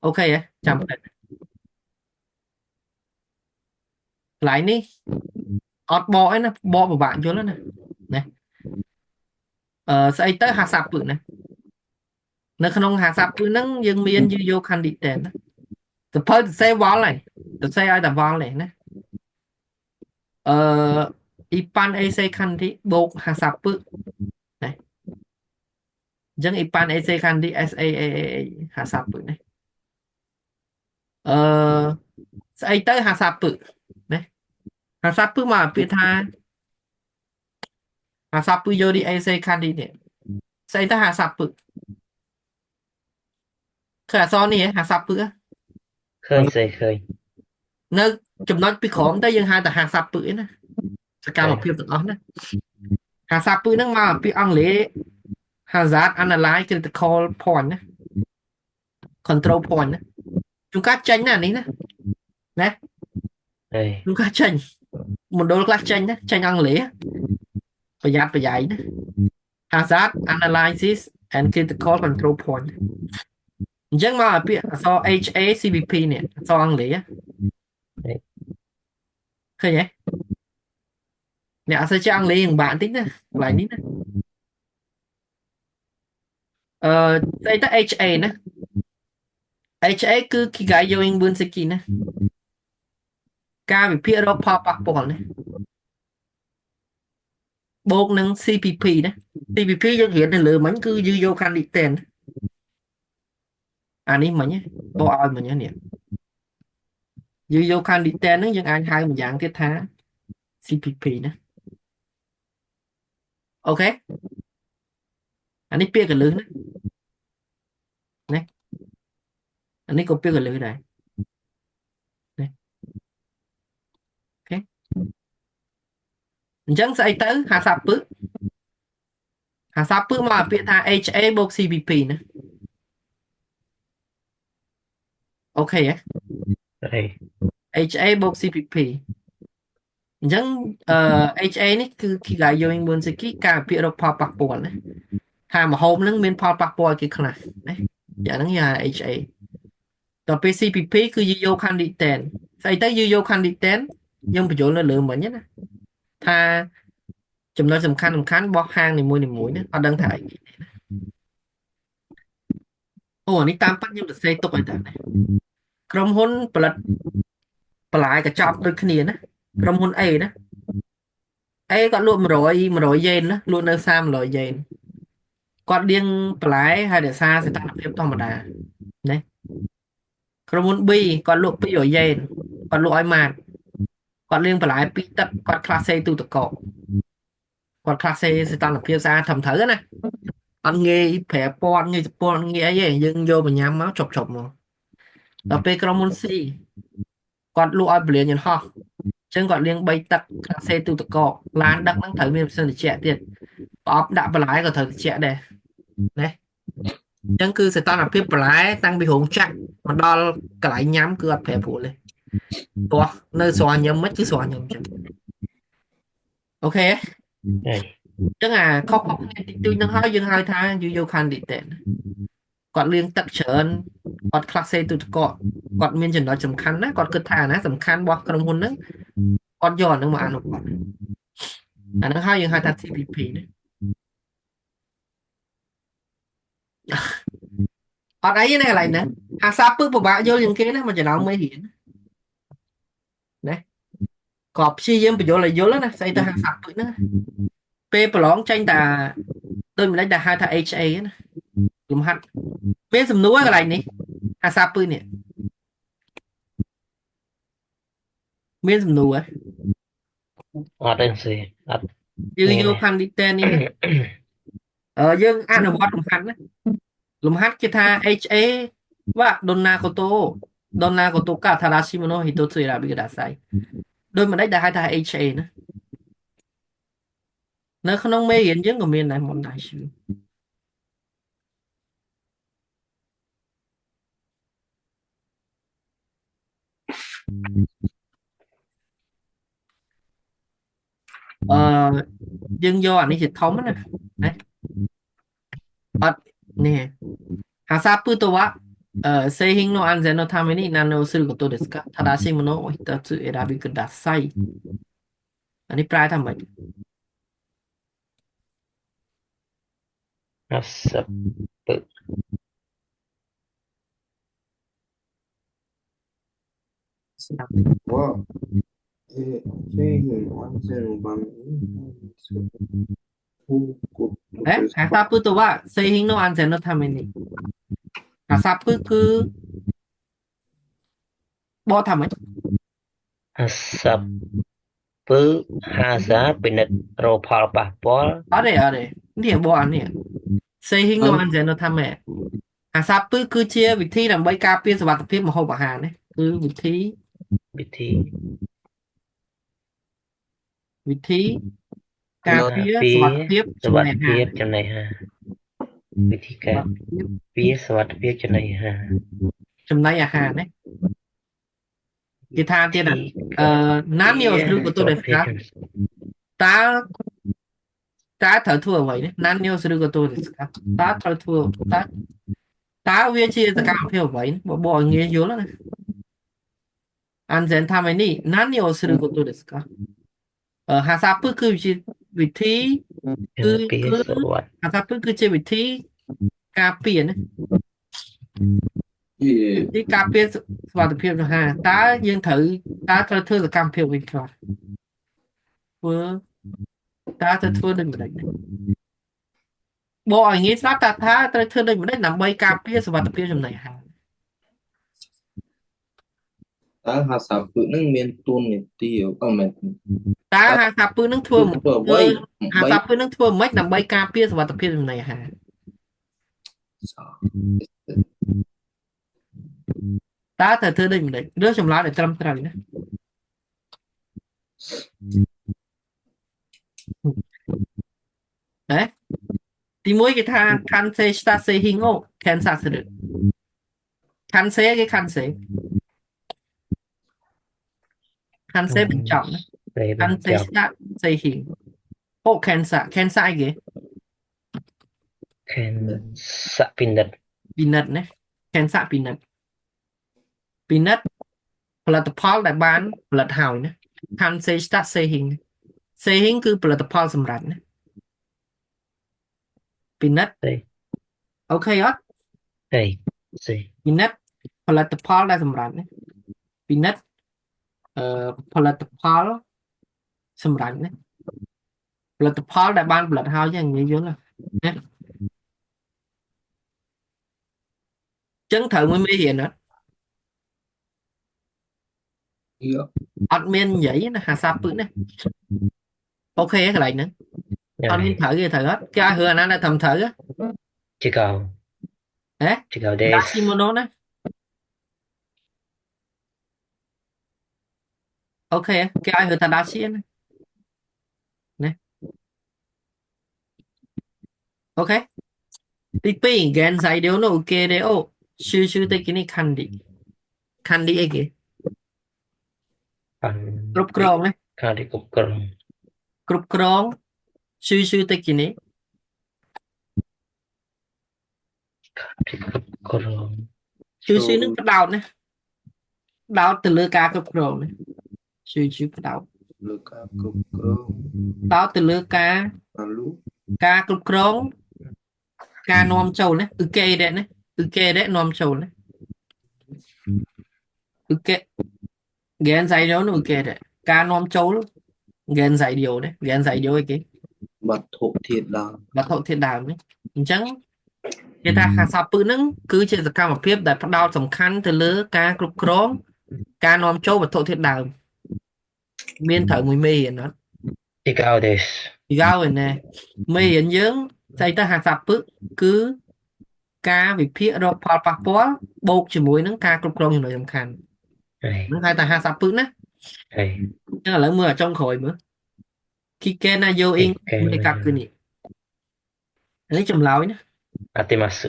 OK ហ៎ចាំផ្លេចកន្លែងនេះអត់បកអីណាបកពិបាកយល់ណាណាអឺស្អីទៅ HACCP ណានៅក្នុង HACCP ហ្នឹងយើងមានយូយោ candidate ណាសភៅសរសេរវល់ហើយសរសេរឲ្យតែវល់នេះណាអឺ一般衛生管理បូក HACCP ណាអញ្ចឹង一般衛生管理 S A A A HACCP ណាអឺស្អីទៅ HACCP ណា HACCP មកពាក្យថា HACCP よる衛生管理នេះស្អីទៅ HACCP ឃើញអក្សរនេះហ៎ HACCP ឃើញសេឃើញ នៅចំណុចពីក្រោមទៅយើងហៅតែ HACCP ណាសកម្មភាពទាំងអស់ណា HACCP ហ្នឹងមកពីអង់គ្លេស hazard analyze critical point ណា control point ណាជួនកាលចេញណានេះណាណា ហេ ជួនកាលចេញមណ្ឌលខ្លះចេញណាចេញអង់គ្លេសប្រយ័ត្នប្រយែងណា hazard analysis and critical control point អញ្ចឹងមកឲ្យពាក្យអក្សរ H A C P P នេះអក្សរអង់គ្លេសឃើញទេអ្នកអត់សូវចេះអង់គ្លេសយ៉ាងបាក់បន្តិចណាកន្លែងនេះណាអឺស្អីទៅ H A ណា H A គឺ危害要因分析ណាការវិភាគរកផលប៉ះពាល់ណាបូកនឹង CPP ណា CPP យើងរៀននៅលើមិញគឺយឺយកខាន់លីតែនអានេះមិញបកឲ្យមិញនេះយឺយកខាន់លីតែនហ្នឹងយើងអាចហៅម្យ៉ាងទៀតថា CPP ណា OK អានេះពាក្យកលឹះណាណាអានេះក៏ពាក្យកលឹះដែរណា OK អញ្ចឹងស្អីទៅ HACCP HACCP មកពាក្យថា HA បូក CPP ណា OK ហ៎ ហេ HA បូក CPP អញ្ចឹងអឺ HA នេះគឺ危害要因分析ការវិភាគរកផលប៉ះពាល់ណាថាម្ហូបហ្នឹងមានផលប៉ះពាល់គេខ្លះណាយ៉ាងហ្នឹងគេហៅ HA ដល់ពេល CPP គឺយយកខាន់ឌីតែនស្អីទៅយយកខាន់ឌីតែនយើងបញ្យល់នៅលើមិញណាថាចំណុចសំខាន់សំខាន់របស់ហាងនីមួយៗណាអត់ដឹងថាអីគេណាអូអានេះតាមប៉ាត់ខ្ញុំសរសេរទុកឲ្យតាណាក្រុមហ៊ុនផលិតបន្លែកញ្ចប់ដូចគ្នាណាក្រុមហ៊ុន A ណា A គាត់លក់100 100យេនណាលក់នៅ300យេនគាត់លាងបន្លែហើយរក្សាសីតុណ្ហភាពធម្មតាណាក្រុមហ៊ុន B គាត់លក់200យេនគាត់លក់ឲ្យម៉ាតគាត់លាងបន្លែពីរទឹកគាត់ក្លាសេទូទឹកកកគាត់ក្លាសេសីតុណ្ហភាពស្អាតត្រឹមត្រូវណាអត់ងាយប្រែពណ៌ងាយសពណ៌ងាយអីទេយើងយកមកញ៉ាំមកជប់ជប់មក ដល់ពេលក្រុមហ៊ុន C គាត់លក់ឲ្យពលានយន្តហោះអញ្ចឹងគាត់លាង3ទឹកក្លាសេទូទឹកកកឡានដឹកហ្នឹងត្រូវមានម៉ាស៊ីនត្រជាក់ទៀតប្រអប់ដាក់បន្លែក៏ត្រូវត្រជាក់ដែរណាអញ្ចឹងគឺសីតុណ្ហភាពបន្លែតាំងពីរោងចក្រមកដល់កន្លែងញ៉ាំគឺអត់ប្រែប្រួលទេព្រោះនៅស្រស់ញ៉ាំមិនគឺស្រស់ញ៉ាំអញ្ចឹងអូខេ ហើយ អញ្ចឹងអាខុសៗគ្នាតិចតួចហ្នឹងហើយយើងហៅថាយូយូខាន់ឌីតេគាត់លាងទឹកច្រើនគាត់ខ្លះសេទូទឹកកកគាត់មានចំណុចសំខាន់ណាគាត់គិតថាណាសំខាន់របស់ក្រុមហ៊ុនហ្នឹងគាត់យកអាហ្នឹងមកអនុវត្តអាហ្នឹងហើយយើងហៅថា CPP ណាអត់អីទេណាកន្លែងហ្នឹងអាសាពឹកពិបាកយល់ជាងគេណាមកចំណោមមេរៀនណាក៏ព្យាយាមបញ្យល់ឲ្យយល់ណាស្អីទៅហាសាពឹកហ្នឹងពេលប្រឡងចេញតាដូចម្ដេចដែលហៅថា HA ណាលំហាត់មានសំណួរកន្លែងនេះហាសាពឹកនេះមានសំណួរ អត់ទេសេអត់ យើង មានទេ យកផាន់ឌីតែនេះណាយើងអនុវត្តលំហាត់ណាលំហាត់គេថា HA វ៉ាដុនណាកូតូដុនណាកូតូកាថារ៉ាស៊ីម៉ូណូហ៊ីតូស៊ុយរ៉ាប៊ីកដាសៃដូចម្ដេចដែលហៅថា HA ណានៅក្នុងមេរៀនយើងក៏មានដែរមុនដែរជឿអឺយើងយកអានេះជាធំណាណាអត់នេះហាសាពឺតវ៉ា製品の安全のために何をすることですか正しいものを一つ選びくださいអានេះប្រែថាម៉េច ហាសាពឹក ស្ដាប់ ว่า製品の安全のために何をすること ហេ です ហា か សាពឺតវ៉ា製品の安全のためにហាសាពឺគឺបកថាម៉េច ហាសាពឹកហាសាពិនិត្យរកផលប៉ះពាល់ អត់ទេអត់ទេនេះបកអានេះ製品の安全のためហាសាពឺគឺជាវិធីដើម្បីការពារសុវត្ថិភាពម្ហូបអាហារណាគឺវិធី វិធី វិធីការ ការ ពារ ពា សុវត្ថិ រ ភាព សុវ ចំណីអាហា ត្ថិភាព រ ចំណីអាហារវិធី សុ ការ វត្ថិភាព ពារសុវត្ថិភាពចំណីអាហារ ចំណីអាហារណាគេថា វិ ទៀត ធី អឺ ការ ណា ពា នីអូ រ ស្រុកត សុវ ដេស្កា ត្ថិភាពចំណី តើតើត្រូវធ្វើអ្វីនេះណានីអូស្រុកតដេស្កាតើត្រូវធ្វើតើតើវាជាសកម្មភាពអ្វីបបឲ្យងាយយល់ណាអានសិនថាម៉េនេះណានីអូស្រុកតដេស្កាហាសាពឹគឺជាវិធីគឺ ការពារ គឺ សុវត្ថិ ហាសាពឹគឺជាវិធីការពារណា ជា វិធីការពារសុវត្ថិភាពអាហារតើយើងត្រូវតើត្រូវធ្វើសកម្មភាពវិញខ្លះធ្វើតើត្រូវធ្វើដូចម្ដេចបកឲ្យងាយស្ដាប់តើថាត្រូវធ្វើដូចម្ដេចដើម្បីការពារសុវត្ថិភាពចំណីអាហារ តើហាសាពឹកនឹងមានតួនាទីអឺមែន តើហាសាពឹនឹងធ្វើ ធ្វើអ្វី ហា ដើម្បី សាពឹនឹងធ្វើម៉េចដើម្បីការពារសុវត្ថិភាពចំណីអាហារតើត្រូវធ្វើដូចម្ដេចរើសចម្លើយដែលត្រឹមត្រូវណាហ៎ទីមួយគេថាខាន់សេស្តាសេហ៊ីងអូខាន់សាស្រុខាន់សេគេខាន់សេខាន់សេបញ្ចប់ណា សេ ខាន់ បញ្ចប់ សេស្តាសេហ៊ីងអូខាន់សាខាន់សាអីគេ ខេនសពិនិត្យ ពិនិត្យណាខាន់សាពិនិត្យពិនិត្យផលិតផលដែលបានផលិតហើយណាខាន់សេស្តាសេហ៊ីងសេហ៊ីងគឺផលិតផលសម្រាប់ណាពិនិត្យ សេ អូខេអត់ ហេសេ ពិនិត្យផលិតផលដែលសម្រាប់ណាពិនិត្យអឺផលិតផលសម្រាប់ណាផលិតផលដែលបានផលិតហើយចឹងនិយាយយល់ណាអញ្ចឹងត្រូវមួយមេរៀនអត់ យក អត់មាននិយាយណាហាសាពឹកណាអូខេកន្លែងហ្នឹងអត់មានត្រូវទេត្រូវអត់គេឲ្យរឿងអាណាដែលត្រឹមត្រូវ ជាកោ ហ៎ ជាកោទេ ដាស៊ីម៉ូណូណា អូខេគេឲ្យរើថាដាជាណាណាអូខេទី2原材料の受け入れを集中的に管理管理អីគេ ខាន់ គ្រប់គ្រងណា ខារីគ្រប់គ្រង គ្រប់គ្រង集中的に ខារីគ្រប់គ្រង 集中នឹងផ្ដោតណាផ្ដោតទៅលើការគ្រប់គ្រងណា集中ផ្ដោត លើការគ្រប់គ្រង ផ្ដោតទៅលើការ អាលុ ការគ្រប់គ្រងការនាំចូលណាគឺគេដែរណាគឺគេដែរនាំចូលណាគឺគេ原材料នោះគេដែរការនាំចូល原材料ណា原材料អីគេ វត្ថុធាតុដើម វត្ថុធាតុដើមនេះអញ្ចឹងគេថាហាសាពឹហ្នឹងគឺជាសកម្មភាពដែលផ្ដោតសំខាន់ទៅលើការគ្រប់គ្រងការនាំចូលវត្ថុធាតុដើមមានត្រូវមួយមេរៀនអត់ ទីកៅទេស យៅឯណែមេរៀនយើងស្អីទៅហាសាពឹគឺការវិភាគរកផលប៉ះពាល់បូកជាមួយនឹងការគ្រប់គ្រងចំណុចសំខាន់ ហើយ ហ្នឹងហៅថាហាសាពឹណា ហើយ អញ្ចឹងឥឡូវមើលអាចុងក្រោយមើលគីកេណាយោអ៊ីង គេ មេកាគឺនេះនេះចម្លើយណា អតិមាសុ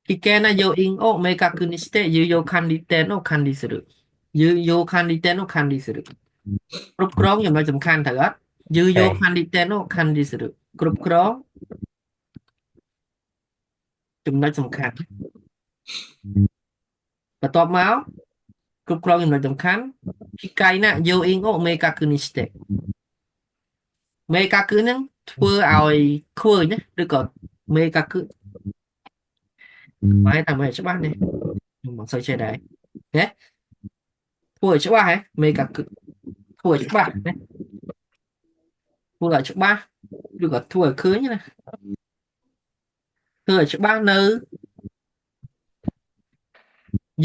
危険な要因を明確にして有用管理点を管理する。有用管理点を管理する。គ្រប់គ្រងចំណុចសំខាន់ត្រូវអត់有用管理点を管理するគ្រប់គ្រងចំណុចសំខាន់បន្ទាប់មកគ្រប់គ្រងចំណុចសំខាន់危険な要因を明確にして明確ហ្នឹងធ្វើឲ្យឃើញណាឬក៏明確 បែរតែមិនច្បាស់នេះខ្ញុំមិនសូវចេះដែរណាធ្វើឲ្យច្បាស់ហ៎មេកាគឺធ្វើឲ្យច្បាស់ណាធ្វើឲ្យច្បាស់ឬក៏ធ្វើឲ្យឃើញណាធ្វើឲ្យច្បាស់នៅ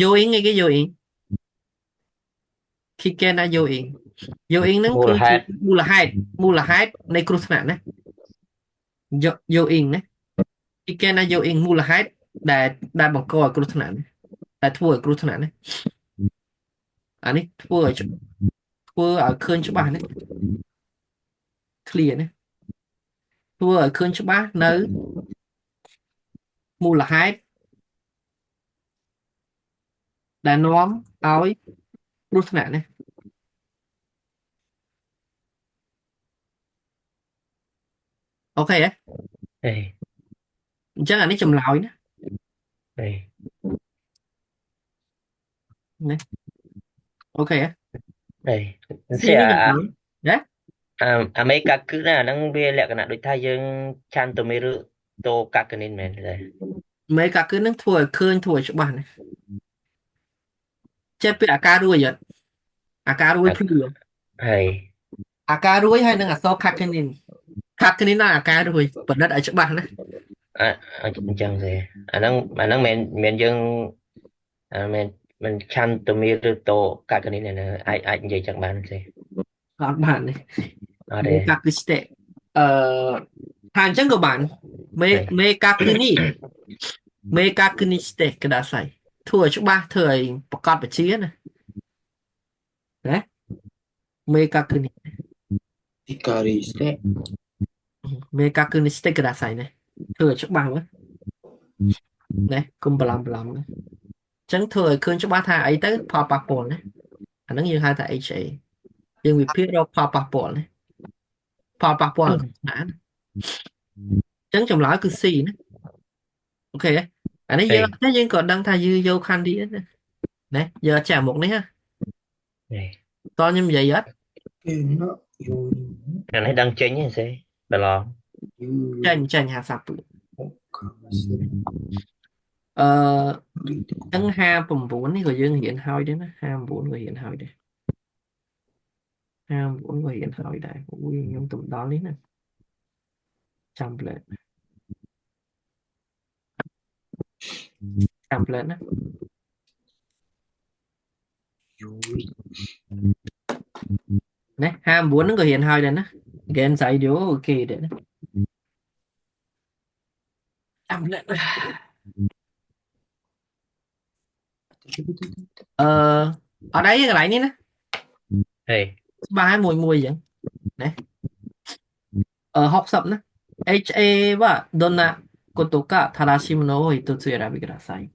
យោអ៊ីងអីគេយោអ៊ីងគីកេណាយោអ៊ីងយោអ៊ីងហ្នឹងគឺជា មូលហេតុ មូលហេតុមូលហេតុនៃគ្រោះថ្នាក់ណាយោយោអ៊ីងណាគីកេណាយោអ៊ីងមូលហេតុដែលដែលបង្កឲ្យគ្រោះថ្នាក់ណាដែលធ្វើឲ្យគ្រោះថ្នាក់ណាអានេះធ្វើឲ្យធ្វើឲ្យឃើញច្បាស់ណា clear ណាធ្វើឲ្យឃើញច្បាស់នៅមូលហេតុដែលនាំឲ្យគ្រោះថ្នាក់ណាអូខេហ៎ ហើយ អញ្ចឹងអានេះចម្លើយណា ហើយ ណាអូខេហ៎ ហើយ C នេះចម្លើយណា អាអាមេកាគឺណាហ្នឹងវាលក្ខណៈដូចថាយើងឆាន់តមេឬតូកាកនិនមែនទេ មេកាគឺនឹងធ្វើឲ្យឃើញធ្វើឲ្យច្បាស់ណាចេះពីអាការរួយអត់អាការរួយភ្លឺ ហើយ អាការរួយហើយនឹងអក្សរខាក់គនីនខាក់គនីនដល់អាការរួយបណ្ឌិតឲ្យច្បាស់ណា អអញ្ចឹងទេអាហ្នឹងអាហ្នឹងមិនមែនយើងអាមែនមិនឆាន់តមេឬតូកាកនិនណាអាចអាចនិយាយចឹងបានទេ អត់បានទេ អត់ទេ មេកាគឺស្តេអឺថាអញ្ចឹងក៏បានមេមេកាគឺនេះមេកាគឺនេះស្តេកដាសៃធ្វើឲ្យច្បាស់ធ្វើឲ្យប្រកបវិជ្ជាណាណាមេកាគឺនេះ ទីការីស្តេ មេកាគឺនេះស្តេកដាសៃណាធ្វើឲ្យច្បាស់មើលណាកុំបន្លំបន្លំណាអញ្ចឹងធ្វើឲ្យឃើញច្បាស់ថាអីទៅផលប៉ះពាល់ណាអាហ្នឹងយើងហៅថា HA យើងវិភាគរកផលប៉ះពាល់ណាផលប៉ះពាល់ក្នុងថ្នាក់ណាអញ្ចឹងចម្លើយគឺ C ណាអូខេអានេះយើងអត់ចេះយើងក៏ដឹងថាយឺយកខាន់ឌីណាណាយើងអត់ចេះអាមុខនេះហ៎ ហើយ តោះខ្ញុំនិយាយអត់ គេណាយោអ៊ីង អានេះដឹងចេញទេប្រឡង យូ ចេញចេញ50ពឺ កាសេ អឺ លី ចឹង59នេះក៏យើងរៀនហើយដែរណា59ក៏រៀនហើយដែរ59ក៏រៀនហើយដែរអូយខ្ញុំទៅដល់នេះណាចាំផ្លែតចាំផ្លែតណា យោ ណា59ហ្នឹងក៏រៀនហើយដែរណា Gen ស្អីយោអូខេដែរណាចាំផ្លែតអឺអត់អីទេកន្លែងនេះណា ហេ ច្បាស់ហើយមួយមួយអញ្ចឹងណាអឺ60ណា HA はどんなことか正しいものを一つ選びください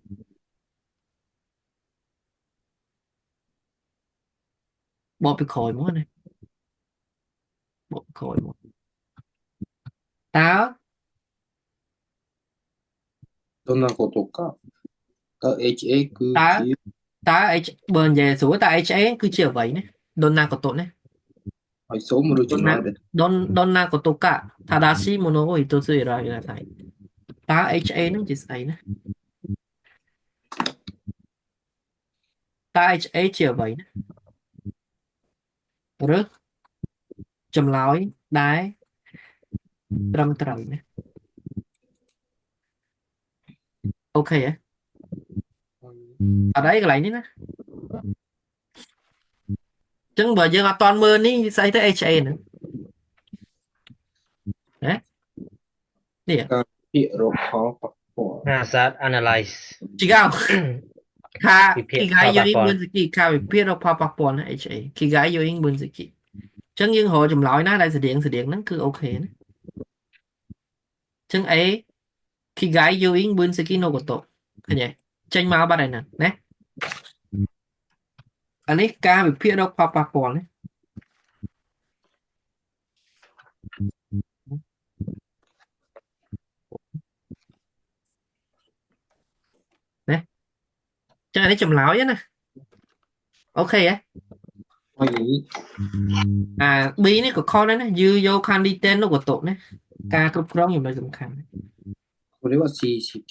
បកពីក្រោយមកណាបកពីក្រោយមកតើ どんなことかតើ HA គឺ តើ ជា តើ H បើនិយាយស្រួលតើ HA គឺជាអ្វីណាដុនណាកតុណា ឲ្យសូមឬ ដុនណា ចម្លើយដែល ដុនដុនណាកតុកា正しいものを一つ選びなさいតើ HA នឹងជាស្អីណាតើ HA ជាអ្វីណាឬចម្លើយដែលត្រឹមត្រូវណាអូខេហ៎អត់អីកន្លែងនេះណាអញ្ចឹងបើយើងអត់តន់មើលនេះស្អីទៅ HA ហ្នឹងណានេះ ការភាគរកផលប៉ះពាល់ hazard analyze ជីកោខា វិភាគ គីកៃ ផល យោអ៊ី ប៉ះពាល់ ប៊ុនសគីខាវិភាគរកផលប៉ះពាល់ណា HA គីកៃយោអ៊ីងប៊ុនសគីអញ្ចឹងយើងរកចម្លើយណាដែលស្តៀងស្តៀងហ្នឹងគឺអូខេណាអញ្ចឹង A គីកៃយោអ៊ីងប៊ុនសគីណូកូតូឃើញទេចេញមកបាត់ហើយហ្នឹងណាអានេះការវិភាគរកផលប៉ះពាល់ណាណាអញ្ចឹងអានេះចម្លើយណាអូខេហ៎ ហើយនេះ អា B នេះក៏ខុសដែរណាយឺយកខានឌីតេននោះក៏តុណាការគ្រប់គ្រងចំណុចសំខាន់ これは CCP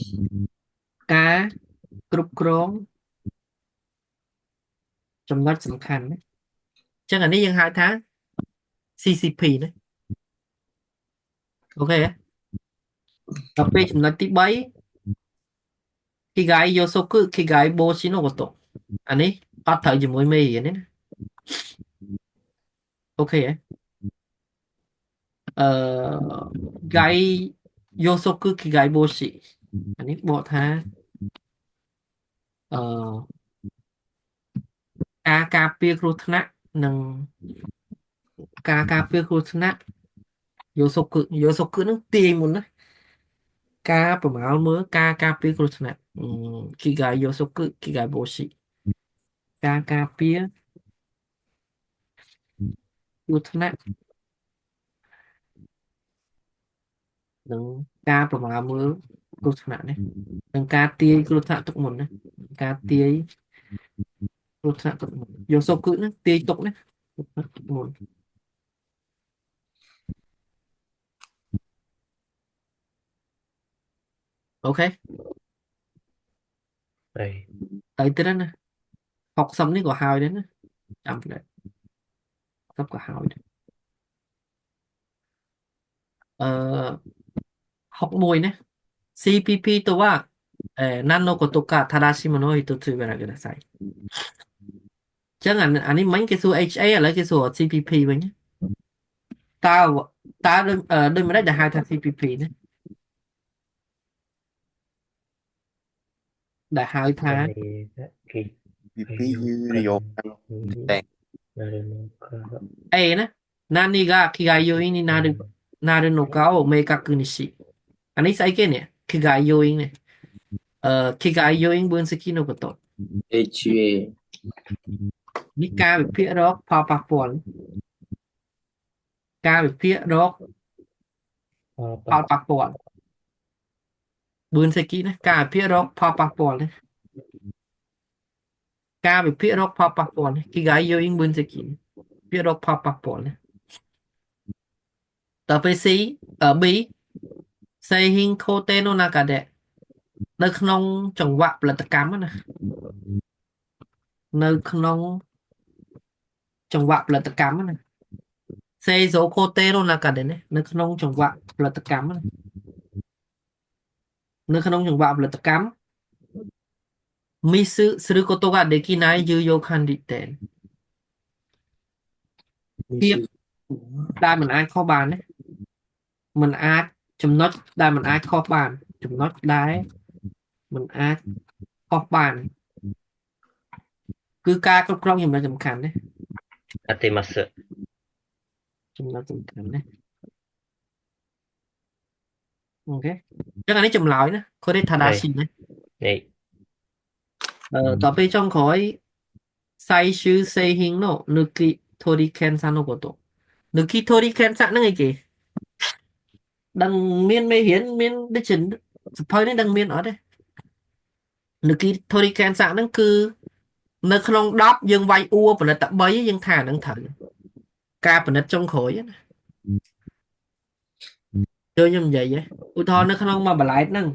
ការគ្រប់គ្រងចំណុចសំខាន់ណាអញ្ចឹងអានេះយើងហៅថា CCP ណាអូខេដល់ពេលចំណុចទី3គីហ្គៃយោសូគុគីហ្គៃបូស៊ីណូកតូអានេះអត់ត្រូវជាមួយមេរៀនទេណាអូខេអឺហ្គៃយោសូគុគីហ្គៃបូស៊ីអានេះបកថាអឺការការពារគ្រោះថ្នាក់និងការការពារគ្រោះថ្នាក់យោសូគុយោសូគុនឹងទាញមុនណាការប្រមាលមើលការការពារគ្រោះថ្នាក់គីហ្គៃយោសូគុគីហ្គៃបូស៊ីការការពារគ្រោះថ្នាក់និងការប្រមាលមើលគ្រោះថ្នាក់នេះនិងការទាយគ្រោះថ្នាក់ទុកមុនណាការទាយគ្រោះថ្នាក់ទុកមុនយោសូគុនឹងទាយទុកណាគ្រោះថ្នាក់ទុកមុនអូខេ ហេ ទៅទៀតណា60នេះក៏ហើយដែរណាចាំផ្លែ60ក៏ហើយដែរអឺ61ណា CPP とは、何のことか正しいものを一つ選びくださいចឹងអានេះមិញគេសួរ HA ឥឡូវគេសួរ CPP វិញតើតើដូចដូចម្ដេចដែលហៅថា CPP ណាដែលហៅថា គី ពីពីគឺនយោបាយតែ A ណា何が危害要因になるのかを明確にしអានេះស្អីគេនេះ危害要因នេះអឺ危害要因分析のこと HA នេះការវិភាគរកផលប៉ះពាល់ការវិភាគរក ផល ផលប៉ះពាល់បឿនសេគីណាការវិភាគរកផលប៉ះពាល់ណាការវិភាគរកផលប៉ះពាល់ណាគីហ្គៃយោអ៊ីងបឿនសេគីវិភាគរកផលប៉ះពាល់ណាតទៅពេល C អឺ B សេហ៊ីងខូតេណូណាកាដេនៅក្នុងចង្វាក់ផលិតកម្មណានៅក្នុងចង្វាក់ផលិតកម្មណាសេសូខូតេណូណាកាដេណានៅក្នុងចង្វាក់ផលិតកម្មណានៅក្នុងចង្វាក់ផលិតកម្មミスすることができない重要管理点ភាពដែលមិនអាចខុសបានណាមិនអាចចំណុចដែលមិនអាចខុសបានចំណុចដែលមិនអាចខុសបានគឺការគ្រប់គ្រងចំណុចសំខាន់ណា当てます ចំណុចសំខាន់ណាអូខេចឹងអានេះចម្លើយណាこれ正 នេះ しいណា នេះ អឺតទៅពេលចុងក្រោយ最終製品の抜き取り検査のこと抜き取り検査ហ្នឹងអីគេដឹងមានមេរៀនមានដូចជាសភៅនេះដឹងមានអត់ទេ抜き取り検査ហ្នឹងគឺនៅក្នុង10យើងវាយអួផលិតតែ3យើងថាអាហ្នឹងត្រូវការផលិតចុងក្រោយណាចូលខ្ញុំនិយាយហ៎ឧទាហរណ៍នៅក្នុងមួយបន្លែតហ្នឹង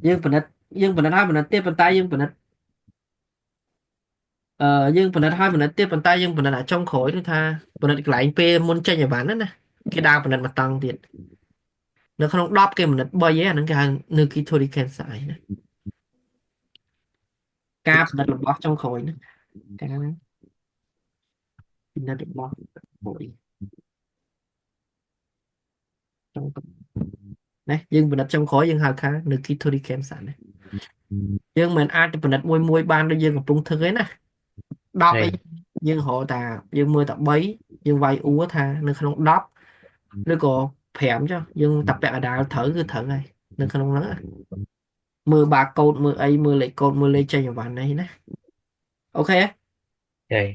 យើងផលិតយើងផលិតហើយផលិតទៀតប៉ុន្តែយើងផលិតអឺយើងផលិតហើយផលិតទៀតប៉ុន្តែយើងផលិតអាចុងក្រោយនោះថាផលិតកន្លែងពេលមុនចេញអីវ៉ាន់ហ្នឹងណាគេដើរផលិតមួយតង់ទៀតនៅក្នុង10គេផលិត3ឯអាហ្នឹងគេហៅ 抜き取り検査 ណាការផលិតរបស់ចុងក្រោយហ្នឹងការផលិតរបស់ក្រោយចុងណាយើងផលិតចុងក្រោយយើងហៅថា 抜き取り検査 ណាយើងមិនអាចទៅផលិតមួយមួយបានដូចយើងកំពុងធ្វើឯណា10អី នេះ យើងរកតាយើងមើលតែ3យើងវាយអួថានៅក្នុង10ឬក៏5ចុះយើងតែពាក់កណ្ដាលត្រូវគឺត្រូវហើយនៅក្នុងហ្នឹងណាមើលបាកូដមើលអីមើលលេខកូដមើលលេខចេញអីវ៉ាន់នេះណាអូខេ នេះ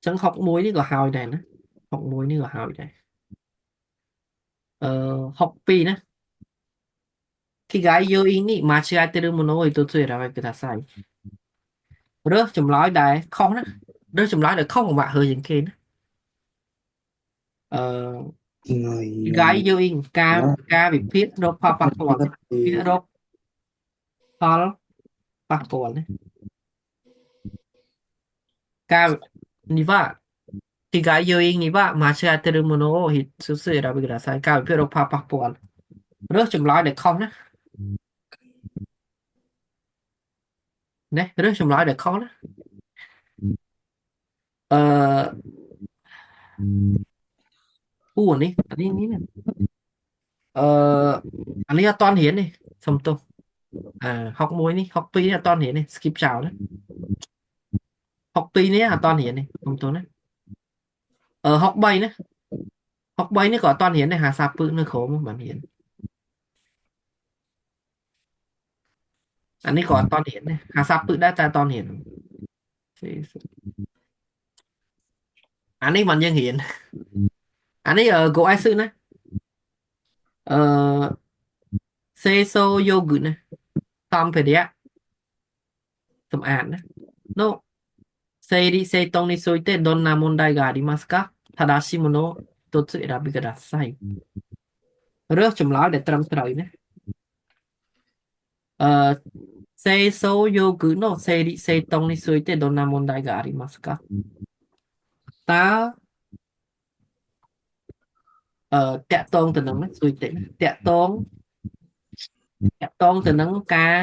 ចឹង61នេះក៏ហើយដែរណា61នេះក៏ហើយដែរអឺ62ណា危害要因に間違えてるものを一つ選べくださいរើសចម្លើយដែលខុសណារើសចម្លើយដែលខុសពិបាករើសជាងគេណាអឺ ថ្ងៃ 危害要因ការការវិភាគរកផលប៉ះពាល់វិភាគរកផលប៉ះពាល់ណាការនេះว่า危害要因には間違えてるものを一つ選べくださいការវិភាគរកផលប៉ះពាល់រើសចម្លើយដែលខុសណាណារើសចម្លើយដែលខុសណាអឺអូអានេះអានេះនេះណាអឺអានេះអត់តន់រៀនទេសុំទោសអា61នេះ62នេះអត់តន់រៀនទេ skip ចោលណា62នេះអត់តន់រៀនទេសុំទោសណាអឺ63ណា63នេះក៏អត់តន់រៀនដែរហាសាពឹកនៅក្រោមបានរៀនអានេះក៏អត់តន់រៀនដែរហាសាពឹកដែរតែអត់តន់រៀនអានេះមិនយើងរៀនអានេះ go S ណាអឺសេសូយោគណាសម្ភារៈសម្អាតណា の整理整頓についてどんな問題がありますか正しいものを一つ選びくださいរើសចម្លើយដែលត្រឹមត្រូវណាអឺ清掃用具の整理整頓についてどんな問題がありますかតើអឺតាក់ទងទៅនឹងណាជួយតិចណាតាក់ទងតាក់ទងទៅនឹងការ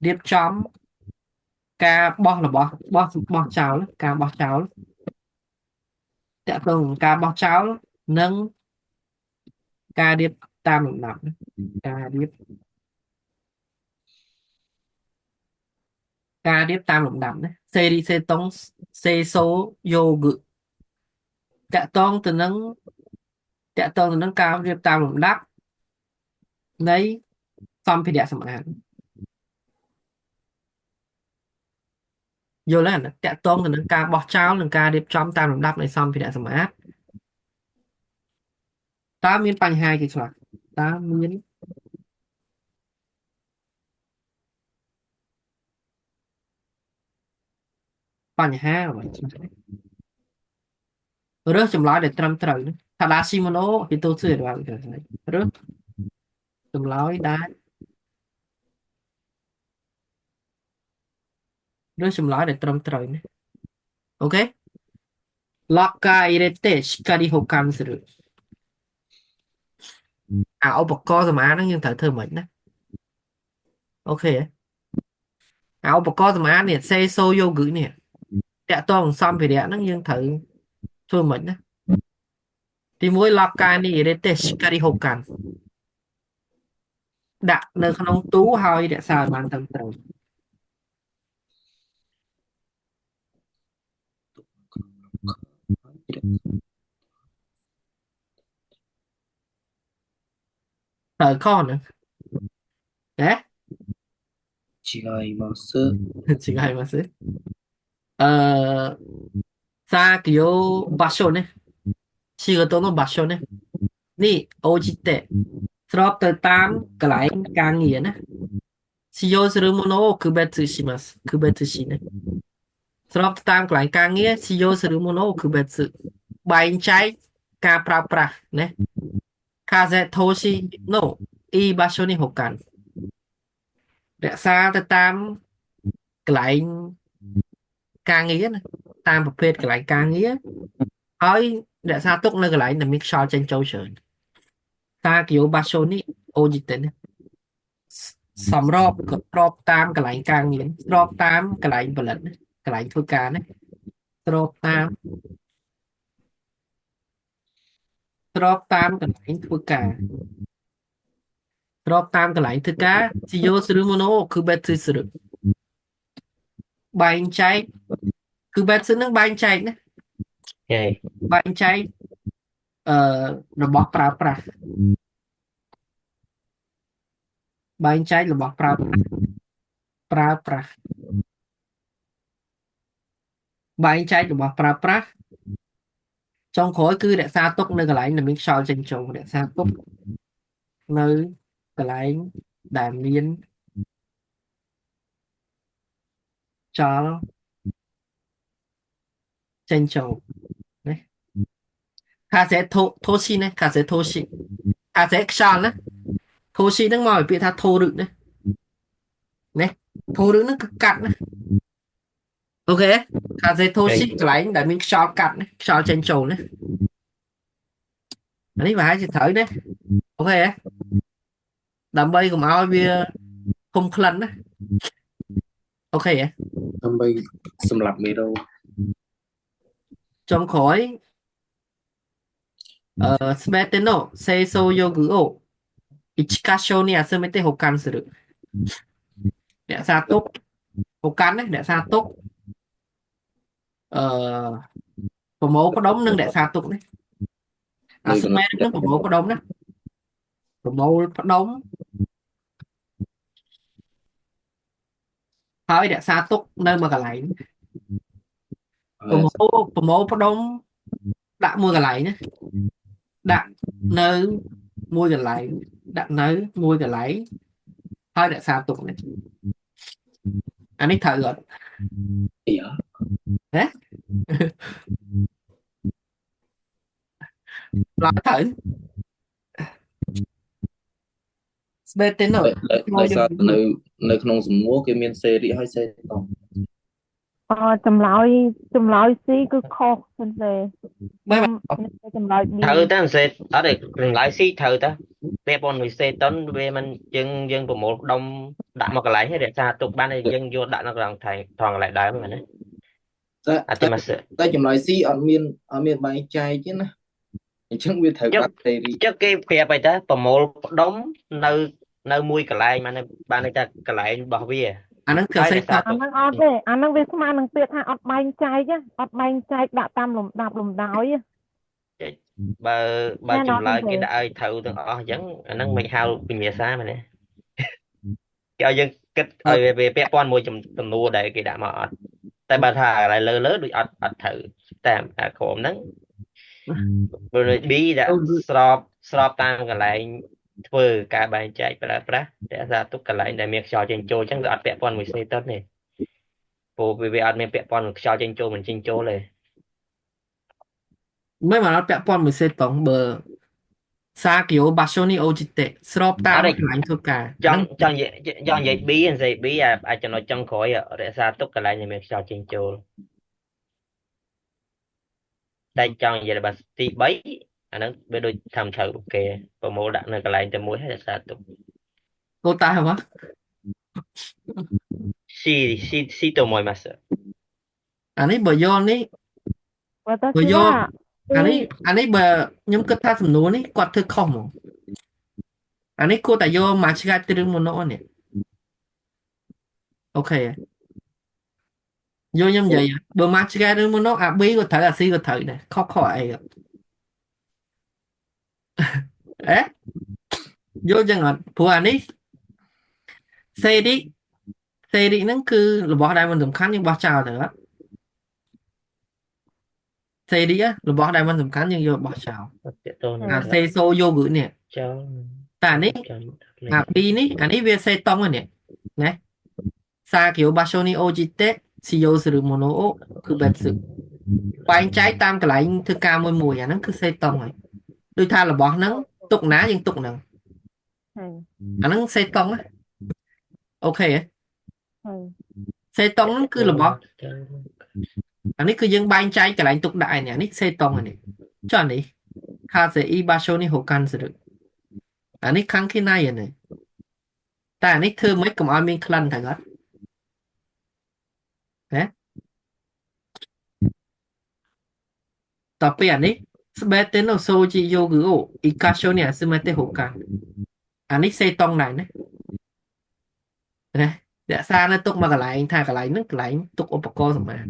រៀបចំការបោះរបស់បោះបោះចោលការបោះចោលតាក់ទងនឹងការបោះចោលនិងការរៀបតាមលំដាប់ណាការរៀបការរៀបតាមលំដាប់ណាសេរីសេតុងសេសូយោគតាក់ទងទៅនឹងតាក់ទងទៅនឹងការរៀបតាមលំដាប់នៃសម្ភារៈសម្អាតយល់ទេតាក់ទងទៅនឹងការបោះចោលនិងការរៀបចំតាមលំដាប់នៃសម្ភារៈសម្អាតតើមានបញ្ហាគេខ្លះតើមានបញ្ហាអ្វីខ្លះរើសចម្លើយដែលត្រឹមត្រូវណា正しいものを一つ選んでくださいរើសចម្លើយដែលរើសចម្លើយដែលត្រឹមត្រូវណាអូខេロッカー入れてしっかり保管するអាឧបករណ៍សម្អាតហ្នឹងយើងត្រូវធ្វើម៉េចណាអូខេអាឧបករណ៍សម្អាតនេះសេសូយោគនេះតាក់ទងនឹងសម្ភារៈហ្នឹងយើងត្រូវធ្វើម៉េចណាទី1ロッカーに入れてしっかり保管ដាក់នៅក្នុងទូហើយរក្សាឲ្យបានត្រឹមត្រូវ ត្រូវខុសហ្នឹងណា 違います。 違います。អឺ作業場所ね仕事の場所ねនេះ応じてស្របទៅតាមកន្លែងការងារណា使用するものを区別します区別しねស្របទៅតាមកន្លែងការងារ使用するものを区別បែងចែកការប្រើប្រាស់ណា風通しのいい場所に保管រក្សាទៅតាមកន្លែងការងារណាតាមប្រភេទកន្លែងការងារហើយរក្សាទុកនៅកន្លែងដែលមានខ្យល់ចេញចូលច្រើន作業場所に応じてណាសម្របក៏ស្របតាមកន្លែងការងារស្របតាមកន្លែងផលិតណាកន្លែងធ្វើការណាស្របតាមស្របតាមកន្លែងធ្វើការស្របតាមកន្លែងធ្វើការ使用するものを区別するបែងចែកគឺបែបនឹងបែងចែកណា ហេ បែងចែកអឺរបស់ប្រើប្រាស់បែងចែករបស់ប្រើប្រាស់ប្រើប្រាស់បែងចែករបស់ប្រើប្រាស់ចុងក្រោយគឺរក្សាទុកនៅកន្លែងដែលមានខ្យល់ចេញចូលរក្សាទុកនៅកន្លែងដែលមានខ្យល់ចេញចូលណា風通しណា風通し風ខ្យល់ណា通しហ្នឹងមកពីពាក្យថាធូរឹណាណាធូរឹហ្នឹងគឺកាត់ណាOK 風通しកន្លែងដែលមានខ្យល់កាត់ណាខ្យល់ចេញចូលណាអានេះប្រហែលជាត្រូវណាOK ដើម្បីកុំឲ្យវាធំក្លិនណាOK ដើម្បីសម្រាប់មេរោគ ចុងក្រោយអឺすべての清掃用具を一箇所に集めて保管するរក្សាទុក保管ណារក្សាទុកអឺប្រមូលផ្ដុំនិងរក្សាទុកណាអាស្មែនឹងប្រមូលផ្ដុំណាប្រមូលផ្ដុំហើយរក្សាទុកនៅមួយកន្លែងប្រមូលប្រមូលផ្ដុំដាក់មួយកន្លែងណាដាក់នៅមួយកន្លែងដាក់នៅមួយកន្លែងហើយរក្សាទុកនេះអានេះត្រូវអត់ អី ហ៎ឡើយត្រូវ すべての ដោយសារនៅនៅក្នុងសំណួរគេមានសេរីហើយសេតង់ អចម្លើយចម្លើយ C គឺខុសសិនទេ បែប ខ្ញុំខ្ញុំចម្លើយ B ត្រូវតែសេអត់ទេចម្លើយ C ត្រូវតាពាក់ព័ន្ធមួយសេតុនវាមិនយើងយើងប្រមូលផ្ដុំដាក់មកកន្លែងហើយរក្សាទុកបានហើយយើងយកដាក់នៅកន្លែងថងថងកន្លែងដើមហ្នឹងណា តែ អតិមកស តែចម្លើយ C អត់មានអត់មានបែងចែកទេណាអញ្ចឹងវាត្រូវបាក់តេរី ចុះគេប្រាប់អីតាប្រមូលផ្ដុំនៅនៅមួយកន្លែងបានបានន័យថាកន្លែងរបស់វា អាហ្នឹងគឺសេត អាហ្នឹងអត់ទេអាហ្នឹងវាស្មើនឹងពាក្យថាអត់បែងចែកណាអត់បែងចែកដាក់តាមលំដាប់លំដោយណា បើបើ ណែ ចម្លើយ នាំ គេដាក់ឲ្យត្រូវទាំងអស់អញ្ចឹងអាហ្នឹងមិនហៅវិញ្ញាសាមែនទេគេឲ្យយើងគិតឲ្យវាពាក់ព័ន្ធមួយចំនួនដែលគេដាក់មកអត់តែបើថាកន្លែងលើលើដូចអត់អត់ត្រូវតែអាក្រោមហ្នឹងព្រោះ B ដាក់ស្របស្របតាមកន្លែងធ្វើការបែងចែកប្រើប្រាស់រក្សាទុកកន្លែងដែលមានខ្យល់ចេញចូលអញ្ចឹងវាអត់ពាក់ព័ន្ធមួយសេតុនទេព្រោះវាអត់មានពាក់ព័ន្ធនឹងខ្យល់ចេញចូលមិនចេញចូលទេ មិនមកអត់ពាក់ព័ន្ធមួយសេតុងបើ作業場所に応じてស្របតាមកន្លែងធ្វើការ ចង់ចង់និយាយចង់និយាយ B និយាយ B អាអាចចំណុចចុងក្រោយរក្សាទុកកន្លែងដែលមានខ្យល់ចេញចូលតែចង់និយាយរបស់ទី3អាហ្នឹងវាដូចធ្វើត្រូវគេប្រមូលដាក់នៅកន្លែងតែមួយហើយរក្សាទុក កូតាហ៎ C C C と思います អានេះបើយកនេះ បើតើ បើយក គឺ អានេះអានេះបើខ្ញុំគិតថាសំណួរនេះគាត់ធ្វើខុសហ្មងអានេះគួរតែយកមកឆ្កាច់ត្រឹមមុននោះនេះOK យកខ្ញុំនិយាយបើមកឆ្កាច់ត្រឹមមុននោះអា B ក៏ត្រូវអា C ក៏ត្រូវដែរខុសខុសអីអេ យល់ចឹងអត់ព្រោះអានេះសេរីសេរីហ្នឹងគឺរបស់ដែលមិនសំខាន់យើងបោះចោលទៅអត់សេរីរបស់ដែលមិនសំខាន់យើងយកបោះចោល អត់ទាក់ទងនឹង អាសេសូយោគនេះ ចោល តែអានេះ ចាំ អា B នេះអានេះវាសេតុងហ្នឹងណាសាគៀវបាសូនីអូជីតេស៊ីយ៉ូស្ឬម៉ូណូអូគឺបែបសឹកបែងចែកតាមកន្លែងធ្វើការមួយមួយអាហ្នឹងគឺសេតុងហើយដូចថារបស់ហ្នឹងទុកណាយើងទុកហ្នឹង ហើយ អាហ្នឹងសេតុងណាអូខេហ៎ ហើយ សេតុងហ្នឹងគឺរបស់អានេះគឺយើងបែងចែកកន្លែងទុកដាក់ឯនេះអានេះសេតុងនេះចុះអានេះខាសេអ៊ីបាសូនីហូកាន់ស្រឹកអានេះខាងគេណៃអានេះតែអានេះធ្វើម៉េចកុំឲ្យមានក្លិនត្រូវអត់ណាតទៅពេលអានេះស្បែតេណូសូជីយោគអូអ៊ីកាសូនីអាស្មេតេហូកាន់អានេះសេតុងដែរណាណារក្សានៅទុកមកកន្លែងថាកន្លែងហ្នឹងកន្លែងទុកឧបករណ៍សម្អាត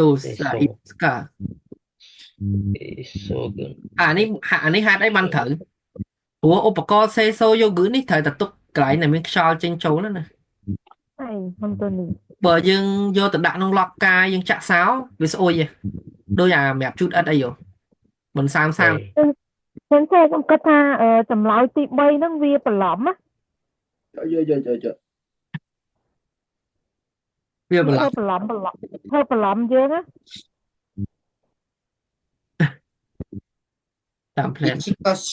ដូសាអ៊ីស្កា សូគ អានេះអានេះហេតុអីបានត្រូវព្រោះឧបករណ៍សេសូយោគនេះត្រូវតែទុកកន្លែងដែលមានខ្យល់ចេញចូលណាណា ហើយខ្ញុំទៅនេះ បើយើងយកទៅដាក់ក្នុងឡប់កាយយើងចាក់សោវាស្អុយហ៎ដូចអាសម្រាប់ជូតឥដ្ឋអីហ៎មិនសាមសាម ខ្ញុំចេះខ្ញុំគិតថាចម្លើយទី3ហ្នឹងវាបន្លំណា យកយកយកយក វាបន្លំ ធ្វើបន្លំបន្លំធ្វើបន្លំយើងណា តាមផ្លែន 一箇所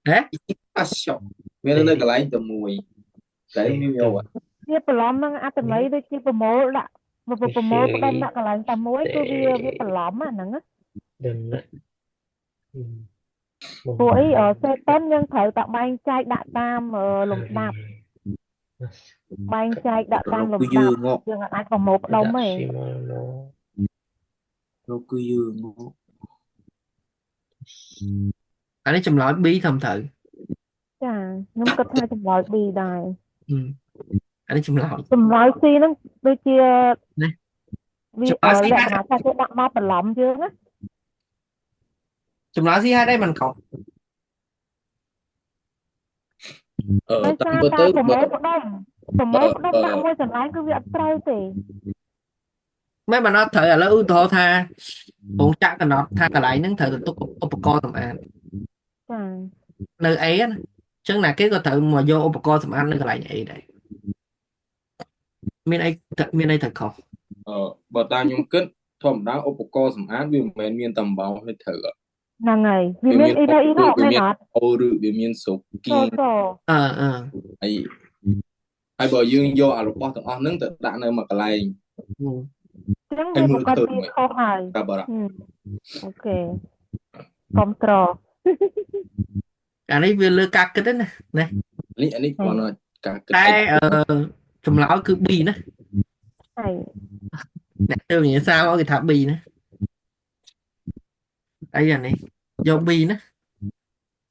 ហ៎ 一箇所មាននៅកន្លែងតែមួយតែមានយក វាបន្លំហ្នឹងអត្ថន័យដូចជាប្រមូលដាក់ប្រមូលផ្ដុំដាក់កន្លែងតែមួយគឺវាបន្លំអាហ្នឹងណា ដិន ព្រោះអីសេតុនយើងត្រូវតែបែងចែកដាក់តាមលំដាប់បែងចែកដាក់តាមលំដាប់ ងក យើងអាចប្រមូលផ្ដុំទេ រកគឺយើងងក អានេះចម្លើយ B ធំត្រូវ ចាខ្ញុំគិតថាចម្លើយ B ដែរ អានេះចម្លើយ ចម្លើយ C ហ្នឹងដូចជា ណា វា ចម្លើយ C លក្ខណៈថាគេដាក់មកបន្លំយើងណា ចម្លើយ C ហេតុអីមិនខុស អឺ ដោយ តាម សារ ពិតទៅ តែប្រមូ បើ លផ្ដុំប្រមូលផ្ដុំដាក់មួយកន្លែងគឺវាអត់ត្រូវទេ មិនបានអត់ត្រូវឥឡូវឧទាហរណ៍ថារោងចក្រកំណត់ថាកន្លែងហ្នឹងត្រូវទៅទុកឧបករណ៍សម្អាត ចា នៅ A ណាអញ្ចឹងណាគេក៏ត្រូវមកយកឧបករណ៍សម្អាតនៅកន្លែង A ដែរមានអីមានអីត្រូវខុស អឺបើតាមខ្ញុំគិតធម្មតាឧបករណ៍សម្អាតវាមិនមែនមានតែអំបោសទេត្រូវអត់ ហ្នឹងហើយវា វា មានអ៊ី មាន រ៉អ៊ីរ៉ វា មាន មែនអត់ អូឬវាមានស្រូបគៀ សូ ង សូ អឺអឺ ហើយហើយបើយើងយកអារបស់ទាំងអស់ហ្នឹងទៅដាក់នៅមួយកន្លែង អញ្ចឹង ហើយ វា មើលឃើញ ប្រកាសវាខុសហើយ កាបារ៉ា អូខេកំត្រ អានេះវាលើការគិតទេណាណា នេះអានេះគ្រាន់តែការគិត តែអឺចម្លើយគឺ B ណា ហើយ អ្នកទៅវិញ្ញាសាមកគេថា B ណាអីអានេះយក B ណា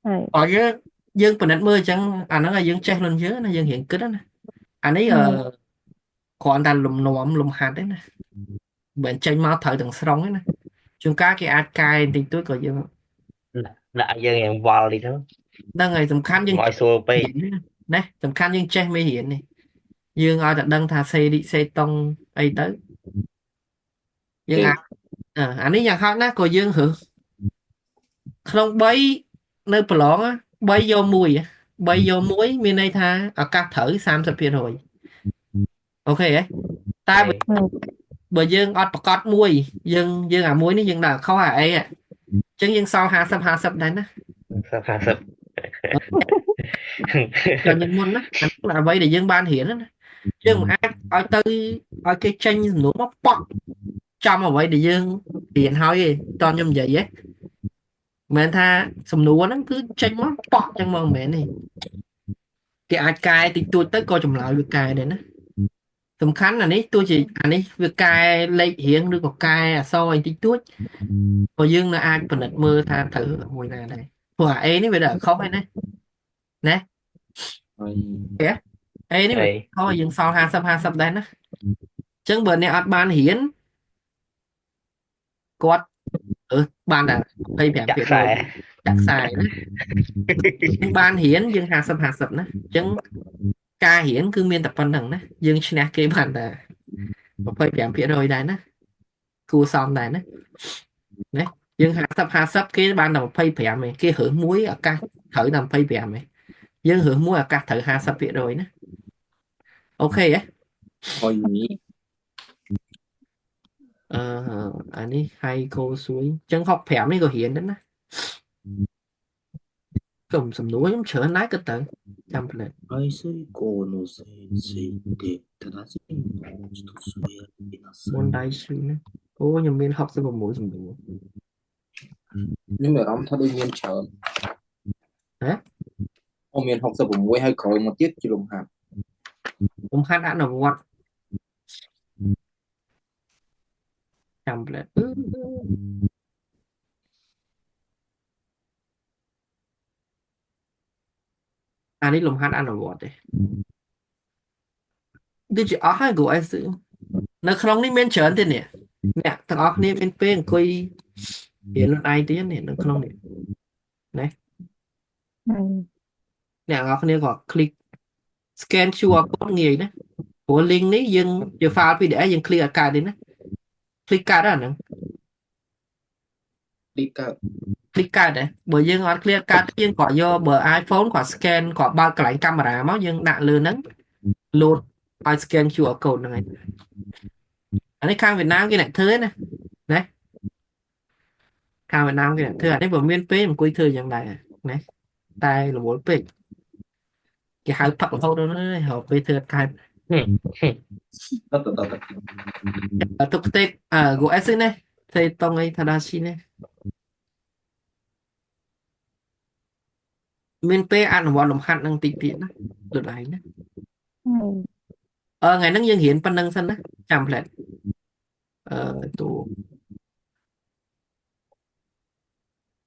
ហើយ អត់យើងយើងពិនិត្យមើលអញ្ចឹងអាហ្នឹងឲ្យយើងចេះខ្លួនយើងណាយើងរៀងគិតណាអានេះអឺគ្រាន់តែលំនាំលំហាត់ទេណាមិនចេញមកត្រូវទាំងស្រុងទេណាជួនកាលគេអាចកែបន្តិចតួចក៏យើង ដាក់យើងយ៉ាងវល់នេះទៅ ហ្នឹងហើយសំខាន់យើង មកឲ្យស្រួលពេក ណាសំខាន់យើងចេះមេរៀននេះយើងឲ្យតែដឹងថាសេរីសេតុងអីទៅយើងអាចអានេះយ៉ាងហោចណាស់ក៏យើងរើសក្នុង3នៅប្រឡង3យក1 3យក1មានន័យថាឱកាសត្រូវ30%អូខេហ៎តែបើយើងអត់ប្រកាសមួយយើងយើងអាមួយនេះយើងដាក់ខុសអាអីអញ្ចឹងយើងសល់50 50ដែរណា 50 ដល់យើងមុនណាអានោះអ្វីដែលយើងបានរៀនណាយើងមិនអាចឲ្យទៅឲ្យគេចេញសំណួរមកប៉ក់ចំអ្វីដែលយើងរៀនហើយទេតោះខ្ញុំនិយាយហ៎មិនមែនថាសំណួរហ្នឹងគឺចេញមកប៉ក់ចឹងមកមិនមែនទេគេអាចកែតិចតួចទៅក៏ចម្លើយវាកែដែរណាសំខាន់អានេះទោះជាអានេះវាកែលេខរៀងឬក៏កែអក្សរអីតិចតួចក៏យើងនៅអាចពិនិត្យមើលថាត្រូវមួយណាដែរព្រោះអា A នេះវាដល់ខុសហើយណាណា ហើយ A នេះវាខុសយើងសល់50 50ដែរណាអញ្ចឹងបើអ្នកអត់បានរៀនគាត់ អឺបានតែ ចាក់ខ្សែ 25%ចាក់ខ្សែណាយើងបានរៀនយើង50 50ណាអញ្ចឹងការរៀនគឺមានតែប៉ុណ្្នឹងណាយើងឈ្នះគេបានតែ25%ដែរណាគួរសមដែរណាណាយើង50 50គេបានតែ25ឯងគេរើសមួយឱកាសត្រូវតែ25ឯងយើងរើសមួយឱកាសត្រូវ50%ណាអូខេហ៎ អយ អឺអានេះហៃកូស៊ួយអញ្ចឹង65នេះក៏រៀនដែរណាកុំសំណួរខ្ញុំច្រើនដែរក៏ទៅចាំផ្លែ 排水溝の先生って正しいのを一つ選びなさ い。 មុនដៃឈឺណាអូខ្ញុំមាន66សំណួរ ខ្ញុំមានអារម្មណ៍ថាដូចមានច្រើន ហ៎ អូមាន66ហើយក្រោយមកទៀតជាលំហាត់ ខ្ញុំហាត់អនុវត្តចាំផ្លែអឺអានេះលំហាត់អនុវត្តទេដូចជាអស់ហើយគ្រូអេសនៅក្នុងនេះមានច្រើនទៀតនេះអ្នកទាំងអស់គ្នាមានពេលអង្គុយរៀនខ្លួនឯងទៀតនេះនៅក្នុងនេះណាអ្នកទាំងអស់គ្នាក៏ click scan QR code ងាយណាព្រោះ link នេះយើងជា file PDF យើង click អត់កើតទេណា click កើតទេអាហ្នឹង ទីកើត click កើតដែរបើយើងអត់ click កើតទេយើងក៏យកបើ iPhone ក៏ scan ក៏បើកកន្លែងកាមេរ៉ាមកយើងដាក់លើហ្នឹង load ឲ្យ scan QR code ហ្នឹងឯងអានេះខាងវៀតណាមគេអ្នកធ្វើណាណាខាងវៀតណាមគេអ្នកធ្វើអានេះបើមានពេលអង្គុយធ្វើយ៉ាងដែរណាតែរវល់ពេកគេហៅផឹករហូតដល់ហ្នឹងរកពេលធ្វើអត់កើត តតតត ទុកទេអឺ Go S នេះទេតងអីថាដាស៊ីនេះមានពេលអនុវត្តលំហាត់នឹងតិចទៀតណាដូចឯងណាអឺថ្ងៃហ្នឹងយើងរៀនប៉ុណ្្នឹងសិនណាចាំផ្លែតអឺទូ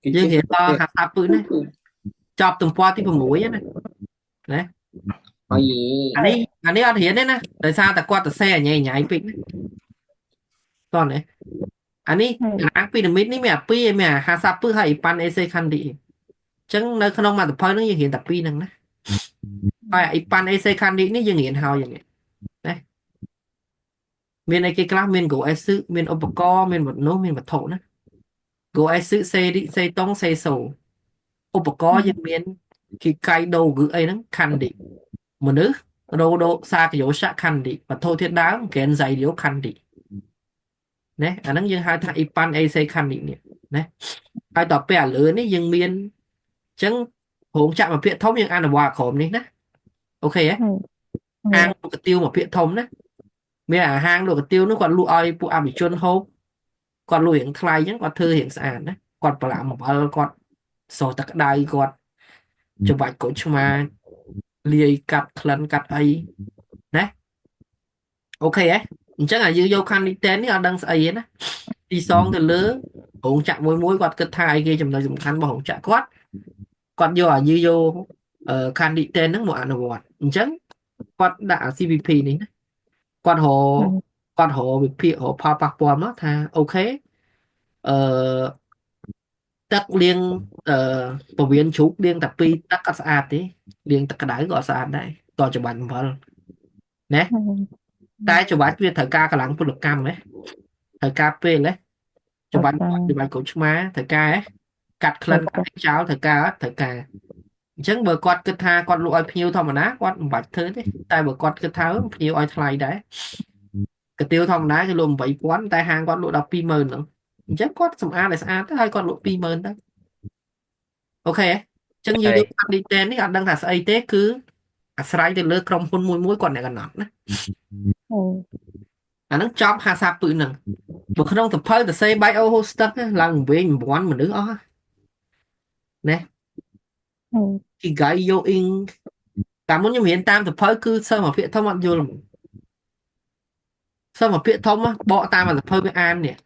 គេ យើង ចេះ រៀនដល់50ពឹសណាចប់ទំព័រទី6ណាណា ហើយ អានេះអានេះអត់រៀនទេណាដោយសារតែគាត់ទៅសេអញញ៉ៃពេកណាតោះនេះអានេះតារាងពីរ៉ាមីតនេះមានអាពីរមានអា50ពឹសហើយអ៊ីប៉ាន់អេសេខាន់ឌីអញ្ចឹងនៅក្នុងមួយសភៅហ្នឹងយើងរៀនតែពីរហ្នឹងណាហើយអ៊ីប៉ាន់អេសេខាន់ឌីនេះយើងរៀនហើយយ៉ាងនេះណាមានអីគេខ្លះមាន Go S មានឧបករណ៍មានវត្ថុមានវត្ថុណា Go S សេរីសេតុងសេសូឧបករណ៍យើងមានគីកៃដូគឺអីហ្នឹងខាន់ឌីមនុស្សរ៉ូដូសាកយោសៈខាន់ឌីវត្ថុធាតុដើមហ្គេនសៃរីយ៉ូខាន់ឌីណាអាហ្នឹងយើងហៅថាអ៊ីប៉ាន់អេសេខាន់ឌីនេះណាហើយតទៅពេលអាលើនេះយើងមានអញ្ចឹងរោងចក្រមួយភាគធំយើងអនុវត្តក្រុមនេះណាអូខេហ៎ហាងលក់កាទៀវមួយភាគធំណាមានអាហាងលក់កាទៀវនោះគាត់លក់ឲ្យពួកអភិជនហូបគាត់លក់រៀងថ្លៃអញ្ចឹងគាត់ធ្វើរៀងស្អាតណាគាត់ប្រឡាក់អំបិលគាត់សោះទឹកក្តៅគាត់ច្បាច់ក្រូចឆ្មាលាយកាត់ក្លិនកាត់អីណាអូខេហ៎អញ្ចឹងអាយើងយកខាន់នីតែននេះអត់ដឹងស្អីទេណាទីសងទៅលើរោងចក្រមួយមួយគាត់គិតថាអីគេចំណុចសំខាន់របស់រោងចក្រគាត់គាត់យកអាយើងយកខាន់នីតែនហ្នឹងមកអនុវត្តអញ្ចឹងគាត់ដាក់អា CVP នេះណាគាត់រកគាត់រកវិភាគរកផលប៉ះពាល់មកថាអូខេអឺទឹកលាងអឺពវៀនជ្រូកលាងតែពីរទឹកអត់ស្អាតទេលាងទឹកក្តៅក៏អត់ស្អាតដែរតច្បាច់អំបិលណាតែច្បាច់វាត្រូវការកម្លាំងពលកម្មហ៎ត្រូវការពេលហ៎ច្បាច់ច្បាច់ក្រូចឆ្មាត្រូវការហ៎កាត់ក្លិនកាត់ចោលត្រូវការអត់ត្រូវការអញ្ចឹងបើគាត់គិតថាគាត់លក់ឲ្យភ្ញៀវធម្មតាគាត់មិនបាច់ធ្វើទេតែបើគាត់គិតថាភ្ញៀវឲ្យថ្លៃដែរកាទៀវធម្មតាគេលក់8000តែហាងគាត់លក់ដល់20000ហ្នឹងអញ្ចឹងគាត់សម្អាតឲ្យស្អាតទៅហើយគាត់លក់20000ទៅអូខេអញ្ចឹងយើងយកខាត់ឌីតែននេះអត់ដឹងថាស្អីទេគឺអាស្រ័យទៅលើក្រុមហ៊ុនមួយមួយគាត់អ្នកកំណត់ណាអាហ្នឹងចប់50ពឹសហ្នឹងបើក្នុងសភៅទៅសេបែកអូហូស្ទឹកឡើងវិញ9មនុស្សអស់ណាគីហ្គៃយោអ៊ីងតាមមុនខ្ញុំរៀនតាមសភៅគឺសិស្សមួយភាគធំអត់យល់ហ្មងសិស្សមួយភាគធំបកតាមសភៅវាអាននេះ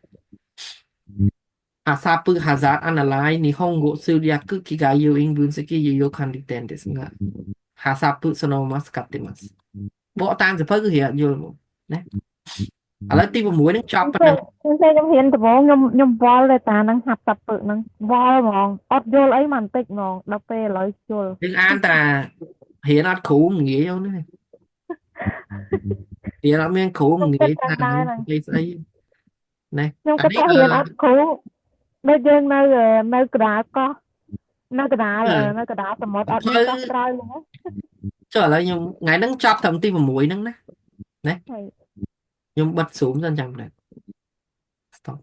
អាសាពឹ hazard analyze 日本語通訳機械要因分析有用管理点ですがハサプそのまま使ってますបកតាមសភៅគឺរៀនអត់យល់ហ្មងណា ឥឡូវទី6ហ្នឹងចប់ប៉ុណ្ ពេល ណឹង ពេលខ្ញុំរៀនដំបូងខ្ញុំខ្ញុំវល់តែតាហ្នឹងហាប់តាពឹកហ្នឹងវល់ហ្មងអត់យល់អីមកបន្តិចហ្មងដល់ពេលឥឡូវយល់ យើងអានតារៀនអត់គ្រូមិនងាយអូនទេរៀនអត់មានគ្រូ ខ្ញុំ មិនងាយ គិតតែ ថា ដែរហ្នឹង ស្អីស្អីណា ខ្ញុំ អានេះ គិតថារៀនអត់គ្រូដូចយើងនៅនៅកណ្ដាលកោះនៅកណ្ដាលនៅកណ្ដាលសមុទ្រអត់ ផ្លូវ មានកោះត្រើយហ្នឹង ចុះឥឡូវខ្ញុំថ្ងៃហ្នឹងចប់ត្រឹមទី6ហ្នឹងណាណា ហើយ ខ្ញុំបិទ Zoom សិនចាំដែរ stop.